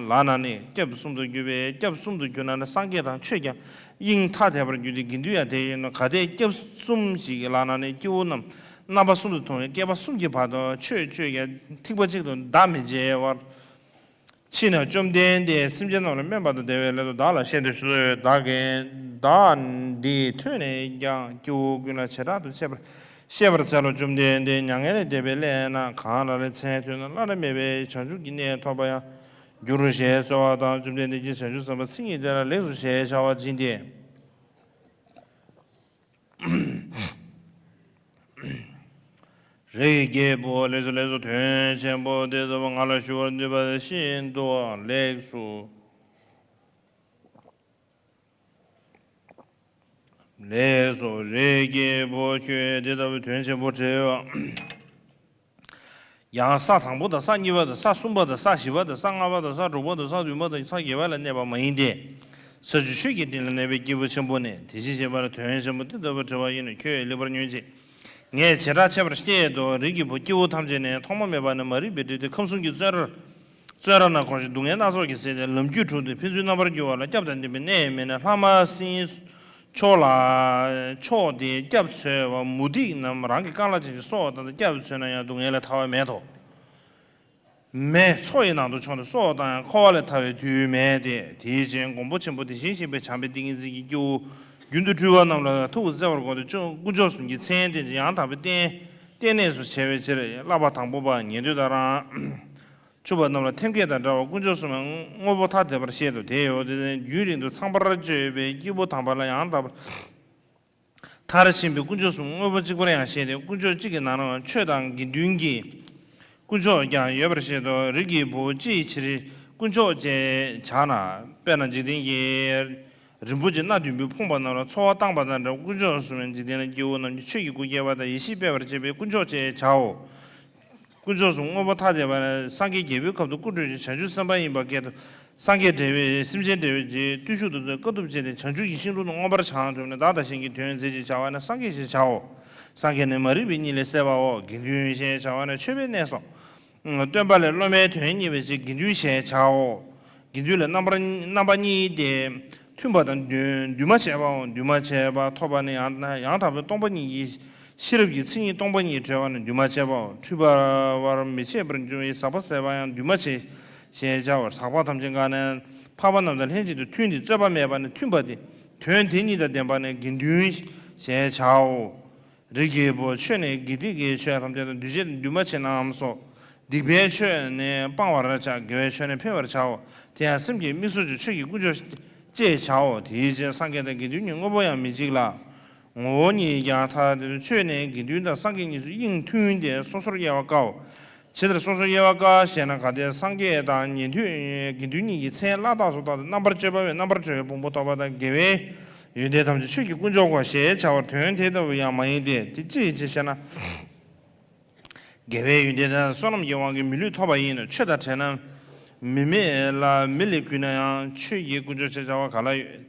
ལགས་ན་ནི། སྐྱབས་གསུམ་དུ་གྱུར་པས། སྐྱབས་གསུམ་དུ་གྱུར་ན་ནི་སངས་རྒྱས་དང་ཆོས་ཀྱང་དབྱིངས་ཐ་དད་པར་འགྱུར་ཏེ། དགེ་འདུན་ཡང་དེ་ཡིན་ནོ། གལ་ཏེ་སྐྱབས་གསུམ་ཞིག་ལགས་ན་ནི། སྐྱེ་བོ་རྣམས་རྣམ་པ་གསུམ་དུ་མཐོང་བས་བསྐལ་པ་གསུམ་གྱི་བར་དུ་ཆོས་སྤྱོད་ཀྱང་ཐེག་པ་གཅིག་ཏུ་བདག་མི་འབྱེད་པར། ཕྱིས་ན་བཅོམ་ལྡན་འདས་སེམས་ཅན་རྣམས་ལ་སྨན་པ་དང་བདེ་བའི་སླད་དུ་བདག་ལ་བཤད་དུ་གསོལ། བདག་གིས་བདག་འདི་ཐོས་ནས་ཀྱང་སྐྱེ་བོ་ཀུན་ལ་བྱེ་བྲག་ཏུ་ཕྱེ་བར་ཤེས་པར་འཚལ་ལོ། བཅོམ་ལྡན་འདས་མྱ་ངན་ལས་འདས་པའི་སླད་ན་གང་ལ་ལ་མཚན་ཐོས་ན་བླ་ན་མེད་པའི་བྱང་ཆུབ་ཀྱི་གནས་ཐོབ་པར་ཡང་འགྱུར་རོ་ཞེས་གསོལ་བ་དང་། བཅོམ་ལྡན་འདས་ཀྱིས་བྱང་ཆུབ་སེམས་དཔའི་མཚན་ཉིད་དེ་ལ་ལེགས་སོ་ཞེས་བྱ་བ་བྱིན་ཏེ། རིགས་ཀྱི་བུ། ལེགས་སོ་ལེགས་སོ། དོན་ཆེན་པོ་དེ་ལྟ་བུ་ང་ལ་ཞུ་བར་འདོད་པ་བཞིན་དུ་ལེགས་སོ། ལེགས་སོ། རིགས་ཀྱི་བུ། ཁྱོད་དེ་ལྟ་བུའི་དོན་ཆེན་པོ་དྲིལ་བ། ཡང་ས་དང་པོ་དང་ས་གཉིས་པ་དང་ས་གསུམ་པ་དང་ས་བཞི་པ་དང་ས་ལྔ་པ་དང་ས་དྲུག་པ་དང་ས་བདུན་པ་དང་ས་བརྒྱད་པ་ལ་གནས་པ་མ་ཡིན་ཏེ། ས་བཅུ་ཆོས་ཀྱི་སྤྲིན་ལ་གནས་པའི་སྐྱེས་བུ་ཆེན་པོ་ནི། དེ་བཞིན་གཤེགས་པ་ལ་དོན་ཆེན་པོ་དེ་ལྟ་བུ་དྲི་བ་ཡིན་ནོ། ཁྱོད་ལེགས་པར་ཉོན་ཅིག། ངས་བྱེ་བྲག་ཕྱེ་བར་བཤད་དོ། རིགས་ཀྱི་བུ། སྐྱེ་བོ་ཐམས་ཅད་ནི་ཐོག་མ་མེད་པ་ནས་མ་རིག་པའི་དུས་དེ་ཁམས་གསུམ་གྱི་བཙོན་རར་བཙོན་ར་ན་འཁོར་ཞིང་སྡུག་བསྔལ་སྣ་ཚོགས་ཀྱིས་གཟིར་ཏེ། ལམ་རྒྱུད་དྲུག་སྟེ་ཕན་ཚུན་རྣམ་པར་འགྱུར་བ་ལ་སྐྱབས་དང་ལྡན་པའི་གནས་མེད་ན། ལྷ་མ་སྲིན་མཆོག་ལ་མཆོག་སྟེ་སྐྱབས་འཚོལ་བ། མུ་སྟེགས་རྣམས་རང་གི་རྐང་ལག་ཅན་གྱི་སྲོག་བཏང་སྟེ་སྐྱབས་འཚོལ་ན་ཡང་སྡུག་བསྔལ་ལས་ཐར་བ་མེད་དོ། མེ་མཚོ་ཡི་ནང་དུ་མཆོངས་ཏེ་སྲོག་བཏང་ཡང་འཁོར་བ་ལས་ཐར་བའི་དུས་མེད་དེ། དེའི་ཕྱིར་མགོན་པོ་ཆེན་པོ་དེ་བཞིན་གཤེགས་པའི་བྱམས་པའི་ཏིང་ངེ་འཛིན་གྱིས་སྐྱེ་བོ་རྒྱུན་དུ་སྤྲུལ་པ་རྣམས་ལ་ཐུགས་བརྩེ་བར་དགོངས་ཏེ། དཀོན་མཆོག་གསུམ་གྱི་མཚན་བསྟན་ཅིང་ཡང་དག་པའི་བསྟན་བསྟན་གནས་སུ་བྱ་བའི་ཕྱིར། བསླབ་པ་དང་པོ་པ། ཉན་ཐོས་དང་རང་ཕྱུག་པ་རྣམས་ལ་ཐེམ་སྐས་དང་འདྲ་བར་དཀོན་མཆོག་གསུམ་དངོས་པོ་ཐ་དད་པར་བཤད་དོ། དེ་ཡོད་དེ་རྒྱུན་རིང་དུ་ཚངས་པར་སྤྱོད་པའི་སྐྱེས་བུ་དམ་པ་ལ་ཡང་དག་པར་མཐར་ཕྱིན་པའི་དཀོན་མཆོག་གསུམ་དངོས་པོ་གཅིག་པར་ཡང་བཤད་དེ། དཀོན་མཆོག་གཅིག་གི་ནང་ན་ཆོས་དང་དགེ་འདུན་གྱི་དཀོན་མཆོག་ཀྱང་ཡོད་པར་བཤད་དོ། རིགས་ཀྱི་བུ། ཅིའི་ཕྱིར་དཀོན་མཆོག་ཅེས་བྱ་ན། དཔེར་ན་འཇིག་རྟེན་གྱི་རིན་པོ་ཆེ་སྣ་བདུན་པོས་ཕོངས་པ་རྣམས་ལ་འཚོ་བ་བཏང་པ་དང་འདྲ། དཀོན་མཆོག་གསུམ་འཇིག་རྟེན་ན་སྐྱེ་བོ་རྣམས་ཀྱི་ཆོས་ཀྱི་སྒོ་ཁྱབ་པ་དང་ཡེ་ཤེས་སྤེལ་བར་བྱེད་པའི་དཀོན་མཆོག་ཅེས་བྱའོ། དཀོན་མཆོག་གསུམ་དངོས་པོ་ཐ་དད་པ་ནི། སངས་རྒྱས་རྒྱལ་པོའི་ཁབ་ཏུ་སྐུ་སྤྲུལ་ཞིང་བྱང་ཆུབ་སེམས་དཔའ་ཡིན་པ་སྐད་དུ། སངས་རྒྱས་འབྲེལ་བའི་སེམས་ཅན་འབྲེལ་བའི་རྗེས་བརྟུལ་ཞུགས་དང་བཅས་དཀའ་ཐུབ་སྤྱད་དེ་བྱང་ཆུབ་ཀྱི་ཤིང་དྲུང་དུ་མངོན་པར་བྱང་གྲུབ་ནས་བདག་དང་གཞན་གྱི་དོན་མཛད་ཅེས་བྱ་བ་ནི་སངས་རྒྱས་ཞེས་བྱའོ། སངས་རྒྱས་ནི་མ་རིག་པའི་གཉིད་ལས་སད་པའོ། དགེ་འདུན་ཞེས་བྱ་བ་ནི་མཆོད་པའི་གནས་སོ། སྟོན་པ་ལས་སློབ་མའི་དོན་གཉེར་བའི་ཕྱིར་དགེ་འདུན་ཞེས་བྱའོ། དགེ་འདུན་ལ་རྣམ་པར་རྣམ་པ་གཉིས་ཏེ། མཐུན་པ་དང་འདུས་འདུས་མ་བྱས་པའོ། འདུས་མ་བྱས་པ་ཐོབ་པ་ནི་ཡང་ཡང་དག་པའི་སྟོང་པ་ཉིད་ཀྱི་ཤེས་རབ་ཀྱི་མཚན་ཉིད་སྟོང་པ་ཉིད་གྲོལ་བ་ནི་འདུས་མ་བྱས་པའོ། འཁྲུལ་པ་བར་མི་ཆད་པར་འབྱུང་བའི་ཟག་པ་ཟད་པ་ཡང་འདུས་མ་བྱས་ཞེས་བྱའོ། ཟག་པ་ཐམས་ཅད་འགགས་ནས་འཕགས་པ་རྣམས་དང་ལྷན་ཅིག་ཏུ་མཐུན་ཏེ་རྩོད་པ་མེད་པ་ནི་མཐུན་པ་སྟེ། དོན་དེ་ཉིད་དང་ལྡན་པ་ནི་དགེ་འདུན་ཞེས་བྱའོ། རིགས་ཀྱི་བུ། ཆོས་ནི་དགེ་སྡིག་གི་ཆོས་ཐམས་ཅད་དང་འདུས་བྱས་དང་འདུས་མ་བྱས་རྣམས་སོ། སྡིག་པའི་ཆོས་ནི་སྤང་བར་བྱ། དགེ་བའི་ཆོས་ནི་འཕེལ་བར་བྱའོ། དེ་ཡང་སེམས་ཀྱི་དམིགས་སུ་ཆོས་ཀྱི་དཀོན་མཆོག་ཅེས་བྱའོ། དེའི་ཕྱིར་སངས་རྒྱས་དང་དགེ་འདུན་གཉིས་དངོས་པོ་ཡང་མི་འཇིག་ལ། ངོ་བོ་ཉིད་ཀྱང་ཐ་དད་དུ། ཆོས་ནི་དགེ་འདུན་དང་སངས་རྒྱས་གཉིས་སུ་དབྱིངས་མཐུན་ཏེ་སོ་སོར་དབྱེ་བ་དཀའོ། ཇི་ལྟར་སོ་སོར་དབྱེ་བ་དཀའ་ཞེ་ན། གལ་ཏེ་སངས་རྒྱས་དང་ཉན་ཐོས་དགེ་འདུན་གཉིས་ཀྱི་མཚན་བླ་དྭགས་སུ་བཏགས་ཏེ་རྣམ་པར་དཔྱོད་པ་བས་རྣམ་པར་གྲོལ་བའི་ཕུང་པོ་ཐོབ་པ་དང་། དགེ་བའི་ཡོན་ཏན་ཐམས་ཅད་ཆོས་ཀྱི་དཀོན་མཆོག་གོ་ཞེས་བྱ་བར་དོན་དེ་ལྟ་བུ་ཡང་མ་ཡིན་ཏེ། དེ་ཅིའི་ཕྱིར་ཞེ་ན། དགེ་བའི་ཡོན་ཏན་དེ་བསོད་ནམས་ཀྱི་དབང་གིས་མི་ལུས་ཐོབ་པ་ཡིན་ནོ། ཆོས་དང་བྲལ་ན་མི་མེད་ལ། མི་ལས་གུད་ན་ཡང་ཆོས་ཀྱི་དཀོན་མཆོག་ཅེས་བྱ་བ་ག་ལ་ཡོད།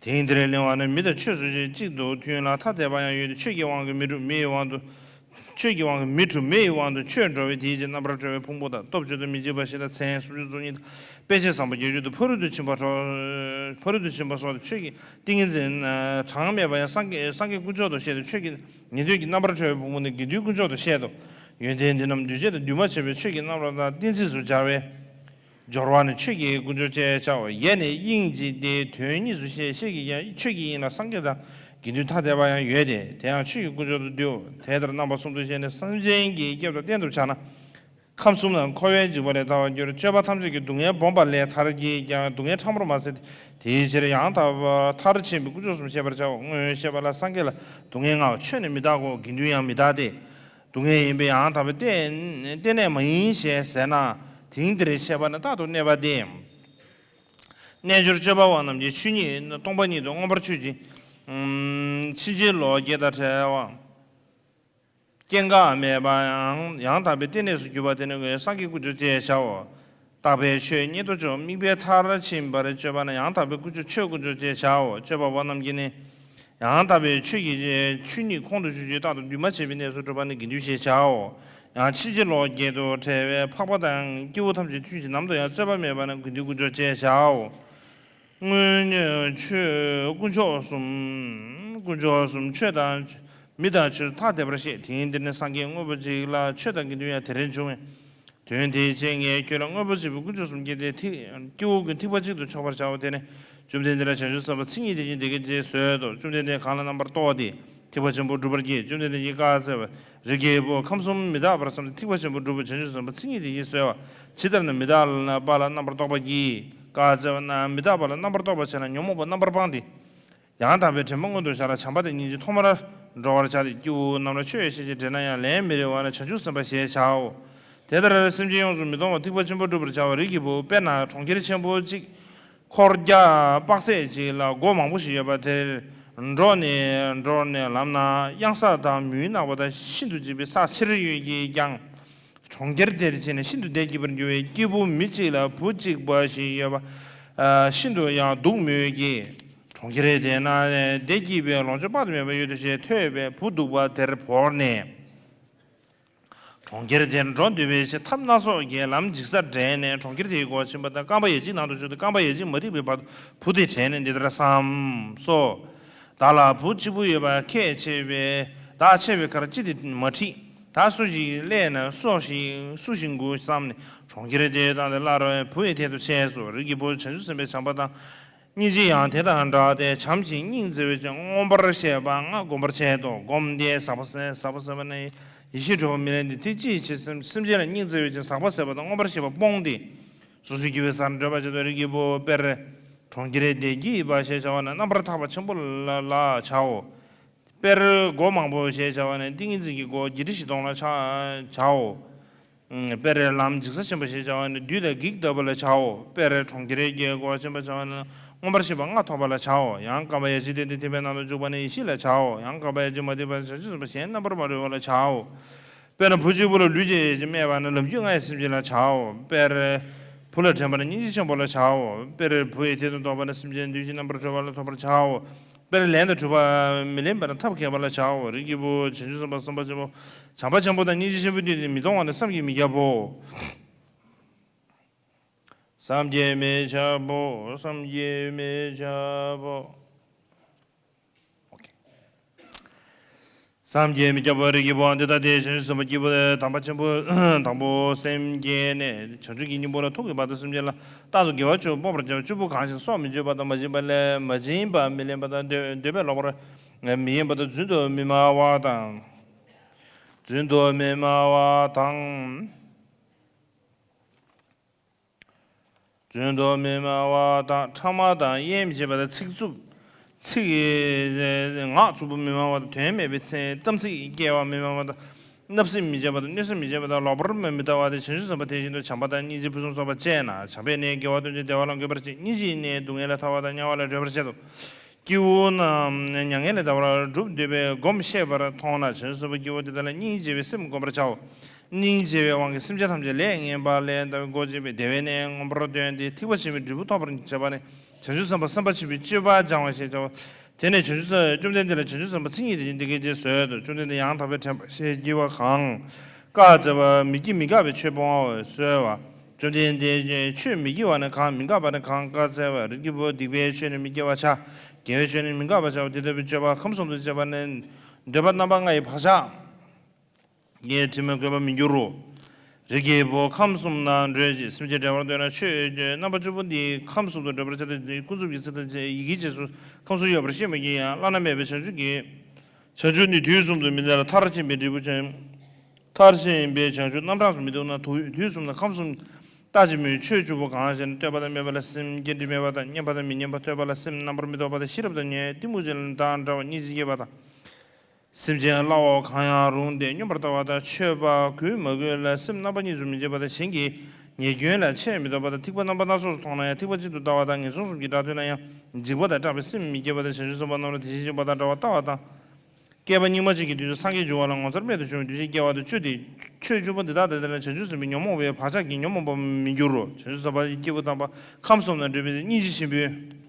དེང་འདིར་གླེང་བ་ནི་མི་དང་ཆོས་སུ་ཆོས་གཅིག་ཏུ་མཐུན་ལ། ཐ་དད་པ་ཡང་ཡོད་དེ། ཆོས་ཀྱི་དབང་གིས་མི་གྲུབ་མི་ཡི་དབང་དུ། ཆོས་ཀྱི་དབང་གིས་མི་གྲུབ་མི་ཡི་དབང་དུ་ཆོས་འགྲོ་བའི་དེའི་ཕྱིར་རྣམ་པར་གྲོལ་བའི་ཕུང་པོ་དང་། སྟོབས་བཅུ་དང་མི་འཇིགས་པ་བཞི་དང་མཚན་སུམ་ཅུ་རྩ་གཉིས་དང་། དཔེ་བྱད་བཟང་པོ་བརྒྱད་ཅུ་དང་། ཕ་རོལ་ཏུ་ཕྱིན་པ་སོགས། ཕ་རོལ་ཏུ་ཕྱིན་པ་སོགས་ཆོས་ཀྱི་ཏིང་ངེ་འཛིན་གྲངས་མེད་པ་ཡང་སངས་རྒྱས་སངས་རྒྱས་དཀོན་མཆོག་ཏུ་བཤད་དེ། ཆོས་ཀྱི་ཉན་ཐོས་ཀྱི་རྣམ་པར་གྲོལ་བའི་ཕུང་པོ་ནི་དགེ་འདུན་དཀོན་མཆོག་ཏུ་བཤད་དོ། ཡོན་ཏན་འདི་རྣམས་འདུས་བྱས་དང་འདུས་མ་བྱས་པའི་ཆོས་ཀྱི་རྣམ་གྲངས་དང་གཏན་ཚིགས་སུ་སྦྱར་བས། སྦྱོར་བ་ནི་ཆོས་ཀྱི་དཀོན་མཆོག་ཅེས་བྱའོ། ཡས་ནི་དབྱིངས་ཀྱི་སྟེ། དོན་གཉིས་སུ་བཤད། ཤེས་ཀྱི་ཡང་ཆོས་ཀྱི་དབྱིངས་ལ་སངས་རྒྱས་དང་དགེ་འདུན་ཐ་དད་པ་ཡང་ཡོད་དེ། དེ་ཡང་ཆོས་ཀྱི་དཀོན་མཆོག་ཏུ་འདུའོ། དེ་ལྟར་རྣམ་པ་གསུམ་དུ་བཤད་ནས་སེམས་ཅན་གྱི་སྐྱབས་དང་རྟེན་དུ་བྱ་ན། ཁམས་གསུམ་ན་འཁོར་བའི་འཇིགས་པ་ལས་ཐར་བར་འགྱུར། སྤྱོད་པ་ཐམས་ཅད་ཀྱིས་སྡུག་བསྔལ་སྦོམ་པ་ལས་ཐར་གྱིས་ཀྱང་སྡུག་བསྔལ་ཕྲ་མོར་མ་ཟད་དེ། དེའི་ཕྱིར་ཡང་དག་པར་མཐར་ཕྱིན་པའི་དཀོན་མཆོག་གསུམ་བཤད་པར་བྱའོ། སྔོན་བཤད་པ་ལ་སངས་རྒྱས་ལ་སྡུག་བསྔལ་བསྔའོ། ཆོས་ནི་མི་རྟག་གོ། དགེ་འདུན་ཡང་མི་རྟག་སྟེ། སྡུག་བསྔལ་ཡིན་པས་ཡང་དག་པའི་རྟེན་རྟེན་གནས་མ་ཡིན་ཞེས་ཟེར་ན། དེང་འདིར་བཤད་པ་ནི་རྟག་ཏུ་གནས་པ་སྟེ། རྣལ་འབྱོར་སྤྱོད་པ་པོ་རྣམས་ཀྱིས་ཆོས་ཉིད་སྟོང་པ་ཉིད་དུ་མངོན་པར་ཆོས་ཅན། ཕྱིན་ཅི་ལོག་བརྒྱད་དང་བྲལ་བ། སྐྱེ་འགག་མེད་པ་ཡང་ཡང་དག་པའི་རྟེན་གནས་སུ་གྱུར་པ་དེ་ནི་སངས་རྒྱས་དཀོན་མཆོག་ཅེས་བྱའོ། རྟག་པའི་ཆོས་ཉིད་དུ་ཆོས་དམིགས་པའི་མཐར་ཕྱིན་པར་སྤྱོད་པ་ནི་ཡང་དག་པའི་དཀོན་མཆོག་ཆོས་དཀོན་མཆོག་ཅེས་བྱའོ། སྤྱོད་པ་པོ་རྣམས་ཀྱིས་ནི། ཡང་དག་པའི་ཆོས་ཀྱི་ཆོས་ཉིད་ཁོང་དུ་ཆུད་ཅིང་རྟག་ཏུ་འདུས་མ་བྱས་པའི་གནས་སུ་གྲུབ་པ་ནི་དགེ་འདུན་ཞེས་བྱའོ། ཡང་ཕྱིན་ཅི་ལོག་བརྒྱད་དུ་བྲལ་བའི་འཕགས་པ་དང་སྐྱེ་བོ་ཐམས་ཅད་མཐུན་ཞིང་ནམ་དུ་ཡང་རྩོད་པ་མེད་པ་ནི་དགེ་འདུན་དཀོན་མཆོག་ཅེས་བྱའོ། སྔོན་ཆོས་དཀོན་མཆོག་གསུམ། དཀོན་མཆོག་གསུམ་ཆོས་དང་མི་དང་ཆོས་སུ་ཐ་དད་པར་བཤད། དེང་འདིར་ནི་སངས་རྒྱས་དངོས་པོ་གཅིག་ལ་ཆོས་དང་དགེ་འདུན་ཡང་དེ་རིང་འབྱུང་བས། དོན་དེའི་ཕྱིར་ངས་ཁྱོད་ལ་དངོས་པོ་གཅིག་པུ་དཀོན་མཆོག་གསུམ་མཁྱེན་ཏེ་ཐིག་སྐྱེ་བོ་ཀུན་ཐིགས་པ་གཅིག་ཏུ་ཕྱོགས་པར་བྱའོ། དེ་ནས་བཅོམ་ལྡན་འདས་ལ་བྱང་ཆུབ་སེམས་དཔའ་མཚན་ཉིད་དེ་བཞིན་འདི་སྐད་ཅེས་གསོལ་ཏོ། བཅོམ་ལྡན་འདས་གང་ལ་རྣམ་པར་རྟོག་པ་དེས་ཐེག་པ་ཆེན་པོ་སྒྲུབ་པར་བགྱི། བཅོམ་ལྡན་འདས་ཀྱིས་བཀའ་སྩལ་པ། རིགས་ཀྱི་བུ། ཁམས་གསུམ་མི་རྟག་པར་བསམས་ཏེ་ཐེག་པ་ཆེན་པོ་སྒྲུབ་པའི་བྱང་ཆུབ་སེམས་དཔའ་མཚན་ཉིད་དེ་བཞིན་གསོལ་བ། ཇི་ལྟར་ན་མི་རྟག་པ་ལ་རྣམ་པར་རྟོག་པར་བགྱི། བཀའ་སྩལ་པ་ན། མི་རྟག་པ་ལ་རྣམ་པར་རྟོག་པར་བྱས་ན་ཉོན་མོངས་པ་རྣམ་པར་སྤངས་ཏེ། ཡང་དག་པའི་དྲན་པ་མངོན་དུ་བྱ་ལ། བྱམས་པ་དང་སྙིང་རྗེ་ཐོག་མར་འགྲོ་བར་བྱ་སྟེ། སྐྱེ་བོ་རྣམས་ལ་ཆོས་བཤད་ཅིང་། དྲན་ན་ཡང་ལན་མི་རིང་བ་ན་བྱང་ཆུབ་སེམས་དཔའ་ཞེས་བྱའོ། དེ་ལྟར་སེམས་ཅན་ཡོངས་སུ་མི་གཏོང་བར་ཐེག་པ་ཆེན་པོ་བསྒྲུབ་པར་བྱའོ། རིགས་ཀྱི་བུ། དཔེར་ན་གྲོང་ཁྱེར་ཆེན་པོ་གཅིག་འཁོར་རྒྱ་དཔག་ཚད་ཅིག་ལ་སྒོ་མང་པོ་ཞིག་ཡོད་པ། དེར་འགྲོ་ནས་འགྲོ་ནས་ལམ་ན་གཡང་ས་དང་མུན་ནག་པོ་དང་ཤིན་ཏུ་འཇིགས་པའི་ས་ཆེར་ཡོད་ཀྱིས་ཀྱང་། གྲོང་ཁྱེར་དེར་ཕྱིན་ནས་ཤིན་ཏུ་བདེ་སྐྱིད་པར་འགྱུར་བའི་སྐྱེས་བུ་མི་གཅིག་ལ་བུ་གཅིག་པ་ཞིག་ཡོད་པ། ཨ། ཤིན་ཏུ་ཡང་སྡུག་མོད་ཀྱི། གྲོང་ཁྱེར་དེ་ན་བདེ་སྐྱིད་པའི་ལོངས་སྤྱོད་དཔག་ཏུ་མེད་པ་ཡོད་དོ་ཞེས་ཐོས་པས་བུ་སྡུག་པ་དེར་བོར་ནས། གྲོང་ཁྱེར་དེར་འགྲོ་འདོད་པའི་ཕྱིར་ཐབས་སྣ་ཚོགས་ཀྱིས་ལམ་འཇིགས་སར་བྲེལ་ནས་གྲོང་ཁྱེར་དེའི་སྒོ་ཕྱིན་པ་དང་། རྐང་པ་ཡ་གཅིག་ནང་དུ་ཞུགས་ཏེ་རྐང་པ་ཡ་གཅིག་མ་ཐེག་པའི་བར་དུ་བུ་དེ་དྲན་ནས་འདི་ལྟར་བསམས་སོ། བདག་ལ་བུ་གཅིག་པུ་ཡོད་པ་ཁས་འཆེ་བས། བདག་འཆི་བའི་ཁར་ཅི་སྟེ་མ་ཁྲིད། ད་སུ་ཞིག་སླེབས་ན་སུ་ཞིག་སུ་ཞིག་འགུག་བསམས་ནས་གྲོང་ཁྱེར་དེ་བཏང་སྟེ་སླར་བུ་ཡི་ཐད་དུ་ཆས་སོ། རིགས་ཀྱི་བུ། བྱང་ཆུབ་སེམས་དཔའི་བྱམས་པ་དང་། སྙིང་རྗེ་ཡང་དེ་དང་འདྲ་སྟེ། བྱམས་ཤིང་སྙིང་བརྩེ་བའི་ཕྱིར་མངོན་པར་ཤེས་པ་ལྔ་བསྒོམ་པར་བྱེད་དོ། བསྒོམས་ཏེ་ཟག་པ་ཟད། ཟག་པ་ཟད་པ་ནི་ཡེ་ཤེས་སྒྲིབ་པ་མི་ལེན་ཏེ། དེ་ཅིའི་ཕྱིར་སེམས་ཅན་ལ་སྙིང་བརྩེ་བའི་ཕྱིར་ཟག་པ་ཟད་པ་དང་མངོན་པར་ཤེས་པ་སྤོང་སྟེ། སོ་སོའི་སྐྱེ་བོའི་སར་འགྲོ་བར་བྱེད་དོ། རིགས་ཀྱི་བུ། དཔེར་གྲོང་ཁྱེར་བདེ་སྐྱིད་པ་ཞེས་བྱ་བ་ནི་རྣམ་པར་ཐར་པ་ཆེན་པོ་ལ་ལ་བྱའོ། དཔེར་སྒོ་མང་པོ་ཞེས་བྱ་བ་ནི་ཏིང་ངེ་འཛིན་གྱི་སྒོ་བརྒྱད་ཁྲི་བཞི་སྟོང་ལ་བྱ་བྱའོ། དཔེར་ལམ་འཇིགས་སར་ཕྱིན་པ་ཞེས་བྱ་བ་ནི་བདུད་དང་བགེགས་བཏབ་པ་ལ་བྱའོ། དཔེར་གྲོང་ཁྱེར་གྱི་སྒོ་ཕྱིན་པ་བྱ་བ་ནི་མངོན་པར་ཤེས་པ་ལྔ་ཐོབ་པ་ལ་བྱའོ། ཡང་རྐང་པ་ཡ་གཅིག་བསྟན་ཏེ་ཐེག་པའི་ནང་དུ་འཇུག་པ་ནི་ཡེ་ཤེས་ལ་བྱའོ། ཡང་རྐང་པ་ཡ་གཅིག་མ་ཐེག་པ་ནི་བྱང་ཆུབ་སེམས་དཔའ་གཞན་རྣམ་པར་མ་གྲོལ་བ་ལ་བྱའོ། དཔེར་ན་བུ་གཅིག་པུ་ལ་ལུས་ཅན་ཡ་གཅིག་སྨྲས་པ་ནི་ལམ་རྒྱུད་ལྔ་ཡི་སེམས་ཅན་ལ་བྱའོ། དཔེར་བུ་ལ་དྲན་པ་ནི་སྙིང་རྗེ་ཆེན་པོ་ལ་བྱའོ། དཔེར་བུ་ཡི་ཐད་དུ་འདོགས་པ་ནི་སེམས་ཅན་འདུས་བྱས་རྣམ་པར་གྲོལ་བ་ལ་ཐོབ་པར་བྱའོ། དཔེར་ལན་དང་གྲུབ་པ་མི་ལེན་པ་ན་ཐབས་མཁས་པ་ལ་བྱའོ། རིགས་ཀྱི་བུ། བྱང་ཆུབ་སེམས་དཔའ་བསམ་པ་ཆེན་པོ། བྱམས་པ་ཆེན་པོ་དང་སྙིང་རྗེ་ཆེན་པོའི་མཐུ་ནི་མི་གཏོང་བ་ནི་བསམ་གྱིས་མི་ཁྱབ་བོ། བསམ་གྱིས་མི་ཁྱབ་བོ། བསམ་གྱིས་མི་ཁྱབ་བོ། བསམ་གྱིས་མི་ཁྱབ་པ་རིགས་ཀྱི་བུའམ། འདི་ལྟ་སྟེ། བྱང་ཆུབ་སེམས་དཔའ་སྐྱེས་བུ་དམ་པ་ཆེན་པོ་དང་པོ་སེམས་བསྐྱེད་ནས། བྱང་ཆུབ་ཀྱི་སྙིང་པོ་ལ་ཐུག་གི་བར་དུ་སེམས་ཅན་ལ་རྟག་ཏུ་དགེ་བ་བཅུ་སྤོང་བར་བྱའོ། བཅུ་པོ་གང་ཞིག་སྲོག་མི་གཅོད་པ་དང་། མ་བྱིན་པ་ལ་མ་བྱིན་པ་མི་ལེན་པ་དང་། འདོད་འདོད་པས་ལོག་པར་མི་ཡེངས་པ་དང་། རྫུན་དུ་མི་སྨྲ་བ་དང་། རྫུན་དུ་མི་སྨྲ་བ་དང་། རྫུན་དུ་མི་སྨྲ་བ་དང་། ཕྲ་མ་དང་། དབྱེ་མི་ཕྱེད་པ་དང་། ཚིག་རྩུབ། ཚིག་ངག་རྩུབ་པོ་མི་སྨྲ་བ་དང་། དོན་མེད་པའི་ཚིག་གཏམ་ཚིག་སྐྱེ་བ་མི་སྨྲ་བ་དང་། བརྣབ་སེམས་མི་བྱེད་པ་དང་། གནོད་སེམས་མི་བྱེད་པ་དང་། ལོག་པར་མི་ལྟ་བ་སྟེ། བྱང་ཆུབ་སེམས་དཔའ་དེ་བཞིན་དུ་བྱམས་པ་དང་། སྙིང་རྗེ་ཕུན་སུམ་ཚོགས་པར་སྤྱད་ན། བྱམས་པས་ནི་དགེ་བ་ཐམས་ཅད་བདེ་བ་ལ་འགོད་པར་བྱེད། སྙིང་རྗེས་ནི་སྡུག་བསྔལ་ལས་ཐར་བ་དང་། དམྱལ་བ་ལས་སྒྲོལ་བར་བྱེད་དོ། སྐྱེ་བོ་རྣམས་མྱ་ངན་ལས་འདའ་བར་སྒྲུབ་འདོད་པས་སྒོམ་ཤེས་པར་མཐོང་ན། བྱང་ཆུབ་སེམས་དཔའ་སྐྱེ་བོ་དེ་དག་ལ་སྙིང་རྗེ་བའི་སེམས་བསྒོམ་པར་བྱའོ། སྙིང་རྗེ་བའི་དབང་གིས་སེམས་ཅན་ཐམས་ཅད་ལས་ངན་པ་ལས་འདའ་བའི་སྒོ་འབྱེད་པས། དེ་བས་ནི་མངོན་པར་སྟོན་ཏེ། ཐེག་པ་ཆེན་པོའི་འབྲས་བུ་ཐོབ་པར་བྱེད་པ་ནི། བྱང་ཆུབ་སེམས་དཔའ་བསམ་པ་ཆེན་པོའི་སྤྱོད་པ་སྦྱང་བ་ཞེས་བྱའོ། དེ་ནས་བྱང་ཆུབ་སེམས། བཅོམ་ལྡན་འདས་ལ་བྱང་ཆུབ་སེམས་དཔའ་མཚན་ཉིད་དེ་བཞིན་འདི་སྐད་ཅེས་གསོལ་ཏོ། བཅོམ་ལྡན་འདས་ཡང་དག་པའི་དྲན་པ་ཞེས་བགྱི་བ་གང་། བཀའ་སྩལ་པ། མི་སྐྱེ་མི་འགག་པའི་ཆོས་སྤོང་བར་གསོལ་བ། བཅོམ་ལྡན་འདས་ཆོས་མི་སྐྱེ་བ་ནི་གང་། མི་འགག་པ་ནི་གང་། བཀའ་སྩལ་པ། རིགས་ཀྱི་བུ། སྡིག་པའི་ཆོས་ནི་མི་སྐྱེ་བར་བྱ། དགེ་བའི་ཆོས་ནི་མི་འགག་པར་བྱའོ། དེ་ལྟ་བུའི་སྤྱོད་པ་ཁམས་གསུམ་དུ་སྤྱད་པ་ནི། འདོད་པ་རྣམ་པ་ལྔ་ཡི་བག་ཆགས་ཀྱི་དྲི་མས་གོས་པར་མི་འགྱུར་རོ། རིགས་ཀྱི་བུ། ཁམས་གསུམ་ན་བགྲོད་ཅིང་། སེམས་ཅན་བསྒྲལ་བར་འདོད་ན། ཆོས་རྣམ་པ་བཅུ་པོ་འདིས་ཁམས་གསུམ་དུ་བགྲོད་པར་བྱ་སྟེ། ཀུན་རྫོབ་ཀྱི་ཚིག་དང་ཡི་གེའི་རྗེས་སུ་ཁམས་གསུམ་ཡོད་པར་ཤེས་མི་བགྱིད་ཡང་། བླ་ན་མེད་པའི་བྱང་ཆུབ་ཀྱི། བྱང་ཆུབ་ནི་དུས་གསུམ་དུ་མི་འདའ་ལ། མཐར་ཕྱིན་པའི་འབྲས་བུ་ཅན། མཐར་ཕྱིན་པའི་བྱང་ཆུབ་རྣམ་གྲངས་སུ་མི་བསྡུ་ན། དུ་དུས་གསུམ་དང་ཁམས་གསུམ་ལྟ་ཅི་སྨོས། ཆོས་བཅུ་པོ་གང་ཞེ་ན། ལྟོས་པ་དང་སྨད་པ་ལ་སེམས་བསྐྱེད། དྲི་མེད་པ་དང་མཉམ་པ་དང་མི་མཉམ་པ། ཐོས་པ་ལ་སེམས་རྣམ་པར་མི་རྟོག་པ་དང་། ཤེས་རབ་དང་ཉོན། གཏི་མུག་ཅན་དང་འདྲ་བ། སྙིང་རྗེ་སྐྱེས་པ་དང་། སེམས་ཅན་བསླུ་བ་གང་ཡང་རུང་སྟེ་སྙོམས་པར་ལྟ་བ་དང་། མཆོད་པ་གུས་མ་གུས་ལ་སེམས་རྣམ་པ་གཉིས་སུ་མི་འབྱེད་པ་དང་། གཞན་གྱི་ཉེས་སྐྱོན་ལ་ཆེས་མི་རྟོག་པ་དང་། ཐེག་པ་རྣམ་པ་སྣ་ཚོགས་སུ་མཐོང་ན་ཡང་། ཐེག་པ་གཅིག་ཏུ་ལྟ་བ་དང་། ངན་སོང་གསུམ་གྱི་དགྲ་ཐོས་ན་ཡང་། འཇིགས་པ་དང་སྐྲག་པའི་སེམས་མི་སྐྱེ་བ་དང་། བྱང་ཆུབ་སེམས་དཔའ་རྣམས་ལ་དེ་བཞིན་གཤེགས་པ་དང་འདྲ་བར་ལྟ་བ་དང་། བསྐལ་པ་སྙིགས་མ་གཅིག་གི་དུས་སུ་སངས་རྒྱས་འབྱུང་བ་ལ་ངོ་མཚར་རྨད་དུ་བྱུང་བའི་འདུ་ཤེས་སྐྱེ་བ་དང་། བཅུ་དེ། ཆོས་བཅུ་པོ་འདི་དག་དང་ལྡན་ན་བྱང་ཆུབ་སེམས་དཔའི་ཉོན་མོངས་པའི་བག་ཆགས་ཀྱིས་ཉོན་མོངས་པར་མི་འགྱུར་རོ། བྱང་ཆུབ་སེམས་དཔའ་སྐྱེས་བུ་དམ་པ་ཁམས་གསུམ་ན་བགྲོད་པའི་སྙིང་རྗེ་ཆེན་པོས།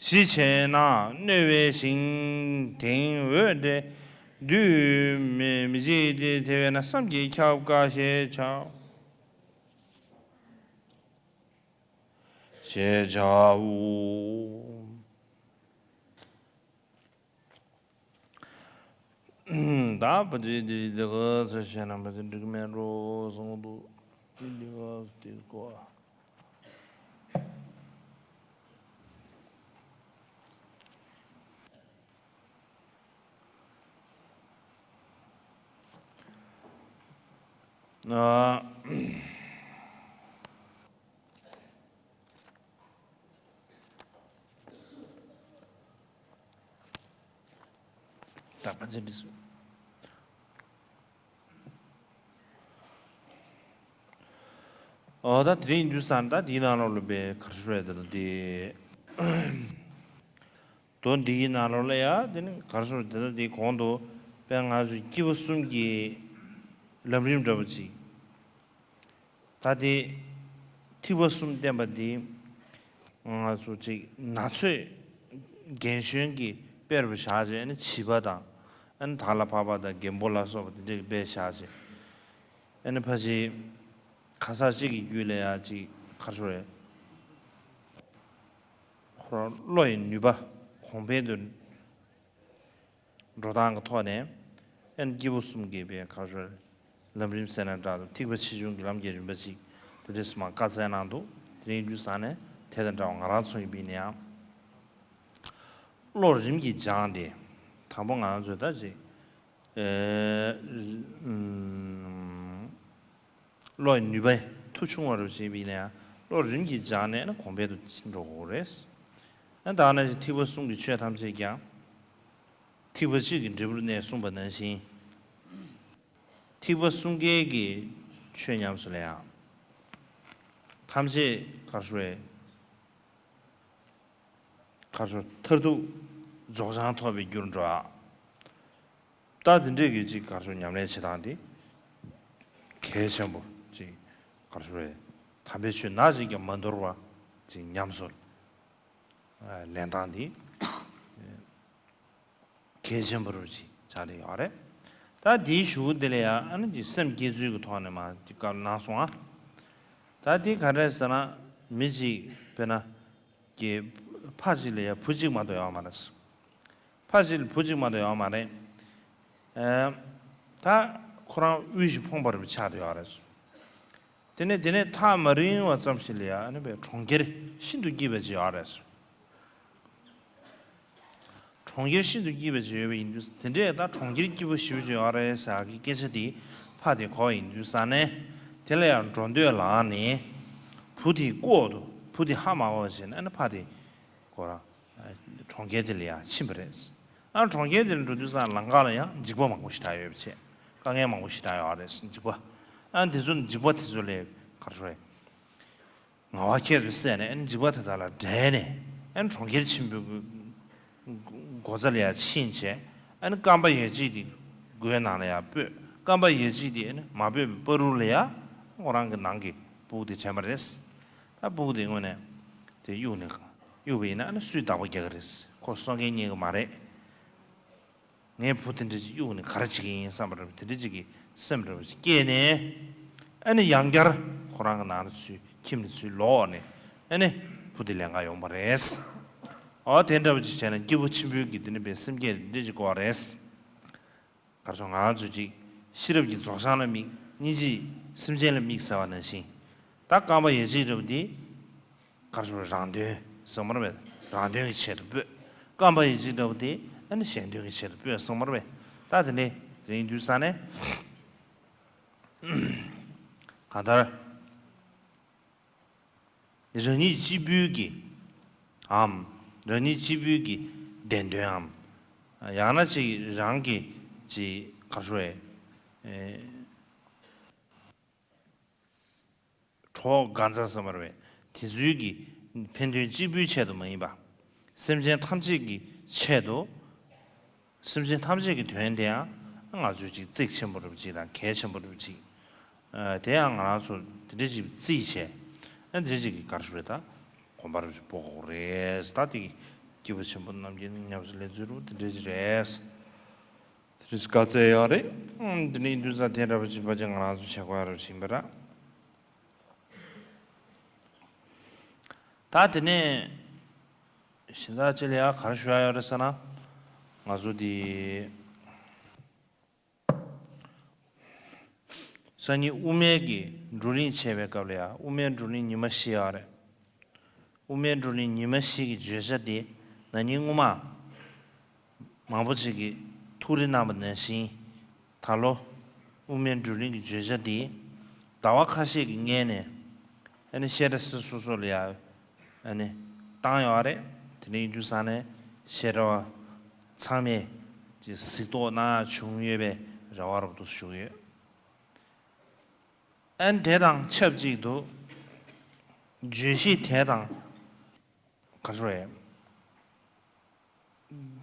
ཞི་བྱེད་ན་གནོད་པའི་ཞིང་དེང་འོད་འདྲེན་དུས་མི་མི་འཇིགས་ཏེ། དེ་བས་ན་བསམ་གྱིས་ཁྱབ་དཀའ་ཞེས་བྱའོ། ཞེས་བྱའོ། ད་བ་ཅི་འདི་འདི་ག་ཚོད་བཤད་ན་བ་ཅི་འགྲིག་མེད་འགྲོ་གསུངས་འདུག་འདི་ག་འདི་གོ། ཨ། ད་ཕན་ཚུན་འདི་སུ། ཨོ་ད་དེ་རིང་ཡིན་དུས་ཙང་ད་དེའི་ནང་ལོགས་ལ་པའི་གར་ཤོར་བའི་ད་ལྟ་དེ། དོན་འདིའི་ནང་ལོགས་ལ་ཡ་དེ་ནི་གར་ཤོར་དེ་ད་དེ་གོང་དུ་དཔེ་ང་ཚོའི་སྐྱེས་བུ་གསུམ་གྱི་ལམ་རིམ་འདྲ་པོ་ཅིག་ད་དེ་ཐིགས་པ་གསུམ་བསྟན་པ་འདི་ང་ཚོ་ཅིག་ན་ཚོད་རྒན་གཞོན་གྱི་དཔེར་བཞག་བྱས་ནི་བྱིས་པ་དང་ཨ་ནི་དར་ལ་བབས་པ་དང་རྒན་པོ་ལ་སོགས་པ་དེ་འདྲའི་དཔེ་བཞག་བྱས་ཨ་ནི་ཕ་ཅིག་གང་ཟག་གཅིག་གི་རྒྱུད་ལ་ཡ་ཅིག་གར་ཤོར་བའི། ཁོ་རང་བློ་ཡི་ནུས་པ་གོང་འཕེལ་དུ་འགྲོ་སྟངས་ཀྱི་ཐོག་ནས་ཨན་སྐྱེས་བུ་གསུམ་གྱི་པའི་གར་ཤོར་ལམ་རིམ་ཟེར་ན་འདྲ་འདུག་ཐིགས་པ་ཆེ་ཆུང་གི་ལམ་གྱི་རིམ་པ་ཅིག་དེ་འདྲས་སུ་མ་བཀའ་སྩལ་གནང་འདུག་དེ་རིང་རྒྱུ་བཟང་ནས་དེ་དང་འདྲ་བ་ང་རང་ཚོ་ཡིན་པ་ཡིན་ན་ཡང་བློ་རིམ་གྱིས་སྦྱངས་ཏེ་དང་པོ་ང་རང་ཚོས་ད་ཅིག་ཨེ། བློ་ཡི་ནུས་པ་མཐོ་ཆུང་བ་རུ་བྱེད་པ་ཡིན་ན་ཡང་བློ་རིམ་གྱིས་སྦྱངས་ནས་ན་གོང་འཕེལ་དུ་འགྲོ་དགོས་རེད། ཨ་ད་ནང་བཞིན་ཐིགས་པ་གསུམ་གྱི་ཆོས་ཐམས་ཅད་ཀྱང་ཐིགས་པ་གཅིག་གི་འབྲས་བུར་གནས་གསུངས་པ་ནང་བཞིན་ཐིགས་པ་གསུམ་ཀའི་གི་ཆོས་ཉམས་སུ་ལེན་ཡང་ཐམས་ཅད་གར་ཤོར་བའི་གར་ཤོར་མཐར་ཐུག་རྫོགས་བྱང་ཐོབ་པའི་རྒྱུར་འགྲོ་ཡ། ད་འདི་འདྲས་ཀྱི་ཅིག་གར་ཤོར་ཉམས་ལེན་བྱེད་སྟངས་འདི་གལ་ཆེན་པོ་ཅིག་གར་ཤོར་བའི་དམ་པའི་ཆོས་ནག་ཅིག་ཀྱང་མ་འདོར་བ་ཅིག་ཉམས་སུ་ལེན་སྟངས་འདི་གལ་ཆེན་པོ་རུ་ཅིག་ཆགས་བསྡད་ཡོད་རེད། ད་འདིའི་གཞུག་གུ་འདི་ལ་ཡང་ཨ་ནི་ཅིག་སེམས་བསྐྱེད་ཚུལ་གྱི་ཐོག་ནས་མ་ཅིག་བཀའ་གནང་སོང་ཨ། ད་འདི་ག་འདྲས་ཟེར་ན་མི་ཅིག་དཔེར་ན། གི་ཕ་གཅིག་ལ་ཡང་བུ་གཅིག་མ་གཏོགས་ཡོད་མ་རེད། ཕ་གཅིག་ལ་བུ་གཅིག་མ་གཏོགས་ཡོད་མ་རེད། ཨེ། ད་ཁོ་རང་དབུལ་ཞིང་ཕོངས་པ་རུ་ཆགས་བསྡད་ཡོད་རེད། དེ་ནས་དེ་ནས་ཐག་མ་རིང་བ་ཙམ་ཞིག་ལ་ཡང་ཨ་ནི་པའི་གྲོང་ཁྱེར་ཤིན་ཏུ་སྐྱིད་པ་ཅིག་ཡོད་རེད། གྲོང་ཁྱེར་ཤིན་ཏུ་སྐྱིད་པ་ཅིག་ཡོད་པ་ཡིན་དུས་དེ་འདྲས་ད་གྲོང་ཁྱེར་སྐྱིད་པོ་ཞེ་པོ་ཅིག་ཡོད་རེད་ཟེར་གི་སྐད་ཆ་དེ་ཕ་དེ་གོ་བ་ཡིན་དུས་ས་ནས་དེ་ལ་ཡང་འགྲོ་འདོད་ལངས་ནས་བུ་དེ་ལྐོག་ཏུ་བུ་དེ་ཧ་མ་གོ་བ་བྱས་ནས་ཨ་ནི་ཕ་དེ་ཁོ་རང་གྲོང་ཁྱེར་དེ་ལ་ཡང་ཕྱིན་པ་རེད། ཨ་གྲོང་ཁྱེར་དེ་ལ་འགྲོ་དུས་ས་ལམ་ཁ་ལ་ཡང་འཇིགས་པ་མང་པོ་ཞེ་དྲག་ཡོད་པ་བྱས་དཀའ་ངལ་མང་པོ་ཞེ་དྲག་ཡོད་རེད་འཇིགས་པ། ཨ་འདི་ཚོ་འཇིགས་པ་དེ་ཚོ་ལས་ག་རེ་ཟེར། ངལ་བ་ཁྱད་དུ་བསད་ནས་ཨན་འཇིགས་པ་དེ་དག་ལ་བྲལ་ནས་ཨན་གྲོང་ཁྱེར་ཆེན་པོའི་སྒོ་རྩ་ལ་ཡང་ཕྱིན་བྱས་ཨན་རྐང་པ་ཡ་གཅིག་དེ་སྒོའི་ནང་ལ་ཡང་སྤོས། རྐང་པ་ཡ་གཅིག་དེ་ཨན་མ་སྤོས་པའི་བར་རུ་ལ་ཡང་ཁོ་རང་གི་ནང་གི་སྤུ་གུ་དེ་དྲན་པ་རེད། ད་སྤུ་གུ་དེ་དངོས་གནས་དེ་གཡུག་ནས་གཡུག་པ་ཡིན་ན་ཨན་སུས་བདག་པོ་རྒྱག་གི་རེད། ཁོ་གསོ་མཁན་རྙེད་གི་མ་རེད། ངའི་བུ་དེ་འདྲ་ཅིག་གཡུག་ནས་ག་རེ་བྱེད་ཀྱི་ཡིན་བསམ་པ་རེད། དེ་འདྲ་ཅིག་གི་སེམས་འདྲ་བ་ཅིག་སྐྱེས་ནས་ཨ་ནི་ཡང་བསྐྱར་ཁོ་རང་གི་ནང་ལ་ཚུར་ཁྱིམ་ནས་ཚུར་ལོག་ནས་ཨ་ནི་བུ་དེ་ལེན་ག་ཡོང་པ་རེད། ཨོ་དེ་འདྲ་བ་ཅིག་བྱས་ན་སྐྱེས་བུ་ཆེན་པོའི་གི་དེ་ནི་པའི་སེམས་བསྐྱེད་དེ་འདྲ་ཅིག་དགོས་པ་རེད། གར་སོང་ང་རང་ཚོ་ཅིག་ཤེས་རབ་ཀྱི་རྫོགས་བྱང་ལ་དམིགས་སྙིང་རྗེ་སེམས་ཅན་ལ་དམིགས་ཟེར་བ་ནང་བཞིན། ད་རྐང་པ་ཡ་གཅིག་འདྲ་བོ་དེ་གར་སོང་རང་དོན་གསུངས་པ་རེད་པས། རང་དོན་གྱི་ཆེད་དུ་སྤོས། རྐང་པ་ཡ་གཅིག་འདྲ་བོ་དེ་ཨ་ནི་གཞན་དོན་གྱི་ཆེད་དུ་སྤོས་གསུངས་པ་རེད་པས། ད་དེ་ནས་དེ་ཡིན་དུས་ས་ནས་གང་ལྟར་རང་ཉིད་གཅིག་པུའི་གི་འམ་རང་ཉིད་གཅིག་པུའི་གི་བདེན་དོན་འམ་ཡང་ན་ཅིག་རང་གི་ཅིག་གར་སོང་བའི་གྲོགས་གང་ཟག་ཟེར་བ་རེད་པས། དེ་ཚོའི་གི་ཕན་དོན་གཅིག་པུའི་ཆེད་དུ་མ་ཡིན་པ། སེམས་ཅན་ཐམས་ཅད་ཀྱི་ཆེད་དུ། སེམས་ཅན་ཐམས་ཅད་ཀྱི་དོན་དེ་ཡང་ང་ཚོས་ཅིག་གཙིགས་ཆེན་པོ་རེད་པ་ཅིག་དང་གལ་ཆེན་པོ་རེད་པ་ཅིག་དེ་ཡང་ང་རང་ཚོ་དེ་འདྲ་ཅིག་བརྩིས་བྱས། ཨ་དེ་འདྲ་ཅིག་གི་གར་སོང་བའི་ད་གོམ་པ་རེད་པ་ཅིག་སྤོ་དགོས་རེད། ད་དེ་གི་སྐྱེས་བུ་ཆེན་པོ་རྣམས་ཀྱི་ཉམས་སུ་ལེན་ཚུལ་རུ་དེ་འདྲ་ཅིག་རེད། དེ་རིང་བཀའ་སྩལ་ཡོད་རེད། ཨང་། འདི་ནི་འདུས་ས་དེ་འདྲ་པོ་ཅིག་པ་ཅིག་ང་རང་ཚོ་བྱེད་དགོས་ཡ་རུ་ཕྱིན་པ་ར། ད་དེ་ནས་གཞན་དག་ཅི་ལ་ཡ་ག་རེ་ཞུ་ཡ་ཡོད་རེད་ཟེར་ན། ང་ཚོ་འདི་ སང་ཉིན་དབུ་མའི་གི་བགྲོ་གླེང་བྱས་པའི་སྐབས་ལ་ཡང་དབུ་མའི་བགྲོ་གླེང་ཉི་མ་བཞི་ཡོད་རེད། དབུ་མའི་བགྲོ་གླེང་ཉི་མ་བཞི་གི་བརྗོད་བྱ་དེ་ན་ནིང་སྔོན་མ་མང་པོ་ཅིག་གིས་ཐུགས་རེ་གནང་བ་ནང་བཞིན། ད་ལོ་དབུ་མའི་བགྲོ་གླེང་གི་བརྗོད་བྱ་འདི་ཟླ་བ་ཁ་ཤས་ཀྱི་སྔོན་ནས་ཨ་ནི་བཤད་གྲྭ་སོ་སོ་ལ་ཡང་ཨ་ནི་བཏང་ཡོད་རེད། དེ་འདྲ་ཡིན་དུས་ཙང་ནས་བཤད་གྲྭ་བ་ཚང་མས་ཀྱི་གཟིགས་རྟོག་གནང་ཡག་བྱུང་ཡོད་པའི་རེ་བ་རོབ་ཏུ་ཞུ་གི་ཡོད། ཨ་ནི་དེ་དང་ཆབས་ཅིག་ཏུ་བརྗོད་གཞི་དེ་དང་ག་རེ་རེད།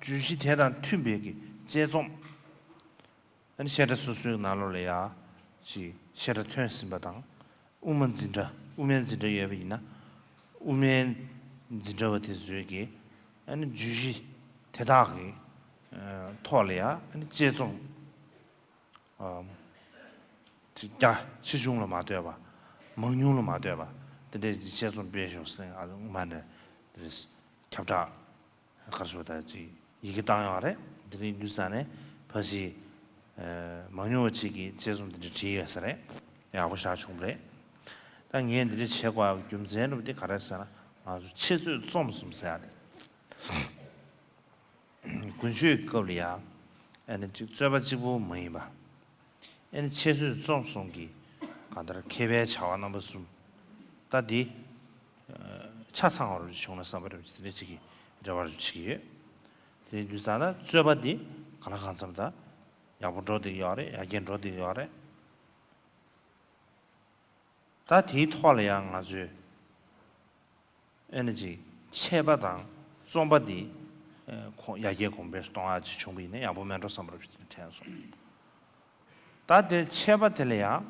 བརྗོད་གཞི་དེ་དང་མཐུན་པའི་གི་དཔྱད་རྩོམ། ཨ་ནི་བཤད་གྲྭ་སོ་སོའི་ནང་ལོགས་ལ་ཡ་ཅིག་བཤད་གྲྭ་ཐོན་ཟིན་པ་དང་། དབུ་མ་འཛིན་གྲྭ་དབུ་མའི་འཛིན་གྲྭ་ཡོད་པ་ཡིན་ན། དབུ་མའི་འཛིན་གྲྭ་བ་དེ་ཚོའི་གི་ཨ་ནི་བརྗོད་གཞི་དེ་དག་གི་ཨ་ཐོག་ལ་ཡ་ཨ་ནི་དཔྱད་རྩོམ། ཨ་ཅིག་རྒྱ་ཆེ་ཆུང་ལ་མ་ལྟོས་པ། མང་ཉུང་ལ་མ་ལྟོས་པ། དེ་འདྲའི་དཔྱད་རྩོམ་སྤེལ་ཤོག་ཟེར་ཨ་སྔོན་མ་ནས་དེ་ཁྱབ་བསྒྲགས་ག་རེ་ཟེར་བ་ད་ཅིག་ཡི་གེ་བཏང་ཡོད་རེད། དེ་རིང་དུས་ས་ནས་ཕ་ཞིག་མང་ཉུང་བ་ཅིག་གིས་དཔྱད་རྩོམ་དེ་འདྲ་བྲིས་ཡོད་ས་རེད། ཡག་པོ་ཞེ་དྲག་བྱུང་བ་རེད། ད་ངས་འདི་འདྲ་བྱེད་དགོས་ཡག་རྒྱུ་མཚན་རུ་དེ་ག་རེ་ཟེར་ན། ང་ཚོ་འཆད་རྩོད་རྩོམ་གསུམ་ཟེར་ཡག་རེད། དགུན་ཆོས་ཀྱི་སྐབས་ལ་ཡང་ཨ་ནི་གཅིག་རྩོད་པ་གཅིག་པོ་མ་ཡིན་པ། ཨ་ནི་འཆད་རྩོད་རྩོམ་གསུམ་གྱི་གང་ལྟར་མཁས་པའི་བྱ་བ་རྣམ་པ་གསུམ། ད་འདི་ཆ་ཚང་བ་རུ་བྱུང་ན་བསམ་པ་རེད། དེ་འདྲ་གཅིག་གི་རེ་བ་རུ་བྱེད་ཀྱི་ཡོད། དེ་ཡིན་དུས་ཙང་ན་རྩོད་པ་འདི་གང་ལ་གང་འཚམ་ད་ཡག་པོ་འགྲོ་བསྡད་ཡོད་རེད། ཡར་རྒྱས་འགྲོ་བསྡད་ཡོད་རེད། ད་དེའི་ཐོག་ལ་ཡང་ང་ཚོས་ཨེ་ནི་ཅིག་འཆད་པ་དང་རྩོམ་པ་འདི་ཨེ་ཁོ་ཡར་རྒྱས་གོང་འཕེལ་གཏོང་ཡག་ཅིག་བྱུང་བ་ཡིན་ན་ཡག་པོ་མེད་འགྲོ་བསམ་པ་རུ་དྲན་སོང་། ད་དེ་འཆད་པ་དེ་ལ་ཡང་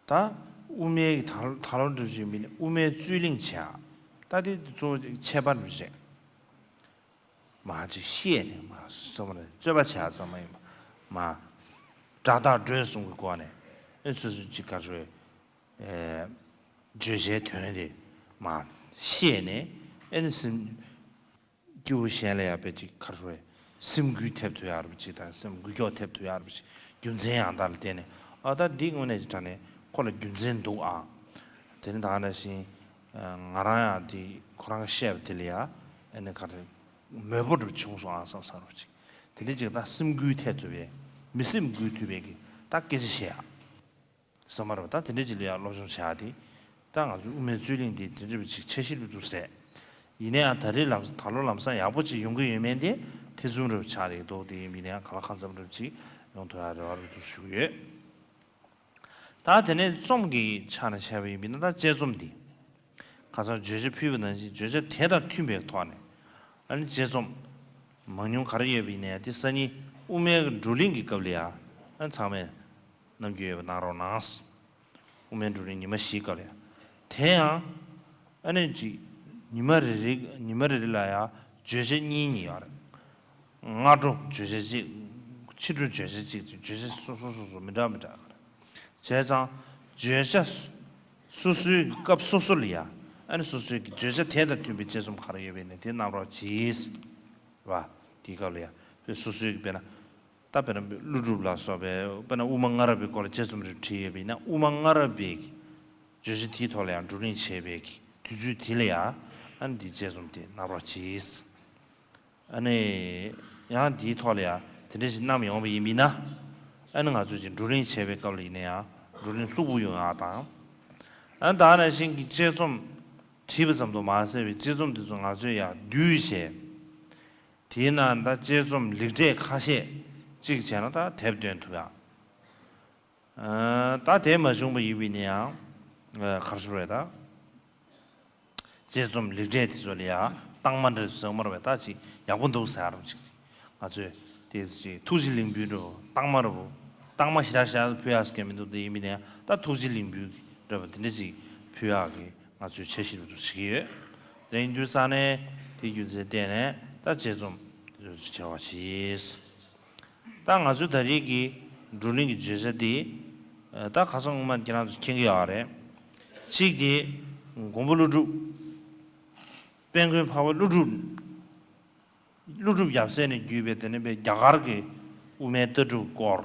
ད་དབུ་མའི་ད་ད་ལོ་འགྲུབ་བཞིན་མི་ནི་དབུ་མའི་རྩོད་གླེང་བྱེད་ཡག་ད་དེ་གཙོ་བོ་འཆད་པ་འགྲུབ་བྱེད། མ་ཅིག་བཤད་ནས་མ་སོ་མ་རེད། རྩོད་པ་བྱས་ཙང་མ་ཡིན་པ་མ། སྒྲ་དག་སྒྲོས་གསུམ་གྱི་སྒོ་ནས་ཨེ་སོ་སོ་ཅིག་ག་རེ་ཨེ་བརྗོད་བྱའི་དོན་དེ་མ་བཤད་ནས་ཨེ་ནི་སེམས་སྐྱེ་བོ་གཞན་ལ་ཡང་དཔེ་ཅིག་ག་རེ་སེམས་འགུལ་ཐེབས་ཐུབ་ཡག་རུ་ཅིག་དང་སེམས་འགུལ་སྐྱོད་ཐེབས་ཐུབ་ཡག་རུ་ཅིག་རྒྱུ་མཚན་ཡང་དག་ལ་བརྟེན་ནས་ཨ་ད་འདི་དངོས་གནས་ཀྱི་དྲང་གནས་ཁོ་ལ་རྒྱུ་མཚན་འདུག་ཨ། དེ་ནི་ད་ག་ནང་བཞིན་ང་རང་ཡང་དེ་ཁོ་རང་གིས་བཤད་པ་དེ་ལ་ཡང་ཨེ་ནི་ག་རེ་མོས་པོ་འདྲ་བྱུང་སོང་ཨང་བསམ་བསམ་རུ་ཅིག་དེ་འདྲ་ཅིག་ད་སེམས་འགུལ་ཐེབས་ཐུབ་པའི་མི་སེམས་འགུལ་ཐུབ་པའི་གི་ད་སྐད་ཆ་བཤད་ཡག་བསམ་པ་རེད་པ། ད་དེ་འདྲ་ཅིག་ལ་ཡང་སློབ་སྦྱོང་བྱ་ཡག་དེ་ད་ང་ཚོའི་དབུ་མའི་རྩོད་གླེང་དེ་དེ་འདྲ་བ་ཅིག་འཆར་གཞི་ལ་འདུག་ཟེར། ཡིན་ན་ཡང་ད་རེས་ལམ་ད་ལོ་ལམ་སང་ཡག་པོ་ཅིག་ཡོང་གི་ཡོད་མེད་དེ་ཐེ་ཚོམ་འདྲ་བ་ཆགས་རེད་འདུག་དེ་ཡིན་ན་ཡང་གང་ལ་གང་འཚམ་འདྲ་བ་ཅིག་ཡོང་ཐུབ་ཡག་རེ་བ་རེད་འདུག་ཞུ་གི་ཡོད། ད་དེ་ནས་རྩོམ་གྱི་ཆ་ནས་བཤད་པ་ཡིན་པ་ཡིན་ན་ད་དཔྱད་རྩོམ་འདི། ཁ་སང་བརྗོད་བྱ་ཕུལ་བ་ནང་བཞིན་བརྗོད་བྱ་དེ་དང་མཐུན་པའི་ཐོག་ནས་ཨ་ནི་དཔྱད་རྩོམ་མང་ཉུང་ག་རེ་ཡོད་པ་ཡིན་ནའི་དེ་སང་ཉིན་དབུ་མའི་བགྲོ་གླེང་གི་སྐབས་ལ་ཡང་ཨ་ནི་ཚང་མས་རྣམ་འགྱུར་ཡོད་པ་གནང་རོགས་གནང་། དབུ་མའི་བགྲོ་གླེང་ཉི་མ་བཞིའི་སྐབས་ལ་ཡང་། དེ་ཡང་ཨ་ནི་ཅིག་ཉི་མ་རེ་རེ་ཉི་མ་རེ་རེ་ལ་ཡང་བརྗོད་བྱ་གཉིས་གཉིས་ཡོད་རེད། སྔ་དྲོ་བརྗོད་བྱ་གཅིག་ཕྱི་དྲོ་བརྗོད་བྱ་གཅིག་བརྗོད་བྱ་སོ་སོ་སོ་སོ་མི་འདྲ་མི་འདྲ་རེད། བྱས་ཙང་བརྗོད་བྱ་སོ་སོའི་སྐབས་སོ་སོ་ལ་ཡང་ཨ་ནི་སོ་སོའི་གི་བརྗོད་བྱ་དེ་དང་མཐུན་པའི་དཔྱད་རྩོམ་ག་རེ་ཡོད་པ་ཡིན་ནའི་དེ་བསྣམས་རོགས་གྱིས། རེད་པ། དེའི་སྐབས་ལ་ཡང་དཔེ་སོ་སོའི་གི་དཔེར་ན། ད་དཔེར་ན་ཀླུ་སྒྲུབ་ལ་སོགས་པའི་དཔེར་ན་དབུ་མ་སྔ་རབས་པའི་སྐོར་ལ་དཔྱད་རྩོམ་རེ་བྲིས་ཡོད་པ་ཡིན་ན་དབུ་མ་སྔ་རབས་པའི་བརྗོད་བྱ་དེའི་ཐོག་ལ་ཡང་བགྲོ་གླེང་བྱས་པའི་དུས་ཚོད་དེ་ལ་ཡང་ཨ་ནི་འདིའི་དཔྱད་རྩོམ་དེ་གནང་རོགས་གྱིས། ཨ་ནི་ཡང་འདིའི་ཐོག་ལ་ཡང་དེ་འདྲ་ཞིག་བསྣམས་ཡོང་བ་ཡིན་པ་ཡིན་ན་ཨ་ནི་ང་ཚོས་ཀྱི་བགྲོ་གླེང་བྱས་པའི་སྐབས་ལ་ཡིན་ན་ཡང་བགྲོ་གླེང་ལྷུག་པོ་ཡོང་ཡག་དང་། ཨ་ནི་ད་ག་ནང་བཞིན་གྱི་དཔྱད་རྩོམ་བྲིས་པ་ཙམ་དུ་མ་ཟད་པའི་དཔྱད་རྩོམ་དེ་ཚོ་ང་ཚོས་ཡང་བསྡུས་བྱས། དེའི་ནང་ད་དཔྱད་རྩོམ་ལེགས་གྲས་ཁ་ཤས་གཅིག་བྱས་ན་ད་དེབ་འདོན་ཐུབ་ཡག་ཨ་ད་དེ་མ་བྱུང་བ་ཡིན་པ་ཡིན་ན་ཡང་ཨ་ག་རེ་ཟེར་རེད་ད། དཔྱད་རྩོམ་ལེགས་གྲས་དེ་ཚོ་ལ་ཡང་རྟགས་མ་འདྲ་ཟེར་མ་རེད་པས། ད་ཅིག་ཡག་པོ་འདུག་ཟེར་རབས་ཅིག་ང་ཚོས་དེ་ཅིག་ཐུགས་རྗེ་ལེགས་འབུལ་འདྲ་པོ་རྟགས་མ་འདྲ་པོ་རྟགས་མ་ཞེ་དྲག་ཞེ་དྲག་ཕུལ་ཡག་ཟེར་མཁན་མི་འདུག་དེ་ཡིན་པ་ཡིན་ན་ཡང་ད་ཐུགས་རྗེ་ལེགས་འབུལ་འདྲ་པོ་དེ་འདྲ་ཅིག་ཕུལ་ཡག་གི་ང་ཚོས་འཆར་གཞི་འདུག་བྱེད་ཀྱི་ཡོད། དེ་ཡིན་དུས་ཙང་ནས་དེའི་རྒྱུ་མཚན་བརྟེན་ནས་ད་དཔྱད་རྩོམ་དེ་ཚོ་བྱ་བ་བྱེད། ད་ང་ཚོའི་ད་རེས་ཀྱི་བགྲོ་གླེང་གི་བརྗོད་བྱ་འདི་ད་ཁ་སང་སྔོན་མ་ཁྱེད་རང་ཚོ་མཁྱེན་གྱི་ཡོད་རེད། གཅིག་དེ་མགོན་པོ་ཀླུ་སྒྲུབ། དཔལ་མགོན་འཕགས་པ་ཀླུ་སྒྲུབ། ཀླུ་སྒྲུབ་ཡབ་སྲས་ནས་བརྒྱུད་པའི་དེ་ནས་པའི་རྒྱ་གར་གྱི་དབུ་མའི་ལྟ་གྲུབ་སྐོར།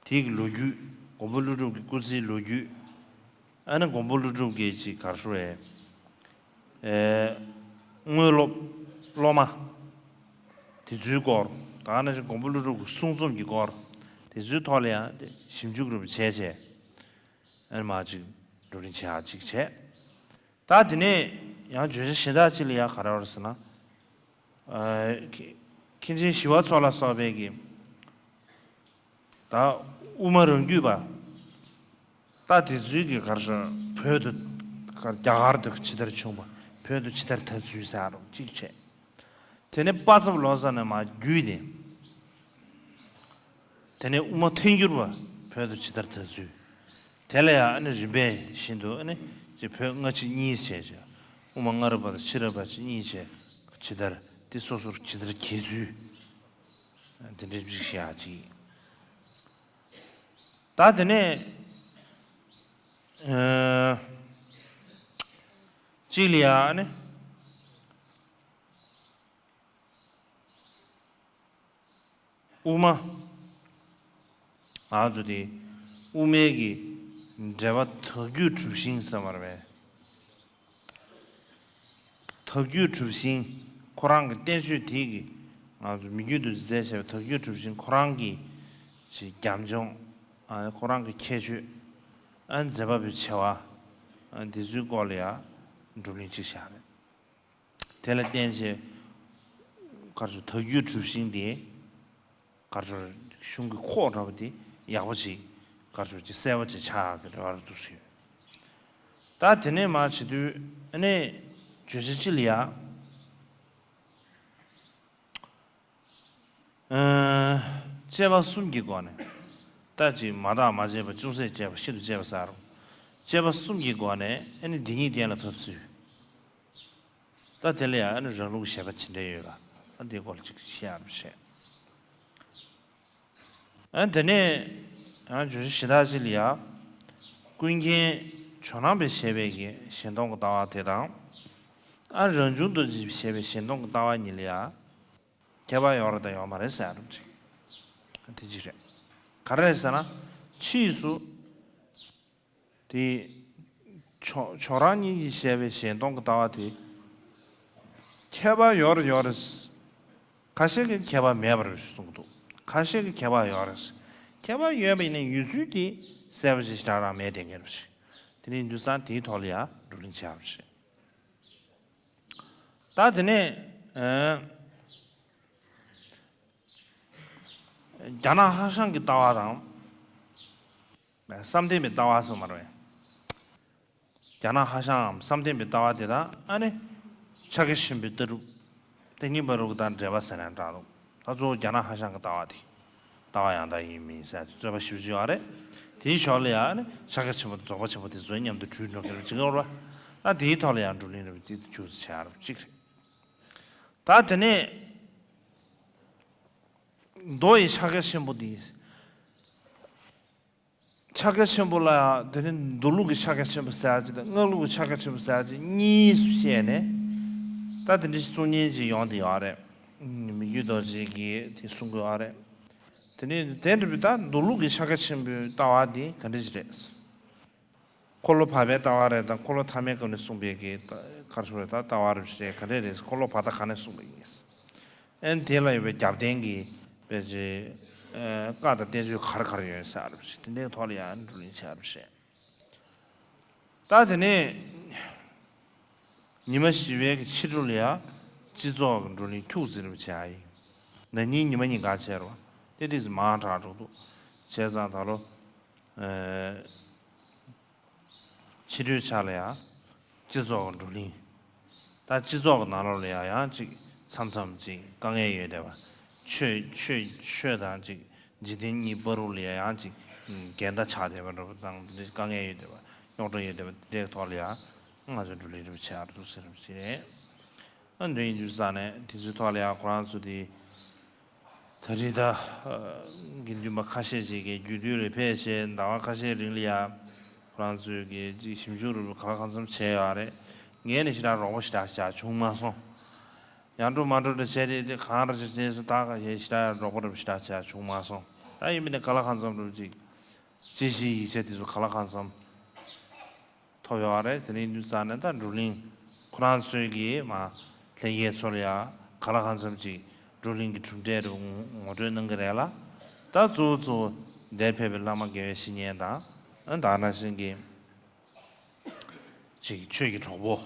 དེ་གི་ལོ་རྒྱུས། མགོན་པོ་ཀླུ་སྒྲུབ་ཀྱི་སྐུ་ཚེའི་ལོ་རྒྱུས། ཨ་ནི་མགོན་པོ་ཀླུ་སྒྲུབ་ཀྱི་ཅིག་ག་རེ་ཞུ་དགོས་རེད། ཨེ། དངོས་སློབ། སློབ་མ། དེ་ཚོའི་སྐོར། ད་ནི་ཅིག་མགོན་པོ་ཀླུ་སྒྲུབ་ཀྱི་གསུང་རྩོམ་གྱི་སྐོར། དེ་ཚོའི་ཐོག་ལ་ཡང་དེ་ཞིབ་འཇུག་རུ་བྱས་བྱས། ཨ་ནི་མར་ཅིག་བགྲོ་གླེང་བྱེད་ཡག་ཅིག་བྱས། ད་དེ་ནས་ཡང་བརྗོད་བྱ་གཞན་དག་ཅིག་ལ་ཡང་ག་རེ་ཡོད་རེད་ཟེར་ན། ཨ། མཁན་ཆེན་ཞི་བ་འཚོ་ལ་སོགས་པའི་གི། ད་དབུ་མ་རང་རྒྱུད་པ། ད་དེ་ཚོའི་གི་ག་རེ་ཟེར། བོད་དུ་ག་རེ་རྒྱ་གར་དུ་ཇི་ལྟར་བྱུང་བ། བོད་དུ་ཇི་ལྟར་དར་ཚུལ་ཟེར་ཡག་ཅིག་བྱས། དེ་ནས་དཔག་བསམ་ལོ་ཙཱ་ནས་མར་བརྒྱུད་དེ། དེ་ནས་དབུ་མ་ཐལ་འགྱུར་བ་བོད་དུ་ཇི་ལྟར་དར་ཚུལ། དེ་ལ་ཡང་ཨ་ནི་རིམ་པས་བཞིན་དུ་ཨ་ནི་ཅིག་བོད་སྔ་ཕྱི་གཉིས་བྱས་བྱས། དབུ་མ་སྔ་རབས་པ་དང་ཕྱི་རབས་པ་ཅིག་གཉིས་བྱས། ཇི་ལྟར་དེ་སོ་སོར་ཇི་ལྟར་གྱེས་ཚུལ། དེ་འདྲ་ཅིག་བཤད་ཡག་ཅིག། ད་དེ་ནས་ཨ། གཅིག་ལ་ཡང་ཨ་ནི། དབུ་མ། ང་ཚོ་དེ་དབུ་མའི་གི་འགྲེལ་པ་དག་རྒྱུད་གྲུབ་ཤིང་ཟེར་བ་རེད། དག་རྒྱུད་གྲུབ་ཤིང་ཁོ་རང་གི་བསྟན་བཅོས་དེ་གི། ང་ཚོ་མི་རྒྱུད་དུ་མཛད་བྱས་པའི་དག་རྒྱུད་གྲུབ་ཤིང་ཁོ་རང་གི་ཅིག་རྒྱབ་ལྗོངས། ཨ། ཁོ་རང་གི་ཁྱད་ཆོས། ཨ། མཛད་པ་པོའི་བྱ་བ། ཨ། འདི་ཚོའི་སྐོར་ལ་ཡང་བགྲོ་གླེང་ཅིག་བྱས་རེད། དེ་ལ་བརྟེན་བྱས་ག་རེ་ཟེར། དག་རྒྱུད་གྲུབ་ཤིང་དེ་ག་རེ་ཟེར། གཞུང་གི་ཁོག་འདྲ་པོ་དེ་ཡག་པོ་ཅིག་ག་རེ་ཟེར། ཅིག་གསལ་པོ་ཅིག་ཆགས་ཡག་གི་རེ་བ་རེ་འདུག་ཟེར། ད་དེ་ནས་མར་བྱེད་དུས་ཨ་ནི་བརྗོད་བྱ་སྤྱི་ལ་ཡ། ཨ། དཔྱད་པ་གསུམ་གྱི་སྒོ་ནས། ལྟ་ཅི། མ་བརྟགས་མ་དཔྱད་པ། ཅུང་ཟད་དཔྱད་པ། ཤིན་ཏུ་དཔྱད་པ་ཟེར། དཔྱད་པ་གསུམ་གྱི་སྒོ་ནས་ཨ་ནི་འདི་ཉིད་གཏན་ལ་ཕབ་ཚུལ། ད་དེ་ལ་ཡང་ཨ་ནི་རང་ལུགས་ཀྱི་བཞེད་པ་ཇི་འདྲ་ཡོད་ལ། ཨ། འདིའི་སྐོར་ལ་ཅིག་བཤད་ཡག་བྱས། ཨ། དེ་ནས་ཡང་བརྗོད་བྱ་གཞན་དག་ཅིག་ལ་ཡ། ཀུན་མཁྱེན་ཇོ་ནང་པས་བཞེད་པའི་གི་གཞན་སྟོང་གི་ལྟ་བ་དེ་དང་། ཨ། རང་བྱུང་རྡོ་རྗེས་བཞེད་པའི་གཞན་སྟོང་གི་ལྟ་བ་གཉིས་ལ་ཡ། ཁྱད་པར་ཡོད་རེད་དང་ཡོད་མ་རེད་ཟེར་ཡག་ཅིག། དེ་ཅིག་རེད། ག་རེ་རེད་ཟེར་ན། ཕྱིས་སུ་དེ་ཇོ་ཇོ་རང་གཉིས་ཀྱིས་བཞེད་པའི་གཞན་སྟོང་གི་ལྟ་བ་དེ་ཁྱད་པར་ཡོད་རེད་ཡོད་རེད། ཁ་ཤས་ཀྱིས་ཁྱད་པར་མེད་པ་རེད་གསུང་གི་འདུག། ཁ་ཤས་ཀྱིས་ཁྱད་པར་ཡོད་རེད། ཁྱད་པར་ཡོད་པ་ཡིན་ན་ཡོད་ཚུལ་དེ་གསལ་པོ་ཞིག་ཞེ་དྲག་རང་མེད་བསྡད་མཁན་རེད། དེ་ནས་ཡིན་དུས་ཙང་དེའི་ཐོག་ལ་ཡང་བགྲོ་གླེང་བྱས་པ་རེད། ད་དེ་ནས་ཨ། རྒྱ་ནག་ཧྭ་ཤང་གི་ལྟ་བ་དང་། བསམ་གཏན་པའི་ལྟ་བ་ཟེར་མ་རེད། རྒྱ་ནག་ཧྭ་ཤང་ངམ་བསམ་གཏན་པའི་ལྟ་བ་དེ་དང་ཨ་ནི་ཕྱག་རྒྱ་ཆེན་པོའི་ལྟ་གྲུབ། ཏིང་ངེ་འཛིན་པ་རུ་དང་འབྲེལ་བ་ཟེར་ན་འདྲ་འདུག། ད་གཙོ་བོ་རྒྱ་ནག་ཧྭ་ཤང་གི་ལྟ་བ་དེ། ལྟ་བ་ཡང་དག་ཡིན་མིན་ཟེར་རྩོད་པ་ཞེ་པོ་ཅིག་ཡོད་རེད། དེའི་ཞོར་ལ་ཡང་ཨ་ནི་ཕྱག་རྒྱ་ཆེན་པོ་དང་རྫོགས་པ་ཆེན་པོ་དེ་ཚོའི་མཉམ་དུ་འདྲེས་འགྲོ་མཁན་རེད་ཅིག་ཡོད་རེད་པ། ད་དེའི་ཐོག་ལ་ཡང་བགྲོ་གླེང་རེད་པ། དེ་ཅུང་ཟད་བྱས་རེད་པ་ཅིག་རེད། ད་དེ་ནས་མདོ་ཡི་ཕྱག་རྒྱ་ཆེན་པོ་འདི། ཕྱག་རྒྱ་ཆེན་པོ་ལ་དེ་ནས་མདོ་ལུགས་ཀྱི་ཕྱག་རྒྱ་ཆེན་པོ་ཟེར་ཡག་ཅིག་དང་སྔགས་ལུགས་ཀྱི་ཕྱག་རྒྱ་ཆེན་པོ་ཟེར་ཡག་ཅིག་གཉིས་སུ་བཤད་ནས། ད་དེ་འདྲ་ཞིག་གསུང་མཁན་ཅིག་ཡོང་བསྡད་ཡོད་རེད། མི་བསྐྱོད་རྡོ་རྗེ་གིས་དེ་གསུང་གི་ཡོད་རེད། དེ་ནས་དེ་འདྲ་བའི་ད་མདོ་ལུགས་ཀྱི་ཕྱག་རྒྱ་ཆེན་པོའི་ལྟ་བ་འདི་ག་འདྲ་ཞིག་རེད། འཁོར་ལོ་བར་པའི་ལྟ་བ་རེད་དང་། འཁོར་ལོ་ཐ་མའི་སྐབས་ནས་གསུངས་པའི་གི་ད་ག་རེ་ཟེར་རེད། ད་ལྟ་བ་རེད་པ་ཞེས་ག་འདྲས་རེད། འཁོར་ལོ་བར་ཐག་ག་ནས་གསུངས་པ་ཡིན། ཨན་དེ་ལ་ཡོད་པའི་རྒྱབ་རྟེན་གྱི་དཔེ་ཆའི་བཀའ་དང་བསྟན་བཅོས་ག་རེ་ག་རེ་ཡོད་ཟེར་རེད་པ་ཞེས། དེ་འདྲའི་ཐོག་ལ་ཡང་བགྲོ་གླེང་བྱས་རེད་པ་ཞེས། ད་དེ་ནས་ཉི་མ་བཞི་པའི་གི་ཕྱི་དྲོ་ལ་ཡང་སྤྱི་ཚོགས་ཀྱི་བགྲོ་གླེང་ཁྱུག་ཙམ་རེ་བྱས་ཡིན། ན་ནིང་ཉི་མ་གཉིས་ཀ་བྱས་རེད་པ། དེ་དུས་སུ་མང་དྲགས་འགྲོ་འདུག། བྱས་ཙང་ད་ལོ། ཨེ། ཕྱི་དྲོའི་ཆ་ལ་ཡང་སྤྱི་ཚོགས་ཀྱི་བགྲོ་གླེང་། ད་སྤྱི་ཚོགས་ཀྱི་ནང་ལོགས་ལ་ཡང་ཡང་ཅིག་མཚམས་མཚམས་ཅིག་དཀའ་ངལ་ཡོད་བསྡད་པ། ཆོས་ཆོས་ཆོས་དང་ཅིག་འཇིག་རྟེན་གཉིས་བར་དུ་ལ་ཡང་ཡང་ཅིག་འགལ་ཟླ་ཆགས་བསྡད་པ་འདྲ་པོ་དང་། དེ་འདྲ་དཀའ་ངལ་ཡོད་བསྡད་པ། རྙོག་དྲ་ཡོད་བསྡད་པ་དེ་འདྲའི་ཐོག་ལ་ཡང་ང་ཚོས་བགྲོ་གླེང་རེ་བྱེད་ཡག་འདུག་ཟེར་བ་ཞིག་རེད། ཨ་འདྲ་ཡིན་དུས་ཙང་ནས་དེ་ཚོའི་ཐོག་ལ་ཡང་ཁོ་རང་ཚོ་དེ། ད་རེས་ད། དགེ་འདུན་པ་ཁ་ཤས་ཅིག་གིས་རྒྱུན་དུ་རེ་ཕེབས་བྱས་ཟླ་བ་ཁ་ཤས་རིང་ལ་ཡ། ཁོ་རང་ཚོས་ཀྱི་ཅིག་ཞིབ་འཇུག་རུ་ག་ལ་གང་འཚམ་བྱས་ཡོད་རེད། ངས་ནི་ཞེ་དྲག་རོགས་པ་ཞེ་དྲག་བྱས་བྱུང་མ་སོང་། ཡར་འགྲོ་མར་འགྲོ་འདྲ་བྱས་ཏེ་དེ་གང་རེ་ཞིག་བྱས་སོང་། ད་ག་ཞེ་ཞེ་དྲག་རོགས་པ་རུ་ཞེ་དྲག་བྱས་བྱུང་མ་སོང་ ད་ཡིན་མིན་ནས་ག་ལ་གང་འཚམ་རུ་ཅིག་སྲིད་ཞིའི་ཡིག་ཆ་དེ་ཚོ་ག་ལ་གང་འཚམ་ཐོབ་ཡོད་རེད། དེ་རིང་དུས་ཙང་ནས་ད་བགྲོ་གླེང་ཁོ་རང་ཚོའི་གི་མ་ལྷན་རྒྱས་ཚོར་ཡ་ག་ལ་གང་འཚམ་ཅིག་བགྲོ་གླེང་གི་གྲུབ་འབྲས་རུ་ངོ་སྤྲོད་གནང་གི་རེད་ལ། ད་གཙོ་བོ་གཙོ་བོ་འདིར་ཕེབས་པའི་བླ་མ་དགེ་བའི་བཤེས་གཉེན་དང་ཨ་ད་ནང་བཞིན་གི་ཅིག་ཆོས་ཀྱི་གྲོགས་པོ་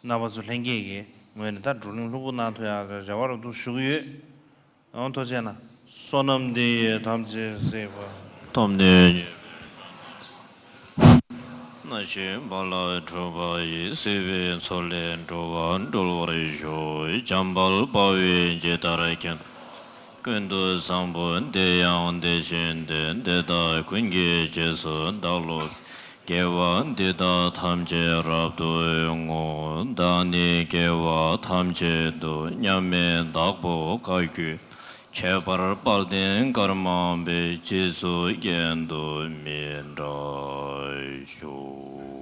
རྣམ་པ་ཚོ་ལྷན་རྒྱས་ཀྱི་ངོས་ནས་ད་བགྲོ་གླེང་ལྷུག་པོ་གནང་ཐུབ་ཡག་གི་རེ་བ་རུ་འདུག་ཞུ་གི་ཡོད། ཨང་ཐུགས་རྗེ་གནང་། བསོད་ནམས་འདི་ཡིས་ཐམས་ཅད་གཟིགས་པ། ཐོབ་ནས་ཉེས་པའི་དགྲ་རྣམས་ཀུན་ནས་ཕྱིར་བྱོན་པ་ལ་གྲུབ་པ་ཡི། སྲིད་པའི་མཚོ་ལས་འགྲོ་བ་སྒྲོལ་བར་ཤོག། འཇམ་དཔལ་དཔའ་བོས་ཇི་ལྟར་མཁྱེན་པ་དེ་བཞིན་ཀུན་ཏུ་བཟང་པོ་འདི་ཡང་དེ་བཞིན་ཏེ། འདི་དག་ཀུན་གྱི་རྗེས་སུ་བདག་སློབ་ཅིང་། དགེ་བ་འདི་དག་ཐམས་ཅད་རབ་ཏུ་བསྔོ། བདག་ནི་དགེ་བ་ཐམས་ཅད་དུ། མཉམ་མེད་བདག་པོ་བཀའ་བརྒྱུད། ཁྱད་པར་དཔལ་ལྡན་ཀརྨ་པའི། རྗེས་སུ་བསྙེན་དུ་མི་འབྲལ་ཞུ།